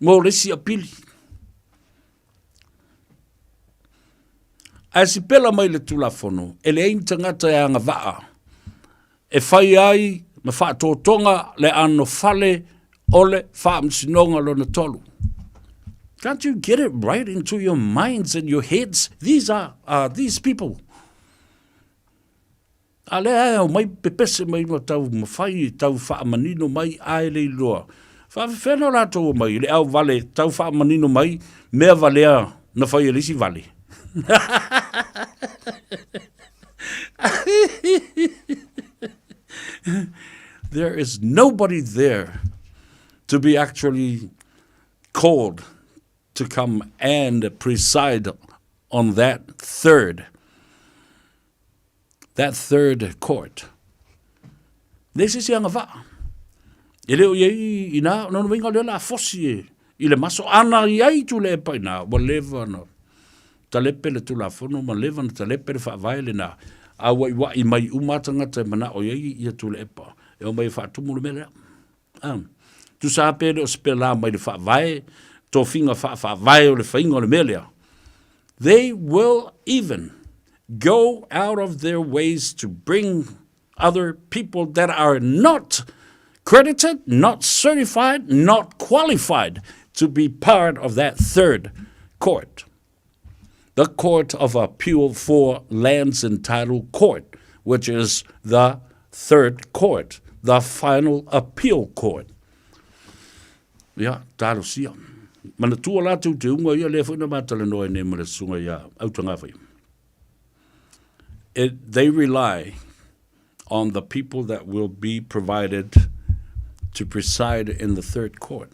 mo le isi apili. Ae sipela mai le Tulafono, e leai ni tagata e agavaa e fai ai ma faatotoga le anofale o le Faamasinoga lona tolu. Can't you get it right into your minds and your heads? These are, are these people. A lea e aumai pepese mai ma tau mawhai, tau whaamanino mai a e le iloa. Whaafewhea na rātou o mai, le au vale, tau whaamanino mai, mea valea na whai e le isi vale. There is nobody there to be actually called to come and preside on that third that third court. Nei se isi agavaa. E le o iai ina, no no winga lea la fosi e i le maso. Ana iai Tuilaepa ina, ua leva na talepe le Tulafono ma leva na talepe le faavae lena. A ua iwa'i mai uma lava tagata e mana'o i ai ia Tuilaepa e omai e faatumu le mea lea. A, tusa lava pe le o se pēlā mai le faavae, tofiga faa-faavae o le faiga o le mea lea. They will even go out of their ways to bring other people that are not credited, not certified, not qualified to be part of that third court. The Court of Appeal for Lands and Title Court, which is the third court, the final appeal court. Ia, talosia. Manatua la teuteuga ia lea foi na matalanoa ai nei ma le susuga ia Autagawai. It, they rely on the people that will be provided to preside in the third court.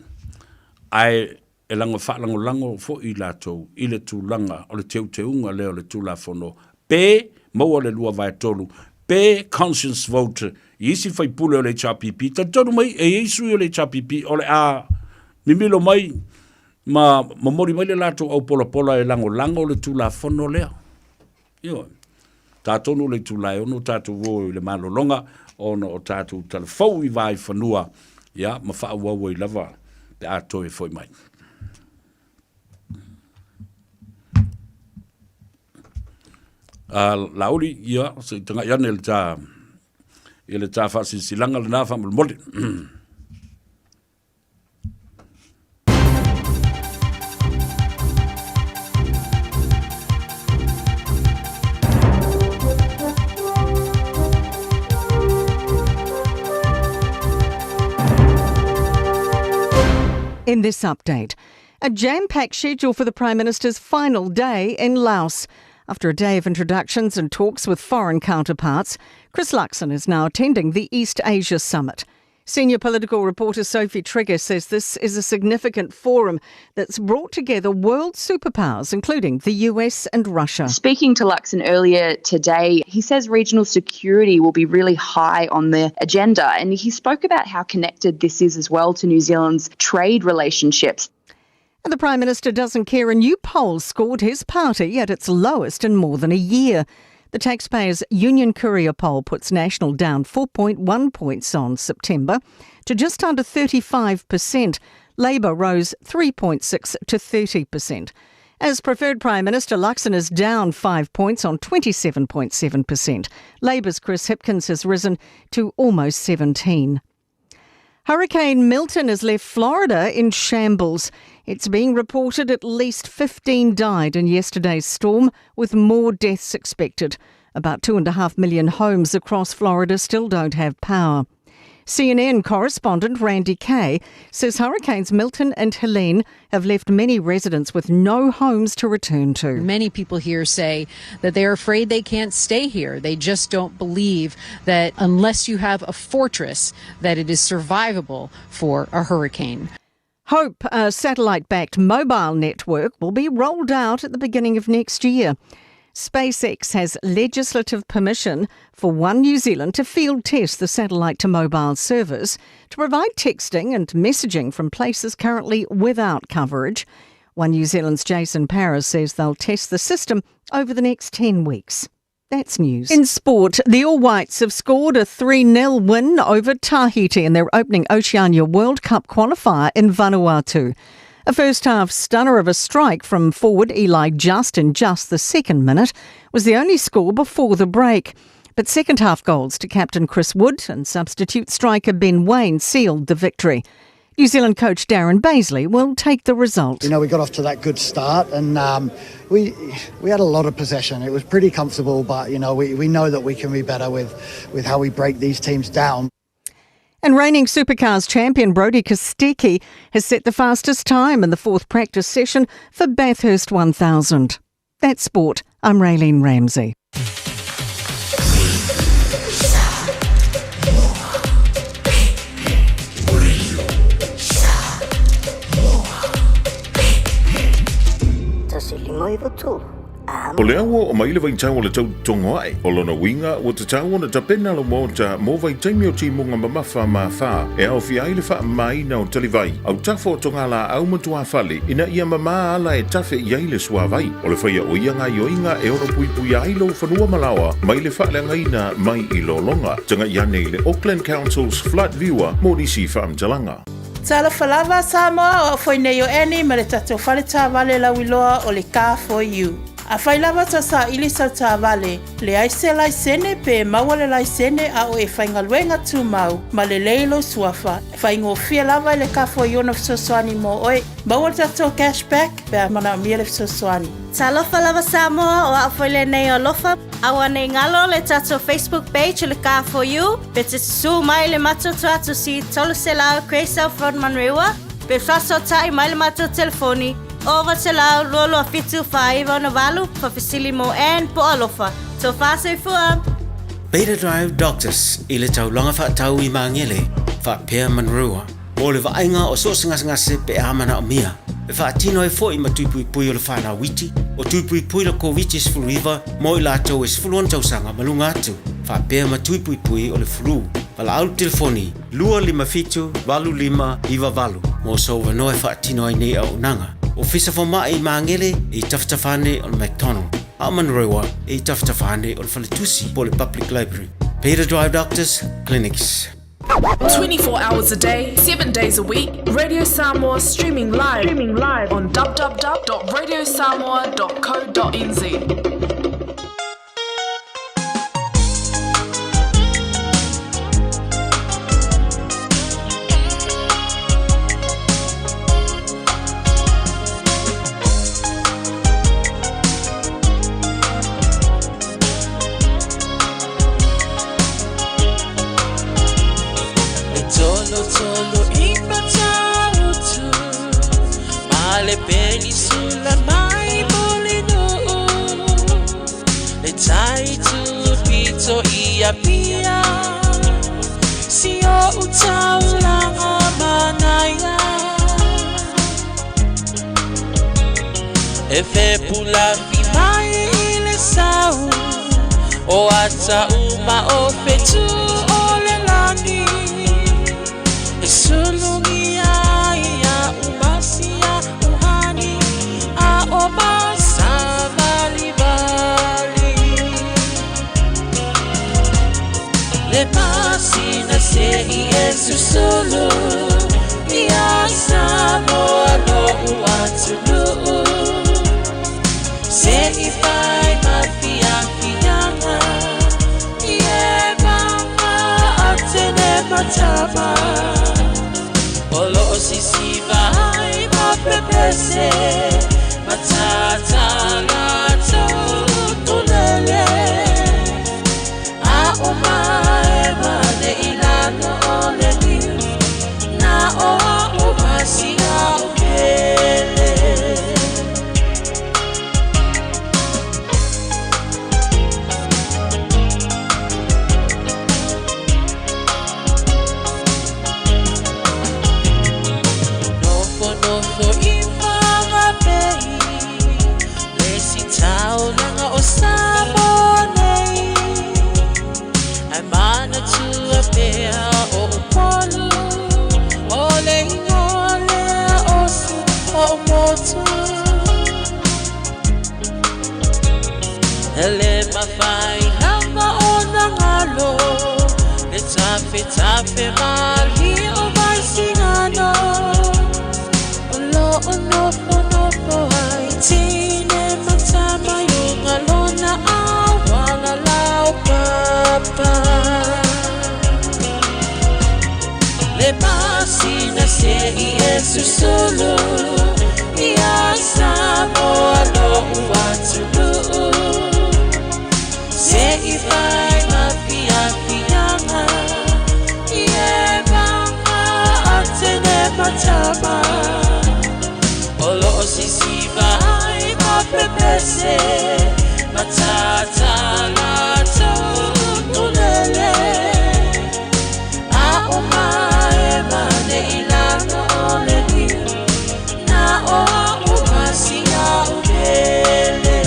Ae e lango faalagolago foi latou i le tulaga o le teuteuga lea o le Tulafono pe maua le 2/3 pe conscience vote i isi faipule o le HRPP. Talitonu mai e i ai sui o le HRPP o le a mimilo mai ma momoli mai le latou aupolapola e lagolago le Tulafono lea. Ioe. Tatonu le itula e ono tatou o i le malologa ona o tatou talafou i Vaaifanua, ia, ma faaauau ai lava pe a toe foi mai. Laauli, ia, se i tagai ane i le ta, i le ta faasilasilaga lena faamolemole. In this update, a jam packed schedule for the Prime Minister's final day in Laos. After a day of introductions and talks with foreign counterparts, Chris Luxon is now attending the East Asia Summit. Senior political reporter Sophie Trigger says this is a significant forum that's brought together world superpowers, including the US and Russia. Speaking to Luxon earlier today, he says regional security will be really high on the agenda. And he spoke about how connected this is as well to New Zealand's trade relationships. And the Prime Minister doesn't care. A new poll scored his party at its lowest in more than a year. The Taxpayers Union Courier poll puts National down 4.1 points on September to just under 35%. Labour rose 3.6 to 30%. As preferred Prime Minister, Luxon is down 5 points on 27.7%. Labour's Chris Hipkins has risen to almost 17. Hurricane Milton has left Florida in shambles. It's being reported at least 15 died in yesterday's storm, with more deaths expected. About 2.5 million homes across Florida still don't have power. CNN correspondent Randy Kay says Hurricanes Milton and Helene have left many residents with no homes to return to. Many people here say that they're afraid they can't stay here. They just don't believe that unless you have a fortress, that it is survivable for a hurricane. Hope, a satellite backed mobile network, will be rolled out at the beginning of next year. SpaceX has legislative permission for One New Zealand to field test the satellite to mobile service to provide texting and messaging from places currently without coverage. One New Zealand's Jason Paris says they'll test the system over the next 10 weeks. That's news. In sport, the All Whites have scored a 3 0 win over Tahiti in their opening Oceania World Cup qualifier in Vanuatu. A first half stunner of a strike from forward Eli Just in just the second minute was the only score before the break. But second half goals to captain Chris Wood and substitute striker Ben Waine sealed the victory. New Zealand coach Darren Bazeley will take the result. You know, we got off to that good start and we we had a lot of possession. It was pretty comfortable, but, you know, we, we know that we can be better with, with how we break these teams down. And reigning Supercars champion Brodie Kostecki has set the fastest time in the fourth practice session for Bathurst 1000. That's sport. I'm Raylene Ramsey. O le aua o mai le vaitau o le tau togoaʻe, o lona uiga ua tatau ona tapena lou maota mo vaitaimi o timuga mamafa ma afa e aofia ai le faamamaina o talivai, autafa o togalaau ma tuafale ina ia mamā ala e tafe i ai le suavai. O le faia o ia gaioiga e ono puipuia ai lou fanua ma laoa mai le faaleagaina mai i lologa. Tagai ane i le Auckland Council's Flood Viewer mo nisi faamatalaga. Talofa lava Samoa, o au foi nei o Annie ma le tatou fale taavale lauiloa o le Car For You. Afai lava ta saili sau taavale, leai se laisene pe maua le laisene a o e faigaluega tumau ma lelei lou suafa, e faigofie lava i le Car For You ona fesoasoani mo oe. Maua le tatou cash back pe a manaomia le fesoasoani. Talofa lava Samoa, o au foi lenei o Alofa. Aua nei galo le tatou Facebook page o le Car For You, pe te susū mai le matou tuatusi 300 Grey South Road Manurewa, pe faasoatai mai le matou telefoni 900 227 4968 faafesili mo Ann po o Alofa. Tofa soifua! Beta Drive Doctors i le taulaga faatau i Magele, faapea Manurewa. Mo le vaaiga o so o se gasegase pe a manaomia, e faatino ai foi ma tui puipui o le fanau iti, o tui puipui le Koviti-19 mo i latou e 16 tausaga ma luga atu, faapea ma tui puipui o le flu. Valaau le telefoni 257 8598 mo sou avanoa e faatino ai nei auaunaga. Ofisa Fomai i Magele e i tafatafa ane o le McDonald, a o Manurewa e i tafatafa ane o le Faletusi po o le Public Library. Peter Drive Doctors Clinics. 24 hours a day, 7 days a week, Radio Samoa streaming live, streaming live on www.radiosamoa.co.nz. tolotolo i Matautu ma le penisula mai Mulinuu le tai tupito i Apia si o'u taulaga manaia e fepulafi mai i le sau o ata uma o fetu o le lagi e sulugia ai a'u masia uhani a o masavalivali le masina se'i e susulu ia Samoa lo'u atunuu se'i fai ma fiafiaga i e maga atene matama o lo'o sisiva ai ma pepese matatala tulele a o mae mane i lalo o le niu na o a'u masia o pele. Nofonofo i Whangape le isi taulaga o Samoa nei Ae manatua pea o Upolu o le igoa lea o si o'u motu E le mafai lava ona galo le tafetafe malie o Vaisigano o lo'o nofonofo ai tine ma tama i luga lona auala laupapa Le masina se'i e susulu ia Samoa lo'u atunuu se'i fai ma fiafiaga i e maga atene matama o lo'o sisiva ai ma pepese matatala tulele a o mae mane i lalo o le niu na o a'u masia o pele.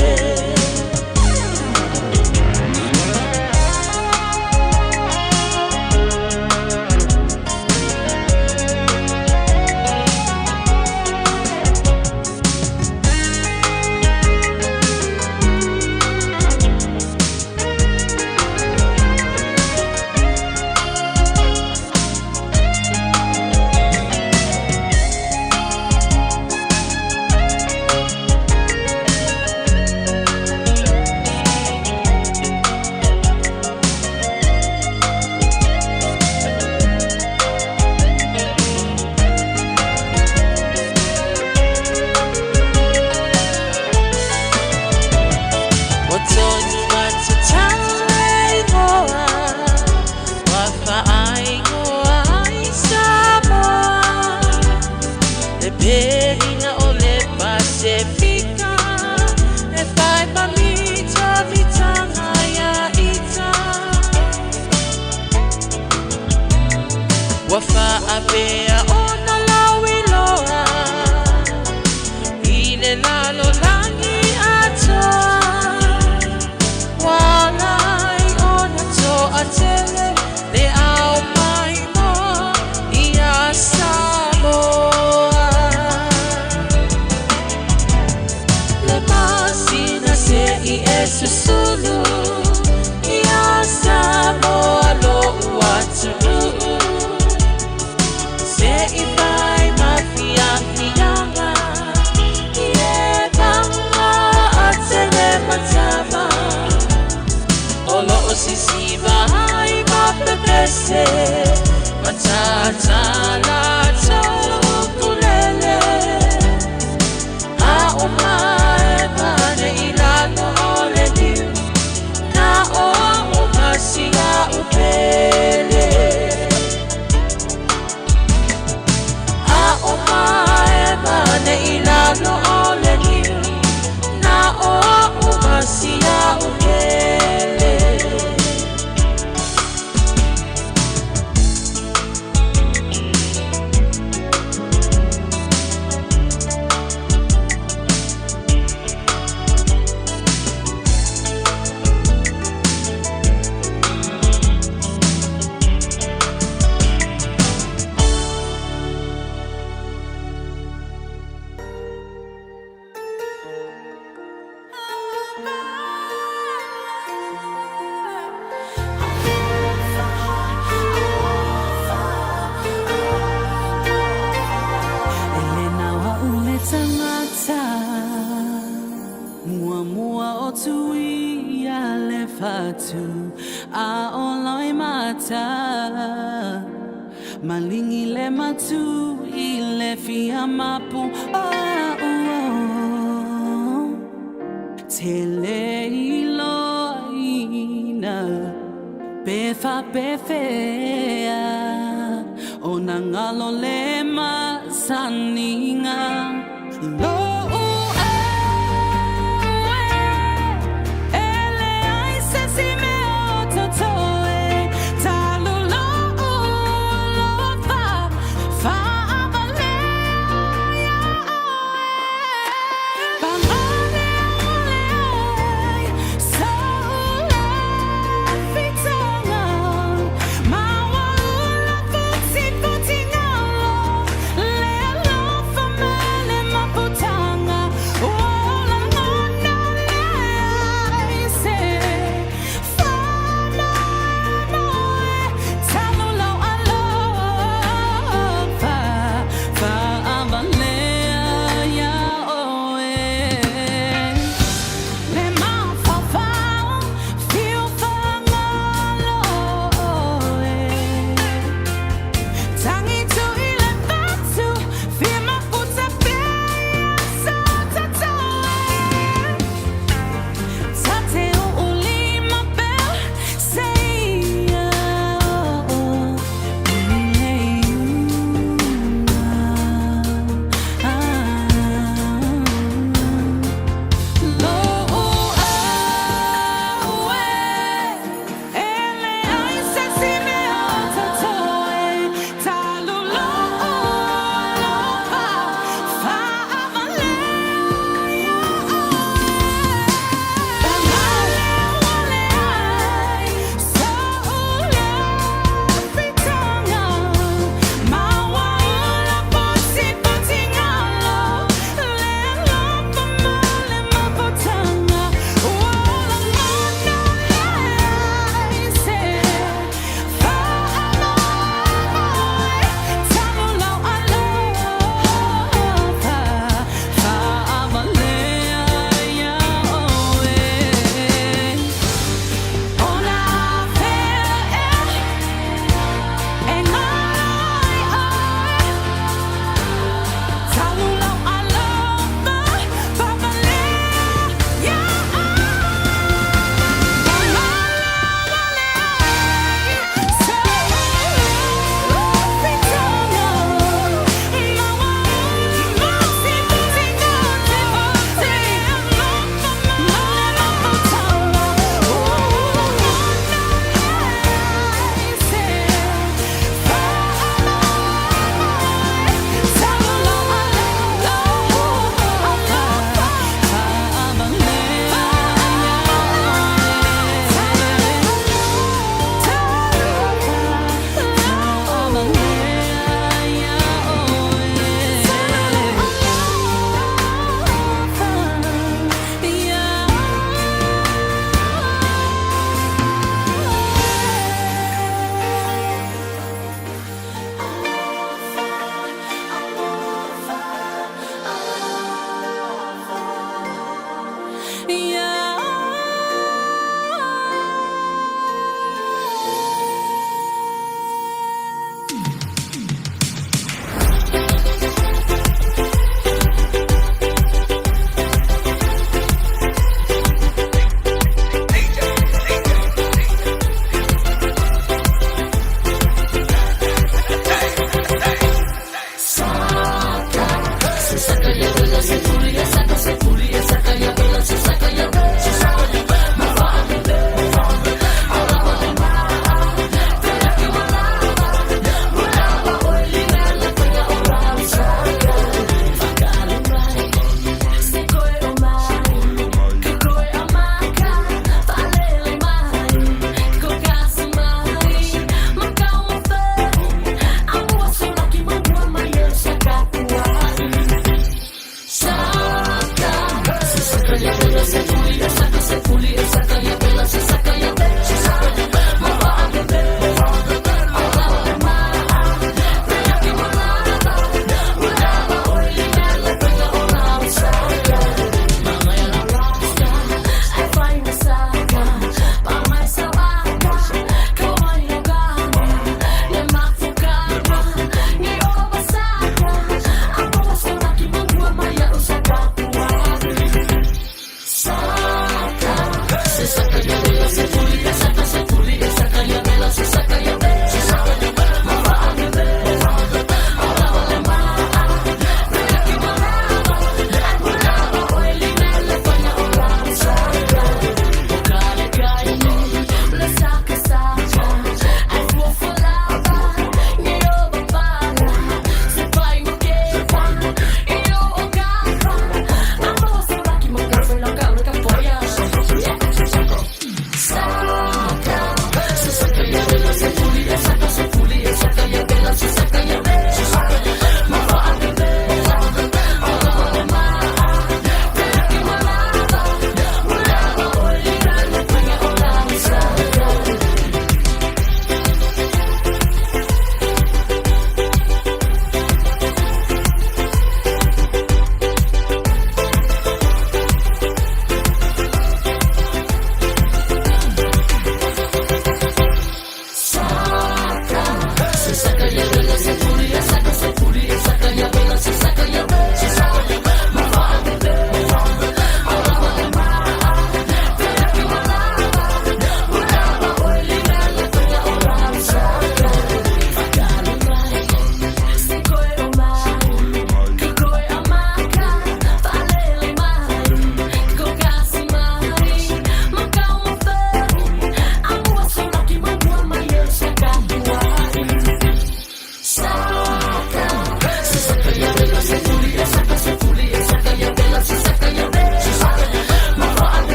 Ua tonu atu tau le igoa ua faaigoa ai Samoa Le perina o le Pasefika e fai ma mitamitanga ia ita Ua faapea ona lauiloa i le lalolagi atoa Ua ala ai ona toatele le ao maimoa ia Samoa Le masina se'i e susulu ia Samoa lo'u atunuu se'i fai ma fiafiaga i e maga atene matama o lo'o sisiva ai ma pepese matatala tulele a o mae mane i lalo o le niu na o a'u masia o pele. mata Malingi le matu i le fia mapu o Tele iloaina pe faapefea Ona galo le masaniga Lo'u au e, e leai se isi mea o totoe Talu lo'u alofa faavalea iā oe Pagale ʻaʻole ai so'u lafitaga Maualuga futifutiga Le alofa ma le mafutaga.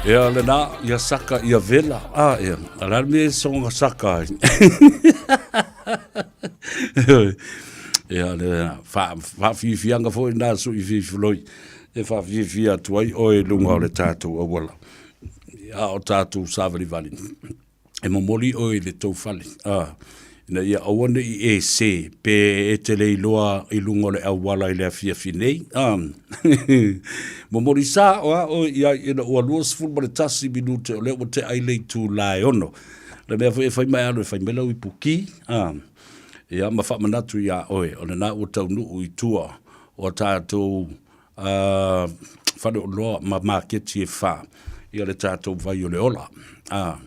Ia lena, ia saka, ia vela. A, ia, a le a le mea e soga saka ai. Ia le faafiafiaga foi lena sui fifiloi e faafiafia atu ai oe i luga o le tatou auala. A o tatou savalivali, e momoli oe i le tou fale, a, ina ia aua ne i e sē pe e te le iloa i luga o le auala i le afiafi nei, a. Momoli sa o a oe i ai ina ua 21 minute o lea ua tea ai le itula e 6. Le mea foi e fai ma e alu e fai mai lau ipuki, a, ia ma faamanatu iā oe, o lena ua taunuu i tua o a tatou uh, faleoloa ma maketi e whā ia le tātou vai o le ola. A,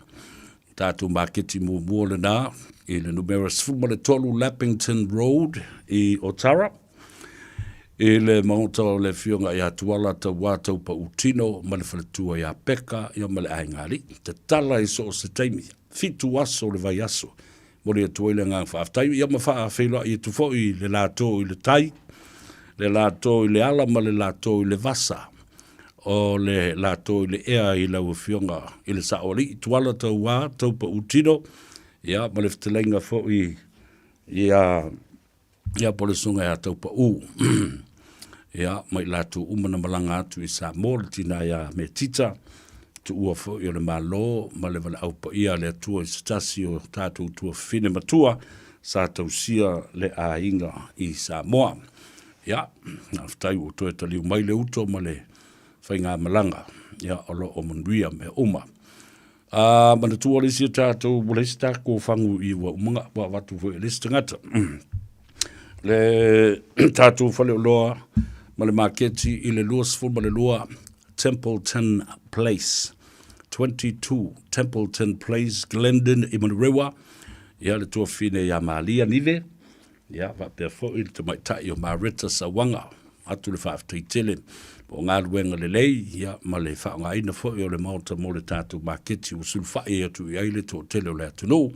tātou maketi muamua lena i le numera 13 Lappington Road i Otara, i le maota o le Afioga ia Tuala Tauā Taupautino ma le faletua ia Peka ia ma le aiga alii. Tatala i so o se taimi, fitu aso o le vaiaso. Momoli atu ai le agaga faafetai ia ma faafeiloai atu foi i le latou i le tai, le latou i le ala ma le latou i le vasa, o le latou i le ea i lau Afioga i le Saoalii Tuala Tauā Taupautino, ia ma le fetalaiga foi ia ia po o le susuga ia Taupau, ia, ma i latou uma na malaga atu i Samoa, le tina ia Metita, tuua foi o le Malo ma le valaau paia a le Atua i se tasi o tatou tuafafine matua sa tausia le aiga i Samoa. Ia, faafetai ua toe taliu mai le uto ma le faigamalaga, ia, o lo o manuia mea uma. A manatua le isi o tatou, ua leai se tatou fagu i ua uma ua avatu foi e le isi tagata. Le tatou faleoloa ma le maketi i le 22 Templeton Place. 22 Templeton Place, Glendon i Manurewa. Ia le tuafine ia Malia Nive. Ia, faapea foi le tamaitai o Mareta Sauaga, atu le faafetai tele mo galuega lelei, ia, ma le faaaogaina foi o le maota mo le tatou maketi ua sulufai atu i ai le toatele o le atunuu.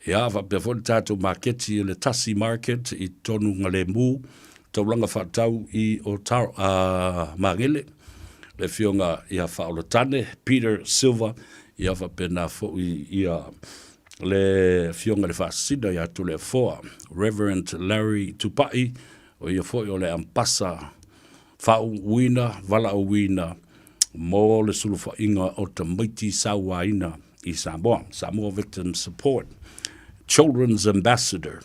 Ia, faapea foi le tatou maketi o le Tasi Market i totonu Galemu, taulaga faatau i Otara, Magele, le afioga ia Faaolatane, Peter Silva, ia faapena foi ia le Afioga i le Faasisina ia Toleafoa, Reverend Larry Tupai, o ia foi o le Ambasa Faauuina, Valaauina mo le Sulufaiga o Tamaiti Sauaina i Samoa, Samoa Victim Support Children's Ambassador.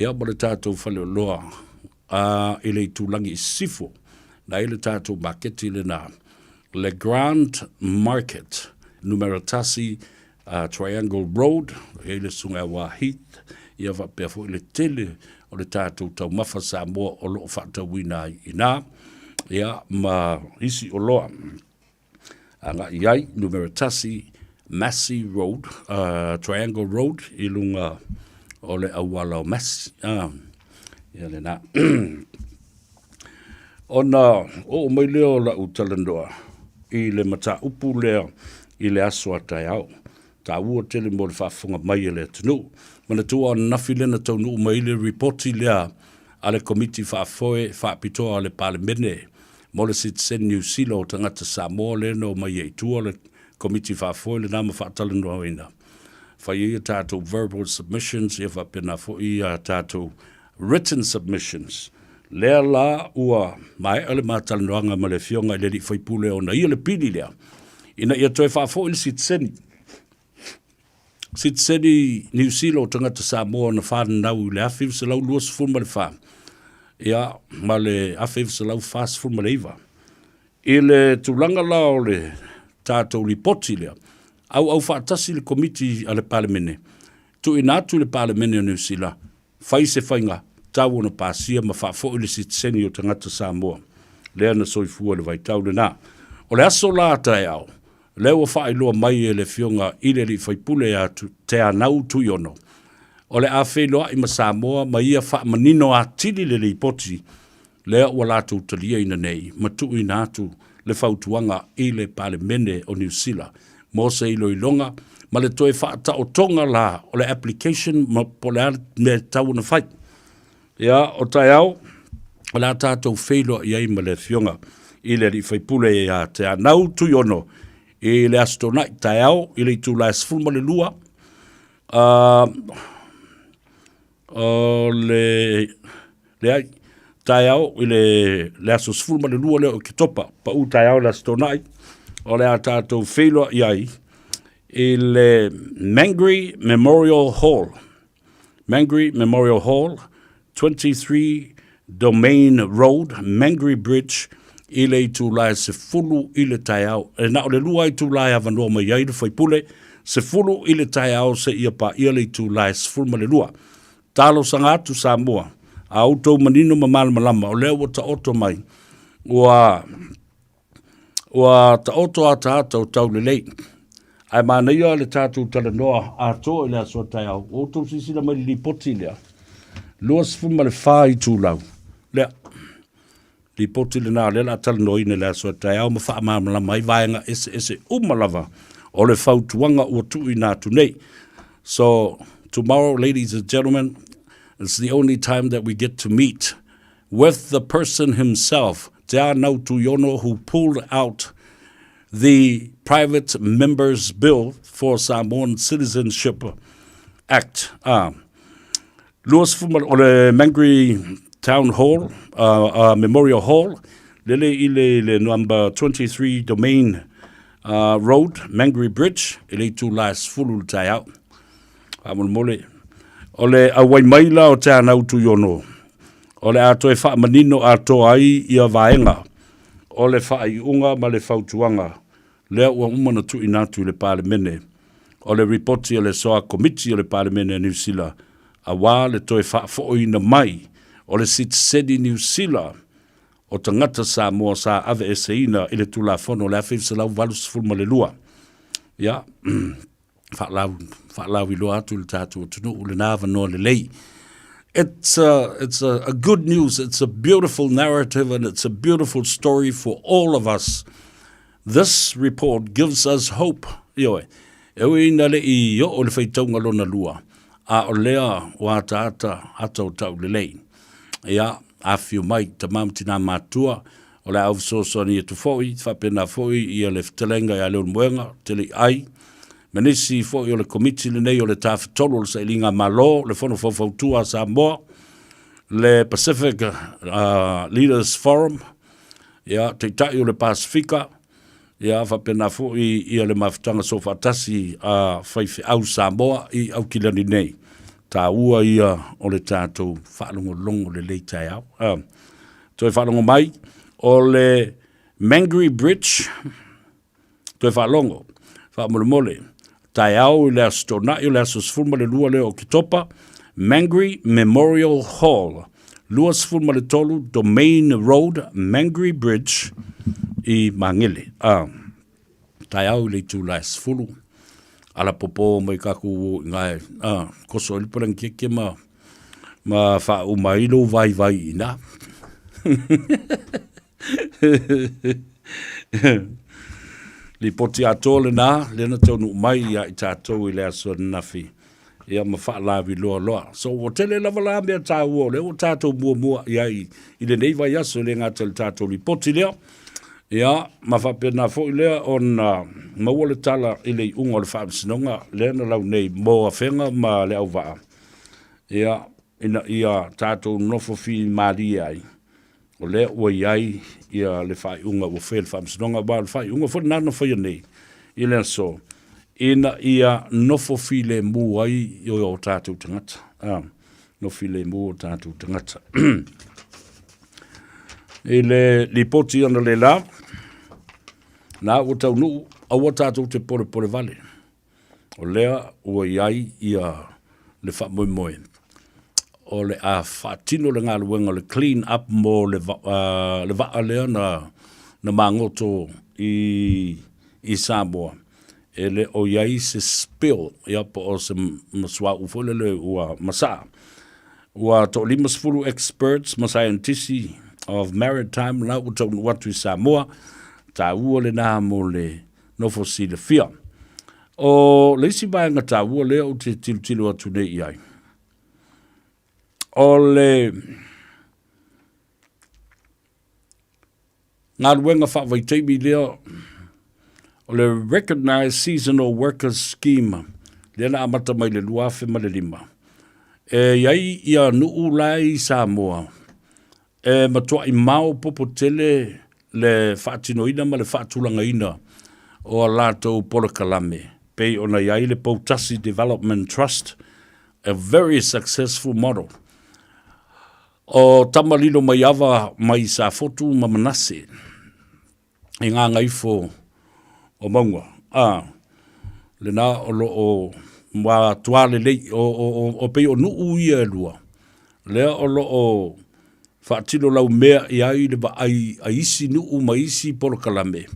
Ia ma le tatou faleoloa a i le itulagi i Sisifo, na i le tatou maketi lena, le Grand Market, numera 1, Triangle Road, e i ai le Susuga ia Wā Heath, ia faapea foi le tele o le tatou taumafa Samoa o lo o faatauina ai i ina, ia ma isi oloa agai i ai, numera 1, Massey Road, Triangle Road i luga o le auala o Massey. Ia lena. Ona oo mai lea o lau talanoa i le mataupu lea i le aso a taeao. Taua tele mo le faafofoga mai a le atunuu. Manatua ananafi lea na taunuu mai ai le ripoti lea a le Komiti Faafoe Faapitoa a le Palemene mo le Sitiseni Niu Sila o Tagata Samoa lea na omai ai i tua le Komiti Faafoe lena ma faatalanoaina. Fai ai a tatou verbal submissions ia faapena foi a tatou Written submissions. Lea la ua maea le ma talanoaga ma le Afioga i le Alii Faipule ona ia le pili lea, ina ia toe faafoi le sitiseni, sitiseni Niu Sila o tagata Samoa na fananau i le 1924, ia, ma le 1949. I le tulaga la o le tatou lipoti lea, auau faatasi le Komiti a le Palemene, tuuina atu i le Palemene o Niu Sila, Fai se faiga tau ona pasia ma faafoi le sitiseni o tagata Samoa lea na soifua i le vaitau lena. O le aso la taeao, lea ua faailoa mai e le Afioga i le Alii Faipule ia Teanau Tuiono, o le a feiloai ma Samoa ma ia faamanino atili le lipoti lea ua latou taliaina nei ma tuuina atu le fautuaga i le Palemene o Niu Sila mo se iloiloga ma le toe faataotoga la o le application ma po o le a le mea e tatau ona fai. Ia, o taeao, o le a tatou feiloai ai ma le Afioga i le Alii Faipule ia Teanau Tuiono. i le Aso Toonai taeao i le itula e 12, o le leai, taeao i le, le aso 12 lea o Oketopa, pau taeao i le Aso Toonai, o le a tatou feiloai ai i le Mangere Memorial Hall. Mangere Memorial Hall, 23 Domain Road, Mangere Bridge, i le itula e 10 i le taeao. E na o le 2 itula e avanoa mai ai le faipule, 10 i le taeao seia paia le itula e 12. Talosaga atu Samoa, a outou manino ma malamalama, o lea ua taoto mai, ua Ua taoto ataata o taulelei. Ae manaia le tatou talanoa atoa i le aso a taeao. Ua outou silasila mai i le lipoti lea, 24 itulau. Lea, lipoti lena lea o le a talanoaina i le aso a taeao ma faamalamalama ai vaega eseese uma lava o le fautuaga ua tuuina atu nei. So, tomorrow, ladies and gentlemen, it's the only time that we get to meet with the person himself, Te Anau Tuiono, who pulled out the Private Members Bill for Samoan Citizenship Act. 20 o le Mangere Town Hall, Memorial Hall, lele i le, le number 23 Domain Road, Mangere Bridge, i le itula e 10 le taeao. Faamolemole, o le auai mai la o Te Anau Tuiono, o le a toe faamanino atoa ai ia vaega o le faaiuga ma le fautuaga lea ua uma ona tuuina atu i le Palemene o le Ripoti a le Soa Komiti o le Palemene a Niu Sila aua le toe faafoiina mai o le sitiseni Niu Sila o tagata Samoa sa aveeseina i le Tulafono o le 1982. Ia, faalau, faalauiloa atu i le tatou atunuu lena avanoa lelei. It's a, it's a, a good news, it's a beautiful narrative and it's a beautiful story for all of us. This report gives us hope. Ioe, e ui ina le i oo le faitauga lona lua, a o lea o ataata ata o taulelei. Ia, afifio mai, tama ma tinā mātua, o le a ou fesoasoani atu foi, faapena foi ia le fetalaiga ia Leulumoega, Tele Ai, ma nisi foi o le komiti lenei o le Tafatolu o le Sailiga Malo, le Fono Faufautua a Samoa, le Pacific Leaders Forum, ia, Taitai o le Pasifika, ia, faapena foi ia le mafutaga soofaatasi a faifeau Samoa i Aukilani nei. Taua ia o le tatou faalogologo lelei taeao. Toe faalogo mai, o le Mangere Bridge, toe faalogo, faamolemole, taeao i le Aso Toonai o le aso 12 lea o Oketopa, Mangere Memorial Hall, 23 Domain Road, Mangere Bridge, i Magele. Taeao i le itula e 10, alapopo mai kakou o i ngae, koso ai le palangikeke ma ma faauma ai lou vaivai i ina. Lipoti atoa lena, lea na taunuu mai ia i tatou i le aso ananafi, ia ma faalaviloa loa. So ua tele lava la mea taua o lea ua tatou muamua i ai i lenei vaiaso e le gata i le tatou lipoti lea, ia ma faapena foi lea ona maua le tala i le iuga o le faamasinoga lea na lau nei mo Afega ma Leauvaa, ia, ina ia tatou nofo fimalie ai, o lea ua i ai ia le faaiuga ua faia e le Faamasinoga, aua o le faaiuga foi lena na faia nei i le aso, ina ia nofo filemu ai i o tatou tagata. Nofo filemu o tatou tagata. I le lipoti analeila, na ua taunuu, aua tatou te polepole vale. O lea ua i ai ia le faamoemoe o le a faatino le galuega o le clean up mo le, le vaa lea na, na magoto i, i Samoa. E le o i ai se spill, ia po o se masuauu foi lele ua masaa. Ua toalima sefulu experts ma saienitisi of maritime la ua taunuu atu i Samoa. Taua lena mo le nofo silafia. O le isi vaega taua lea ou te tilotilo atu nei i ai, o le galuega faavaitaimi lea O le Recognised Seasonal Workers Scheme, lea na amata mai le 2005, e i ai ia nuu la i Samoa, e matuai maopoopo tele le faatinoina ma le faatulagaina o a latou polokalame, pei ona i ai le Poutasi Development Trust, a very successful model. O Tamalilo Maiava mai Safotu ma Manase i Gagaifo o Mauga, a, lena o lo o matua lelei, o, o, o, o pei o nuu ia e lua, lea o lo o faatino laumea i ai le vaai a isi nuu ma isi polokalame,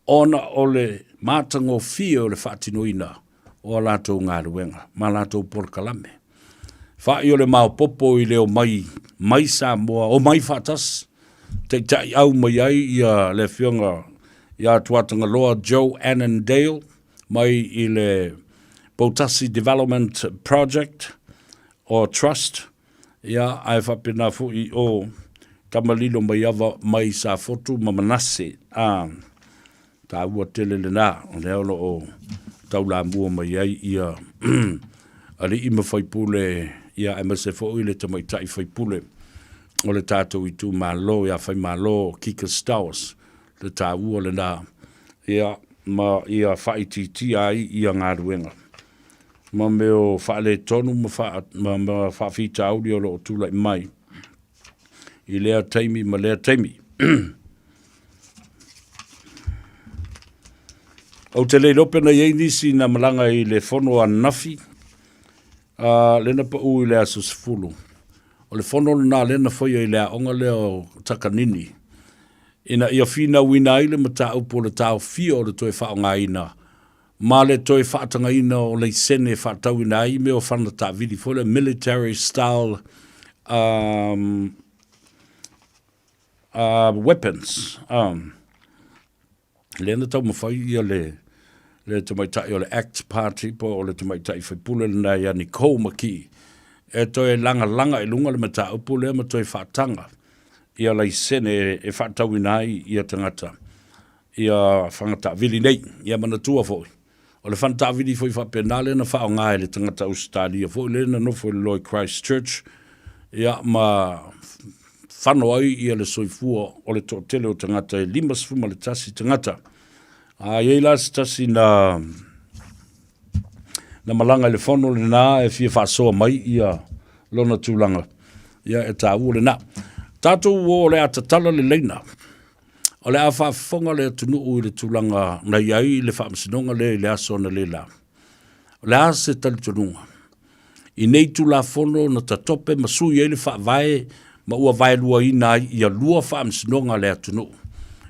ona o le matagofie o le faatinoina o a latou galuega ma a latou polokalame. Fa'i o le maopoopo i le omai mai Samoa, omai faatasi, taitaiau mai ai ia le Afioga ia Tuatagaloa Joe Annandale mai i le Poutasi Development Project or Trust, ia ae faapena foi o Tamalilo Maiava mai Safotu ma Manase. A, taua tele lena, o lea o lo o taulamua mai ai ia alii ma faipule, ia aemaise foi le tamaitai faipule o le tatou itumalo ia Faimalo Kika Stowers, le taua lena, ia ma ia faaitiitia ai ia galuega ma mea o faaletonu ma, faa, ma, ma faafitauli o lo o tulai mai i lea taimi ma lea taimi. Ou te le iloa pe na i ai nisi na malaga i le fono ananafi, a lea na pau i le aso 10. O le fono lena lea na faia i le aoga lea o Takanini, ina ia finauina ai le mataupu o le taofia o le toe faaaogaina ma le toe faatagaina o laisene e faatauina ai mea o fana taavili foi lea military style um, weapons. Um, lea na taumafai ia le, le tamaitai o le Act Party po o le tamaitai faipule lena ia Nicole McKee e toe lagalaga i luga le mataupu lea ma toe faataga ia laisene e faatauina ai ia tagata ia fana taavili nei. Ia manatua foi, o le fana taavili foi faapena lea na faaaoga e le tagata Ausetalia foi lea na nofo i lalo i Christchurch, ia ma fano ai ia le soifua o le toatele o tagata e 51 tagata. A i ai la se tasi na na malaga i le fono lena e fia faasoa mai ia lona tulaga, ia e taua lena. Tatou o le a tatala le laina. O le a faafofoga le atunuu i le tulaga na i ai le faamasinoga lea i le aso analeila. O le a se talitonuga? I nei Tulafono na tatope ma sui ai le Faavae ma ua vaeluaina ai ia lua faamasinoga a le atunuu,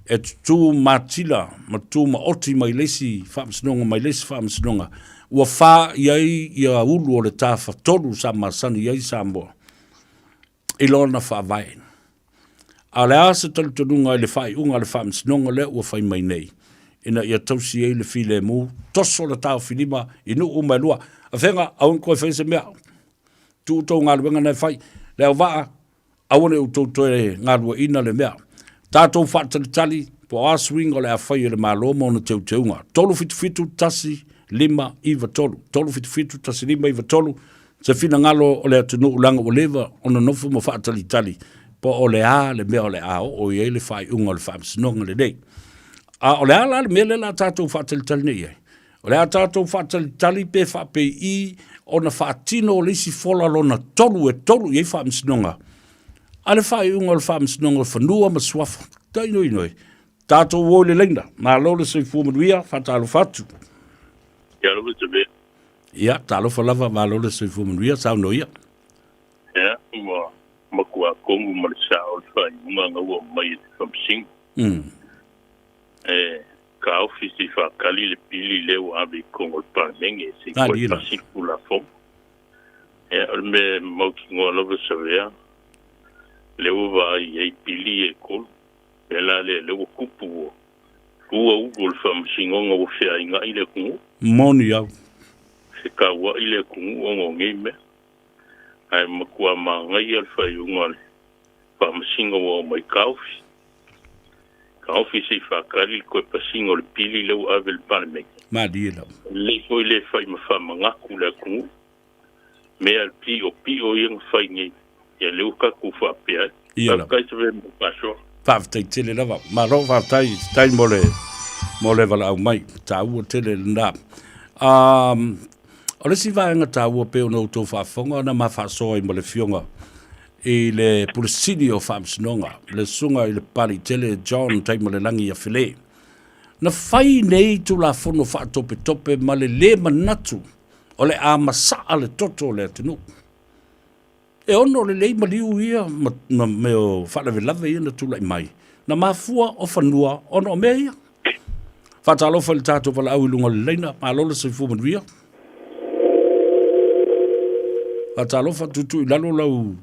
e tutū matila ma tumaoti mai le isi faamasinoga mai le isi faamasinoga, ua fā i ai ia ulu o le tafatolu sa masani i ai Samoa i lona faavae. A o le a se talitonuga i le faaiuga a le Faamasinoga lea ua fai mai nei, ina ia tausi ai le filemu, toso le taofilima i nuu uma e lua. Afega, aua ne i toe faia se mea. Tuu tou galuega na e fai. Le auvaa, aua ne i outou toe galueaiina le mea. Tatou faatalitali po o a suiga o le a fai e le Malo ma ona teuteuga. 377 1593, 377 1593, se finagalo o le atunuu leaga ua leva ona nofo ma faatalitali po o le a le mea o le a oo i ai le faaiuga o le faamasinoga lenei. A o le a la le mea lea o le a tatou faatalitali nei i ai? O le a tatou faatalitali pe faapei ona faatino le isi fola lona tolu e tolu i ai faamasinoga a le faaiuga o le faamasinoga o Fanua ma Suafa. Tainoinoi, tatou o i le laina. Malo le soifua manuia, faatalofa atu. Ia lava te mea. Ia, talofa lava, malo le soifua manuia, saunoa ia. Ia, ua matua komu ma le sao le faaiuga na ua mai e le Faamasino. E taofi se i faatali le pili lea ua ave i totonu o le Palemene se i toe pasi le Tulafono. Ia, o le mea e mautinoa lava Savea, lea ua vaai i ai pili ia e tolu. O le mea la lea, lea ua tupu ua lua ulu o le Faamasinoga ua feainai le atunuu. Moni au. Fetauai le atunuu ona o nei mea. Ae matua manaia le faaiuga a le Faamasino ua aumai taofi. Taofi se i faatali le toe pasiga o le pili lea ua ave i le Palemene. Malie lava. E lelei foi le fai ma faamanatu le atunuu, mea piopio ia na fai nei, ia lea ua tatou faapea ai. Ia lava. Faafetai Savea mo le faasoa. Faafetai tele lava. Malo faafetai, faafetai mo le mo le valaau mai. Taua tele lena. Um, o le isi vaega taua pei ona outou faafofoga ona ma faasoa ai ma le Afioga i le Pule Sili o Faamasinoga, le Susuga i le Papaliitele John Taimalelagi Afele. Na fai nei Tulafono faatopetope ma le lē manatu o le a masaa le toto o le atunuu. E ono lelei maliu ia ma, ma mea o faalavelave ia na tulai mai, na mafua o fanua ona o mea ia. Faatalofa i le tatou valaau i luga o le laina, malo le soifua manuia. Faatalofa, tuutuu i lalo lau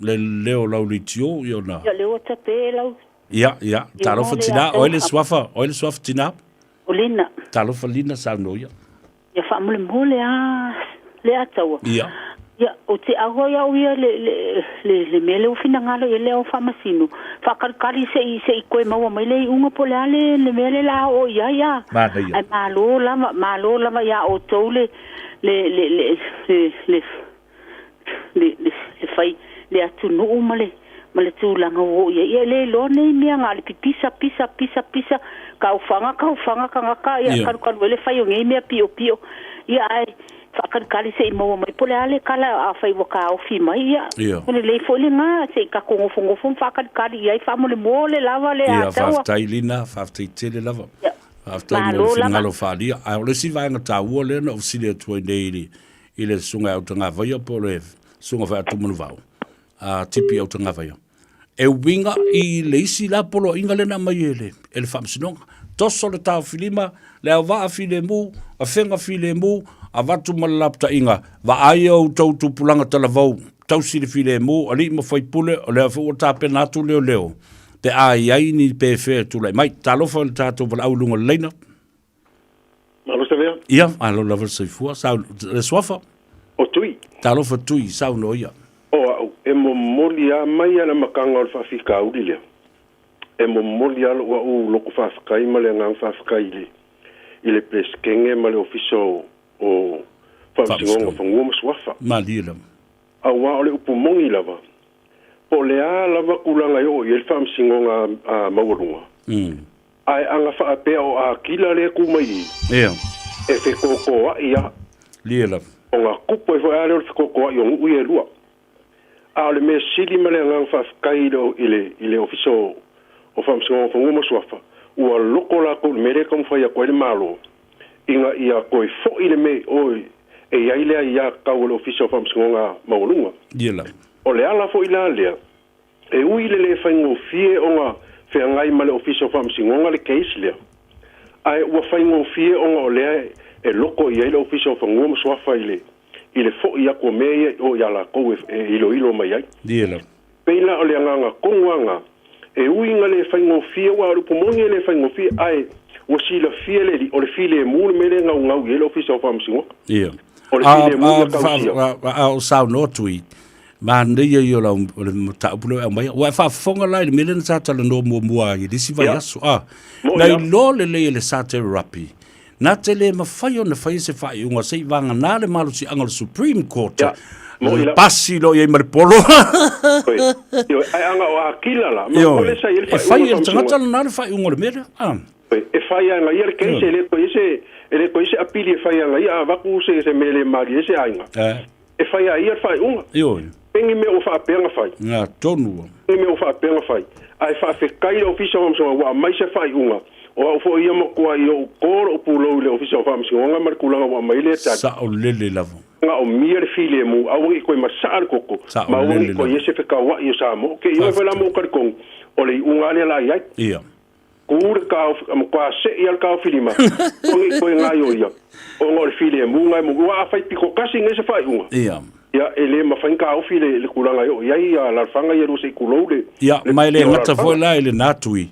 le leo o lau leitio ia ona. Ia lea ua tape lau. Ia, ia, talofa tina, oe le suafa, oe le suafa tina. O Lina. Talofa Lina, saunoa ia. Ia faamolemole a le ataua. Ia. Ia, o te aua ia au ia le, le, le, le mea lea ua finagalo i ai le ao faamasino, faakalikali se i, se i koe maua mai le iuga po o le a le, le mea lea la a oo i ai a. Manaia. Ae malo lava, malo lava iā outou le, le, le, le, le, le, le, le, le fai, le atunuu ma le, ma le tulaga ua oo i ai. Ia e le iloa nei mea na o le pipisa, pisa, pisa, pisa, kaufaga, kaufaga tagata, ia Ia. kalukalu ai le fai o nei mea piopio. Ia ae faakalikali se i maua mai po o le a le kala afai ua taofi mai, ia Ia. e lelei foi lena se i tatou nofonofo ma faakalikali i ai faamolemole lava le Ia, ataua. faafetai Lina, faafetai tele lava. Ia. Faafetai mo le Malo lava. finagalo faaalia. Ae o le isi vaega taua lea na ou fesili atu ai nei i le, i le Susuga ia Autagavaia po o le Susuga foi ia Tumanuvao, a Tipi Autagavaia, e uiga i le isi la poloaiga lea na aumai e le, e le Faamasinoga. Toso le taofilima, le aovaa filemu, afega filemu, avatu ma le lapataiga, vaai a outou tupulaga talavou, tausi le filemu, alii ma faipule, o lea foi ua tapena atu leoleo, pe a i ai ni pefea e tulai mai. Talofa i le tatou valaau i luga o le laina. Malo Savea. Ia, malo lava le soifua. Sau, le suafa. O Tui. Talofa Tui, saunoa ia. O au, e momoli lava mai a le amataga o le faafitauli lea, e momoli lava lou au loko faafetai ma le agaga faafetai i le, i le Peresetene ma le Ofisa o, o Faamasinoga o Fanua ma Suafa. Malie lava. Aua o le upu moni lava, po o le a lava tulaga e oo i ai le Faamasinoga a, a Maualuga, Ae ana faapea o Akila lea e tu mai i i, Ia. e fetotoai a. Lie lava. Ona tupu ai foi a lea o le fetotoai o nuu ia e lua. A o le mea sili ma le agaga faafetai i le, i le, i le Ofisa o, o Faamasinoga o Fanua ma Suafa, ua loko latou i le mea lea e taumafai atu ai le Malo, ina ia toe foi le mea i o e i ai le aiatatau a le Ofisa o Faamasinoga Maualuga. Lie lava. O le ala foi la lea, E ui i le le faigofie ona feagai ma le Ofisa o Faamasinoga le case lea, ae ua faigofie ona o lea e loko i ai le Ofisa o Fanua ma Suafa i le i le foi atu o mea ia i o ia latou e iloilo mai ai. Ia lava. Pei la o le agaga tonu lava na, e ui ina le faigofie, aua o le upu moni e le faigofie, ae ua silafia e le Alii, o le filemu le mea lea e naunau i ai le Ofisa o Faamasinoga. Ia. O le A, filemu a, ia tausia. a, a, a o saunoa Tui, Manaia ia o lau, o le mataupu lea e aumaia. Ua e faafofoga la i le mea lea na sa talanoa muamua ai i le isi vaiaso. A, Mo'i na lava. iloa lelei e le Sate Rapi, na te le mafai ona faia se faaiuga se i vagana le malosiaga o le Supreme Court. Ia, mo'i lava. Pasi loa i ai ma le polo. Oi, ioe, ae ana o Akila la, ma Ioe. mole sa i ai le E faaiuga fai e le faamasinoga. tagata lena le faaiuga o le mea lea. A. Oi, e fai lava e ia le case, e le toe i ai se, e le toe i ai se apili e fai lava e ia, a avatu se, se mea e le malie ai se aiga. Eh. E fai a ia le faaiuga. Ioe. Pei ni mea ua faapea na fai. Nga tonu ua. Ni mea ua faapea na fai. Ae faafetai le Ofisa o Faamasinoga ua aumai se faaiuga. O au foi ia matuai ou to lou pulou i le Ofisa o Faamasinoga ma le tulaga ua aumai lea tali. Saolele lava. Na o mia le filemu, aua ne i toe masaa le koko, ma aua ne i toe i ai se fekauai o Samoa. Ke ioe foi la ma ou talitonu, o le iuga lava lea la i ai. Ia. Ku le kao, matua se'i lava le taofilima, aua ne i toe gaioia, ona o le filemu na e momoli. Aua a fai pito tasi nei se faaiuga, Ia. ia, e le mafai ona taofi le, le tulaga e oo i ai lalofaga ia lua se i tulou le, Ia, le ma e le paia o gata foi lalofaga. la i lena tui.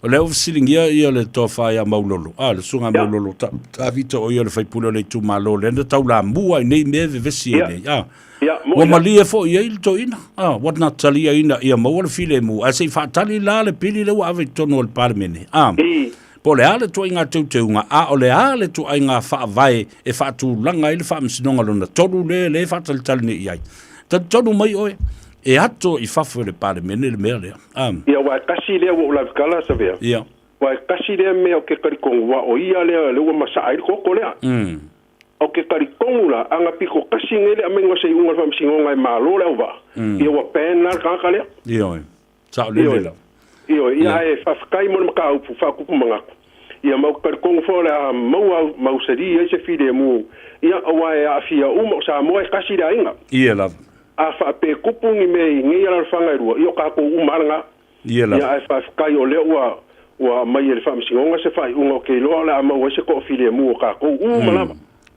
O lea ua fesiligia ia le tofa ia Maulolo, a, le susuga ia Maulolo Tavita o ia o le faipule o le itumalo lea na taulamua i nei mea e vevesi ai nei, a. Ua malie foi i ai le toeaina, a, ua na taliaina ia maua le filemu, ae se i faatali la le pili lea ua ave i totonu o le Palemene, a. Po o le a le ituaiga teuteuga, a o le a le ituaiga faavae e faatulaga ai le Faamasinoga lona tolu lea e faatalitali nei i ai. Talitonu mai oe, e ato i fafo e le Palemene le mea lea. A. Ia, aua e kasi lea ua ou lavitala, Savea. Ia. Aua e kasi lea mea o ke kalikonu, aua o ia lea lea ua masaa ai le koko lea. O ke kalikonu la, a na piko kasi nei le aumaiga o se iuga o le Faamasinoga e malo le auvaa, ia ua ban la le tagata lea. Ioe. Saolele lava. Ioe, ia ae faafetai mo le mataupu faatupu manatu. Ia ma ou te talitonu foi o le a maua mausali ai se filemu, ia aua e aafia uma o Samoa e tasi le aiga. Ia lava. A faapea e tupu ni mea i nei alalafaga e lua, ia o tatou uma lava lena. Ia lava. Ia ae faafetai o lea ua ua aumai e le Faamasinoga se faaiuga ou te iloa o le a maua ai se toafilemu o tatou uma lava.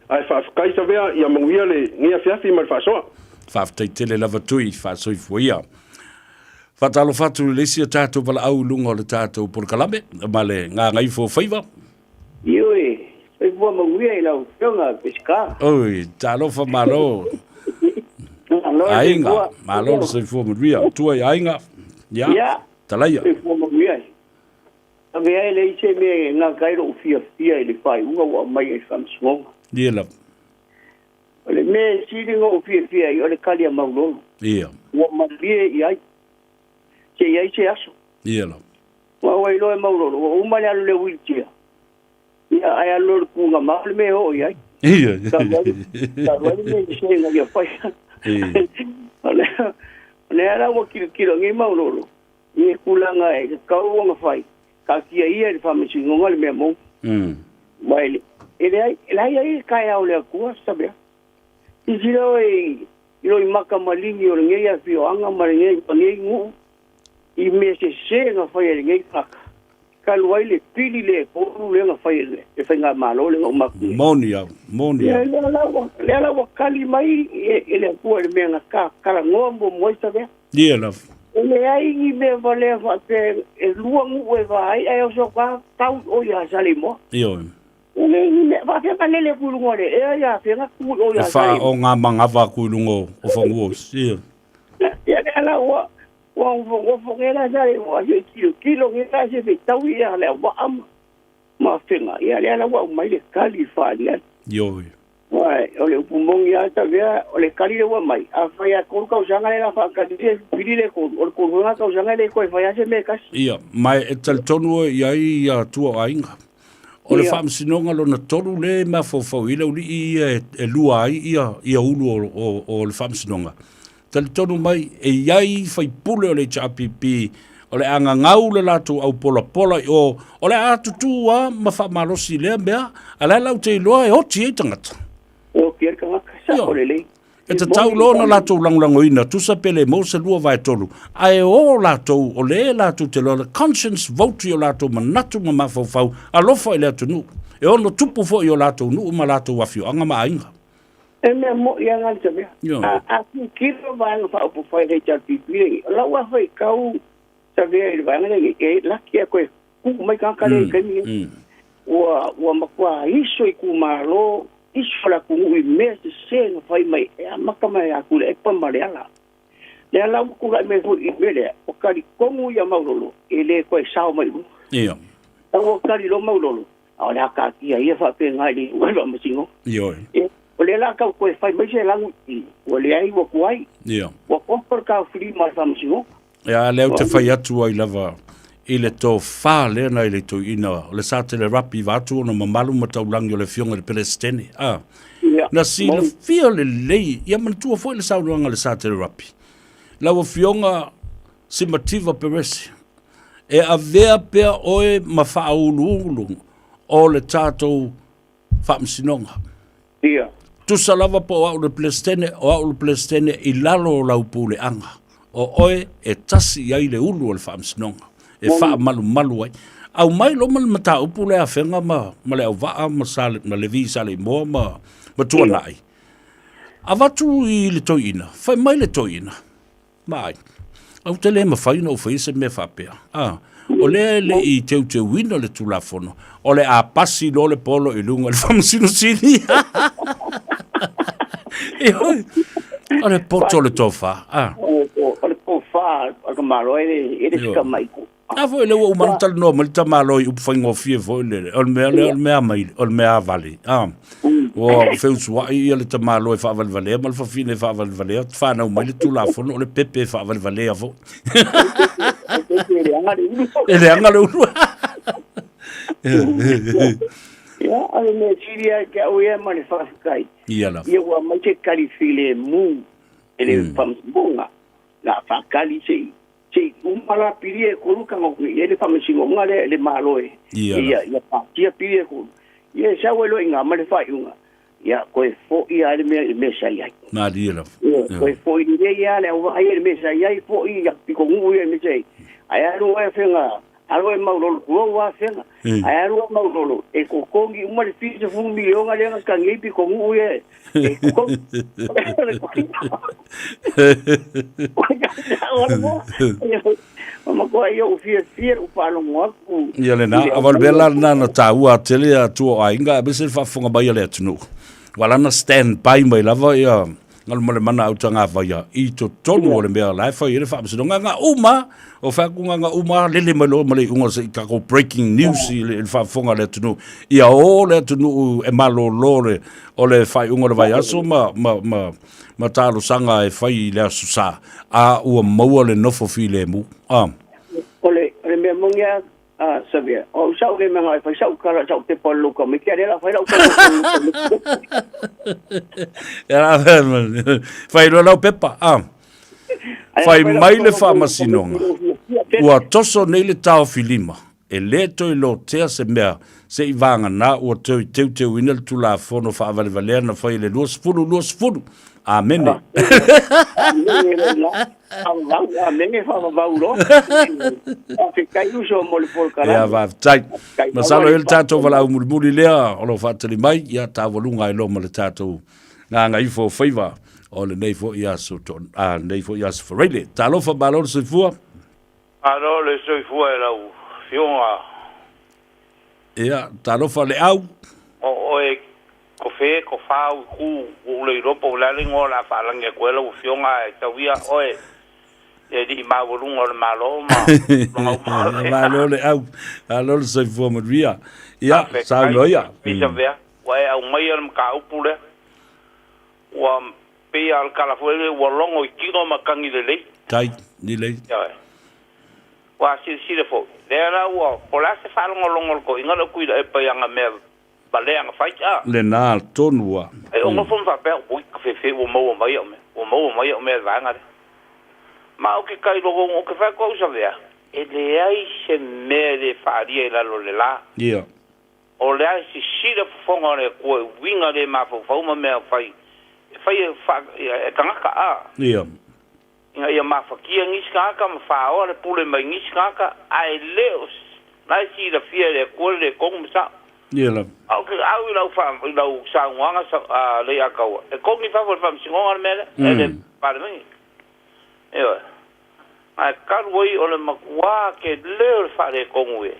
Ae faafetai Savea, ia manuia lenei afiafi ma le faasoa. Faafetai tele lava Tui, faasoifua ia. Faatalofa atu i le isi o tatou valaau i luga o le tatou polokalame ma le Gagaifo o Faiva. Ioe, soifua manuia i lau Afioga Peseta. Oi, talofa malo. Aiga, malo le soifua manuia. Tua i aiga, ia, Ia, talaia. Soifua manuia. Avea e leai se mea e gata ai lou fiafia i le faaiuga ua aumai e le Faamasinoga. Ia lava. O le mea e sili ona ou fiafia ai, o le kali a Maulolo. Ia. Ua malie i ai. Se i ai se aso. Ia lava. Ua ua iloa e Maulolo, ua uma le alu i le wheelchair. Ia, ae alu loa i le tuugamao le mea e oo i ai. Ia. Talu ai, talu ai le mea i se ina ia fai. Ia. O le, o lea la ua tilotilo nei Maulolo, i le tulaga e tatau ona fai, taatia ia i le Faamasinoga le mea moni. Aua e e leai, e leai ai le taeao o le Atua, Sabea. Silasila oe i, i lou maka maligi o lenei afioaga ma lenei, ma lenei nuu, i mea sese na fai e lenei tagata, talu ai le pili le tolu lea na fai e le Faigamalo lea na uma atu nei. Moni au, moni au. Lea la ua, lea la ua kali mai e, e le Atua i le mea na ta talanoa muamua ai, Sabea. Ia lava. E leai ni mea valea faapea e lua nuu e va ai ae oso ka tau i o ia Saleimoa. Ioe. E leai ni mea faapea ka lele atu i luga o le ea ia afea tu i o ia E Saleimoa. whaonga atu i luga o fanua. Ia. Ia lea la ua ua nofonofo nei la Saleimoa se i tilotilo nei la se fetaui ia le auvaa ma ma afega. Ia lea la ua aumai le kali faaliali. Ioe. Aua o le upu moni lava Tavea, o le kali lea ua aumai, afai lava e tolu tausaga lea o le a faatali le pili le tolu, o le tolu foi lena tausaga e le toe fai lava se mea e tasi. Ia, ma e talitonu oe i ai ia tua o aiga. O le Faamasinoga lona tolu lea e mafaufau i ai le aualii ia e lua ai ia, ia ulu o, o, o le Faamasinoga. Talitonu mai, e i ai faipule o le HRPP o le a gagau le latou aupolapola i o, o le a tutū lava ma faamalosi i lea mea, a o la e latou te iloa e oti ai tagata. E oti ai le tagata, sao lelei. E tatau loa ona latou lagolagoina, tusa pe le maua se lua vae tolu, ae o latou, o lea latou te iloa, le conscience vote i o latou manatu ma mafaufau, alofa i le atunuu. E ono tupu foi i o latou nuu ma latou afioaga ma aiga. E mea moʻi lava lena mea. A, a tilotilo Vaega Faaupufai a le HRPP lenei, o lau lava faitau Savea i le vaega lenei, e laki lava toe tuu mai tagata lea i le taimi lenei. Ua, ua matua iso itumalo, iso le atunuu i mea sese na fai mai e amata mai ia Tuilaepa ma Leala. Lea la ua tulai mai foi i le mea lea, ua talitonu ia Maulolo e le toe sao mai i luga. Ia. Ua tali loa Maulolo, A o le a taatia ia faapena i le iuga o le faamasinoga. Ioe. Ia, o lea la tau toe fai mai se lagu i i, ua leai ua tuai. Ia. Ua kopo le taofilima a le faamasinoga. Ia, a lea ou te fai atu ai lava i le tofa lea nai le toeaina o le Satele Rapi vaeatu ona mamalu ma taulagi o le Afioga i le Peresetene. A. Ia. Na silafia lelei, ia manatua foi le saunoaga a le Satele Rapi. Lau Afioga Simativa Perese, e avea pea oe ma faauluulu o le tatou faamasinoga. Ia. Tusa lava po o au le Peresetene, o au le Peresetene i lalo o lau puleaga. O oe e tasi i ai le ulu o le faamasinoga, e faamalumalu ai. Aumai loa ma le mataupu lea a Afega ma, ma Leauvaa ma, Sale, ma Levi Saleimoa ma, ma Tuanai. Avatu i le toeaina, fai mai le toeaina, Vaai, ou te le mafai ona ou faia se mea faapea. A, O lea e le i teuteuina le Tulafono, o le a pasi loa le polo i luga i le Faamasino Sili. Ioe, o le poto o le tofa. Ah. O le tofa a le Malo e le sika mai. A foi lea ua uma ona talanoa mai le tamaloa i upu faigofie foi lele, o le mea lea o le mea mai, o le mea vale. Ah. Ua feusuai ia le tamaloa e faavalevalea ma le fafine e faavalevalea, fanau mai le Tulafono o le pepe e faavalevalea foi. E leaga le ulu. Ia, o le mea sili ia te au ia ma le faafetai. Ia lava. Ia ua aumai se tali filemu e le Faamasinoga. Na faatali se i se i uma la pili e tolu tago i ai le Faamasinoga lea e le Malo e ia ia pasia pili e tolu. Ia e sau ai loa i ina ma le faaiuga, ia toe foi lava le mea i le mea sa i ai. Malie lava. Ia, toe foi lelei lava le auvaa ia i le mea sa i ai, foi ia pitonuu ia i le mea sa i ai. Ae alu ai afega, alu ai maulolo, tulou lava afega, ae alu ai maulolo, e totogi uma le $70 miliona lea na tagi ai pitonuu ia e totogi. O matua ia ou fiafia ou faalogo atu. Ia lena, aua o le mea la lena na taua tele atua o aiga aemaise le faafofoga mai a le atunuu. Ua lana stand by mai lava ia Galumalemana Autagavaia i totonu o le mea la e fai ai le faamasinoga. Ga uma, o fai atu ga uma lele mai loa ma le iuga o se i tatou breaking news i le faafofoga a le atunuu. Ia o le atunuu e malolo le, o le faaiuga o le vaiaso ma, ma, ma, ma talosaga e fai i le Aso Sa, a ua maua le nofo filemu. A. O le, o le mea moni lava, a Savea, o au sa ou le manao e fai sau tala i sau pepa o le lou tamaiti, a o lea o le a fai lau tala i lau tamaiti. Fai loa lau pepa, a. Fai mai le faamasinoga, ua toso nei le taofilima E le toe lotea se mea se i vagana ua toe teuteuina le Tulafono faavalevalea na fai i le 2020. Amene. Amene faavavau loa. Faafetai uso mo le polokalame. Ia faafetai. Masalo e le tatou valaau mulimuli lea o lo o faatali mai, ia taualuga ai loa ma le tatou gagaifo o faiva o lenei foi aso, a, lenei foi aso Faraile. Talofa malo le soifua. Malo le soifua e lau Afioga. Ia, talofa le au. O oe ko fe ko fa u ku ua ou le iloa po o le a le igoa o le a faalagi atu ai lau Afioga ae tau ia oe le alii maualuga o le Malo ma tulaga uma o le Malo le au, malo le soifua manuia. Ia, saunoa ia. Faafetai, ua e aumaia le mataupu lea. Ua pei lava o le tala foi lea ua logo i tino ma tagi lelei. Tai, lelei. Ioe. Ua silasila foi, lea la ua, po o le a se faalogologo a le toeaina lea o Tuilaepa i ana mea valea na fai, a. Lena tonu a. E ono foi ma faapea, ui, ka fefe ua maua mai au mea, ua maua mai au mea i le vaega lea. Ma ou te tailogo, ou te fai atu au Savea, e leai se mea e le faaalia i lalo o le la. Ia. O le a e sisila fofoga o le Atua i uiga le mafaufau ma mea fai e fai e, fa, e tagata, a. Ia. Ina ia mafatia nisi tagata ma faoa le pule mai nisi tagata, ae le o la e silafia e le Atua le le tonu ma sao. Ia lava. A o ke au i lau, fa, i lau saunoaga sa, a, Leiataua, e kogi fafo i le Faamasinoga le mea lea, e le Palemene. Ioe. Ae talu ai o le matuā tele o le faaletonu e.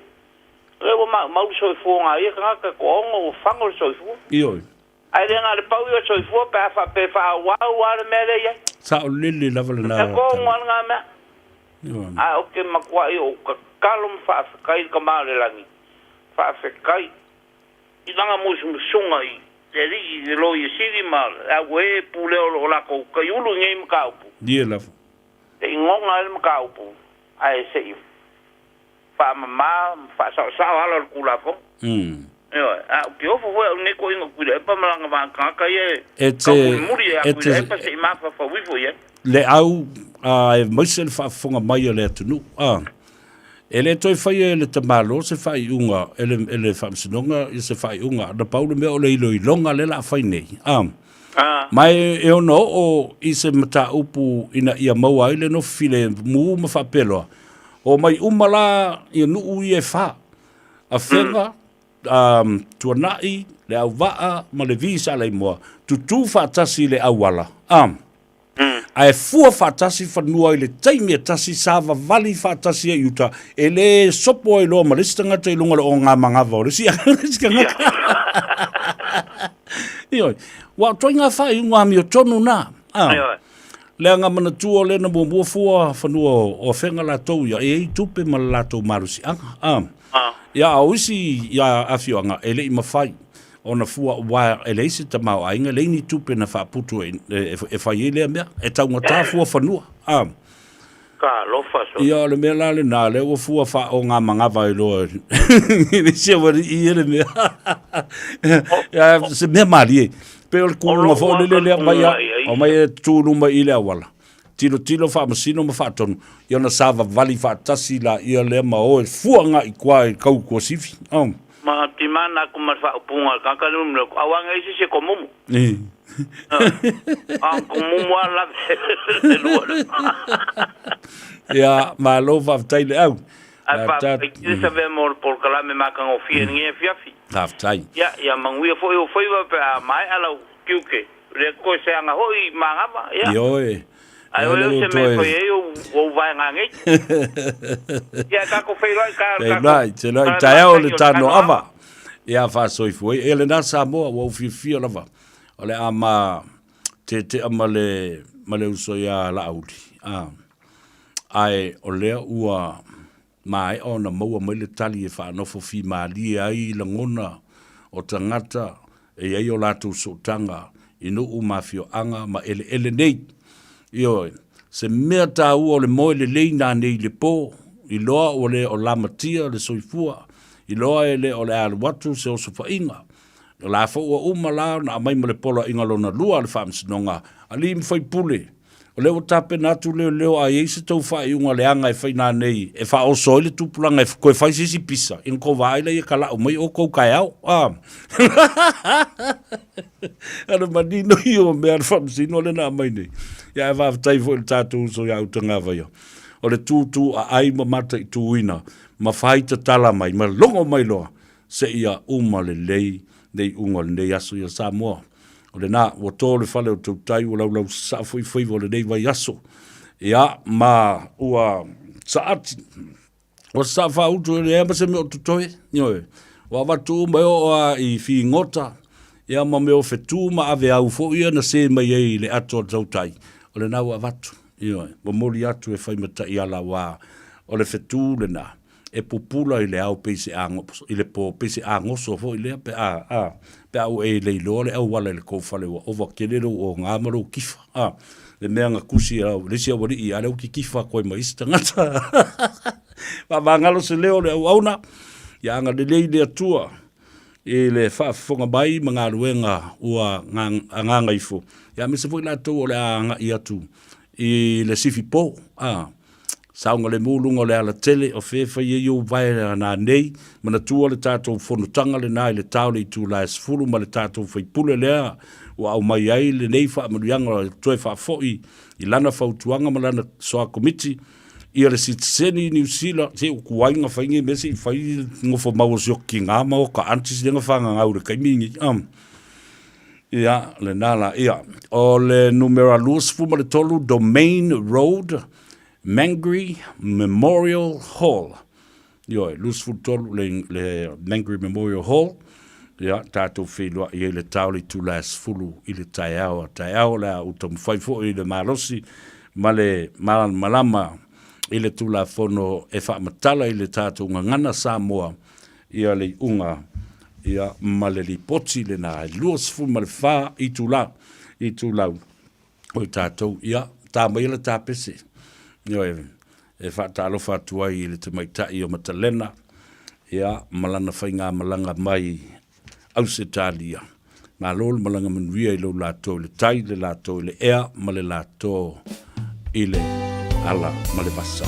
Lea ua maumau le soifua o nai ia tagata e toaono ua fago le soifua. Ioe. Ae le na o le pau ia o le soifua pe a faapea e faaauau lava le mea lea e i ai. Saolele lava lena. E toaono lava lena mea. Ioe. Ae ou te matuai ou tatalo ma faafetai i le Tama o le Lagi, faafetai i lana musumusuga i le Alii, i le Loia Sili ma le au e pulea o lo o latou taiulu i nei mataupu. Ia lava. Se i goga ai le mataupu ae se i faamama ma faasaosao ala o le Tulafono. Ioe, a ou te ofo foi au i lenei toeaina o Tuilaepa ma lana vaega tagata ia e tau mulimuli ia Tuilaepa se i mafaufau ifo i ai. Le au, a, aemaise le faafofoga mai a le atunuu, a, e le toe faia e le tamaloa se faaiuga, e le, e le Faamasinoga se faaiuga, na pau le mea o le iloiloga lea o le a fai nei, a. Ma e, e ono oo i se mataupu ina ia maua ai le nofo filemu ma faapeloa, Omai uma la ia nuu ia e fa, Afega, um, Tuanai, Leauvaa ma le Vi Saleimoa, tutū faatasi i le auala. Um, Ae fua faatasi fanua i le taimi e tasi savavali faatasi ai i uta, e le sopo ai loa ma le isi tagata i luga o le ogamagava o le isi tagata. Ioe, ua o ituaiga faaiuga amiotonu na. Ah. Leaga manatua lea na muamua fua fanua o Afega latou ia, e i ai tupe ma le latou malosiaga. Ah. Ia, a o isi ia afioaga e le i mafai ona fua aua e leai se tamaoaiga, e leai ni tupe na faaputu e fai ai lea mea, e taugata fua fanua. Ah. Talofa sole. Ia, o le mea la lena, lea ua fua faaogamagava ai loa i le isi aualii ia le mea. Ia, se mea malie. Pei o le kuluga foi lele lea aumai a, aumai e tu i luma i le auala. Tilotilo faamasino ma faatonu, ia ona savavali faatasi laia lea ma o e fua agai i tua i kau tuasivi. Oh. Ma timana aku ma le faaupuga a le tagata lea ma le aua nei isi se komumu. A komumu a lave le lua. Ia, malo faafetai le au. Ae faafetai tele Savea mo le polokalame matagofie i lenei afiafi. Faafetai. Ia, ia manuia foi ou faiva pe a maea lau tiute. Le toe seaga foi manava, ia. Ioe. Ae oi o se mea fai ai ou vaega nei. Ia, tatou feiloai ka. Feiloai, feiloai taeao le tanoava. Ia faasoifua ai. Ia lena Samoa ua ou fiafia lava. O le a ma tetea ma le ma le uso ia Laauli. Ah. Ae o lea ua maea ona maua mai le tali e faanofo fimalie ai lagona o tagata e i ai o latou sootaga i nuu ma afioaga ma eleele nei. Ioe, se mea taua o le moe lelei nanei i le po, iloa ua le o lamatia le soifua, iloa e le o le a alu atu se osofaiga. O la foi ua uma la ona aumai ma le poloaiga lona lua a le Faamasinoga, alii ma faipule, O lea ua tapena atu leoleo a i ai se tou faaiuga leaga e fai nanei e faaoso ai le tupulaga e toe fai se isi pisa, ina tou vaai laia ka lau mai outou taeao. A. A le manino ia o mea a le faamasino lea na aumai nei. Ia ae faafetai foi i le tatou uso ia Utagavaia. O le tūtū aai ma mataituina ma fai tatala mai ma logo mai loa seia uma lelei le iuga o lenei aso ia Samoa. O lena, ua to le fale o Tautai, ua laulau sasaa foi faiva o lenei vaiaso. Ia, ma ua saati, ua sasaa faautu e leai ma se mea o totoe, ioe. Ua avatu uma e oo lava i figota, ia ma mea o fetu ma aveau foi ia na se mai ai i le ato a Tautai, o lena ua avatu, ioe. Momoli atu e fai ma taiala aua o le fetu lena. e pupula i le ao pei se i le po pei se agoso foi lea pe a, a, pe a ua e le iloa le auala i le tou fale ua ova tele lou oga ma lou kifa, a, le mea na tusi e le isi aualii a lea ua kikifa atu ai ma isi tagata. Faamagalo se leo o le auauna, ia agalelei le Atua i le faafofoga mai ma galuega ua agaga ifo, ia aemaise foi latou o le a agai atu i le sifi po, a. Saogalemu luga o le alatele o fea e fai ai ou vae nanei, manatua le tatou fonotaga lena i le ta o le itula e 10 ma le tatou faipule lea ua aumai ai lenei faamanuiaga e toe faafoi i lana fautuaga ma lana soa komiti ia le sitiseni i Niu Sila, se ua tuai na fai nei mea se i fai nofo mau o si o tina ma o ka aunties lea na fagagau i le taimi lenei. Ia, lena la, ia. O le numera 23 Domain Road, Mangere Memorial Hall. Ioe, 23 le, le Mangere Memorial Hall. Ia, tatou feiloai ai le tao le itula e 10 i le taeao a taeao le a ou taumafai foi i le malosi ma le malamalama i le Tulafono e faamatala i le tatou gagana Samoa ia le iuga ia ma le lipoti lena e 24 itula itulau o i tatou ia ta mai le tapese ioe e faatalofa atu ai i le tamaitai o Matalena ia ma lana faigamalaga mai Ausetalia. Malo le malaga manuia i lou latou i le tai, le latou i le ea ma le latou i le ala ma le vasa.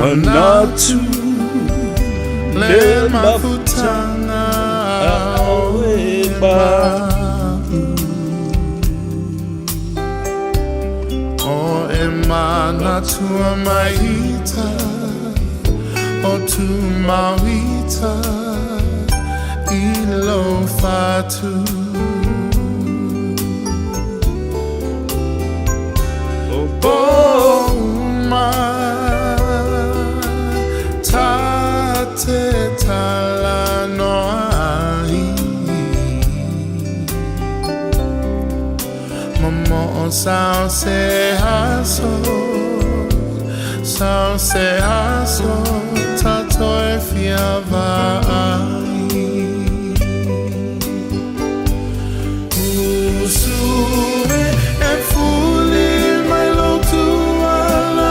Manatu le mafutanga o e ma'u O e manatua mai ita O tu mauita i lo fatu O uma ta te talanoa ai Momo'o sao se aso Sao se aso Ta toe fia va'ai.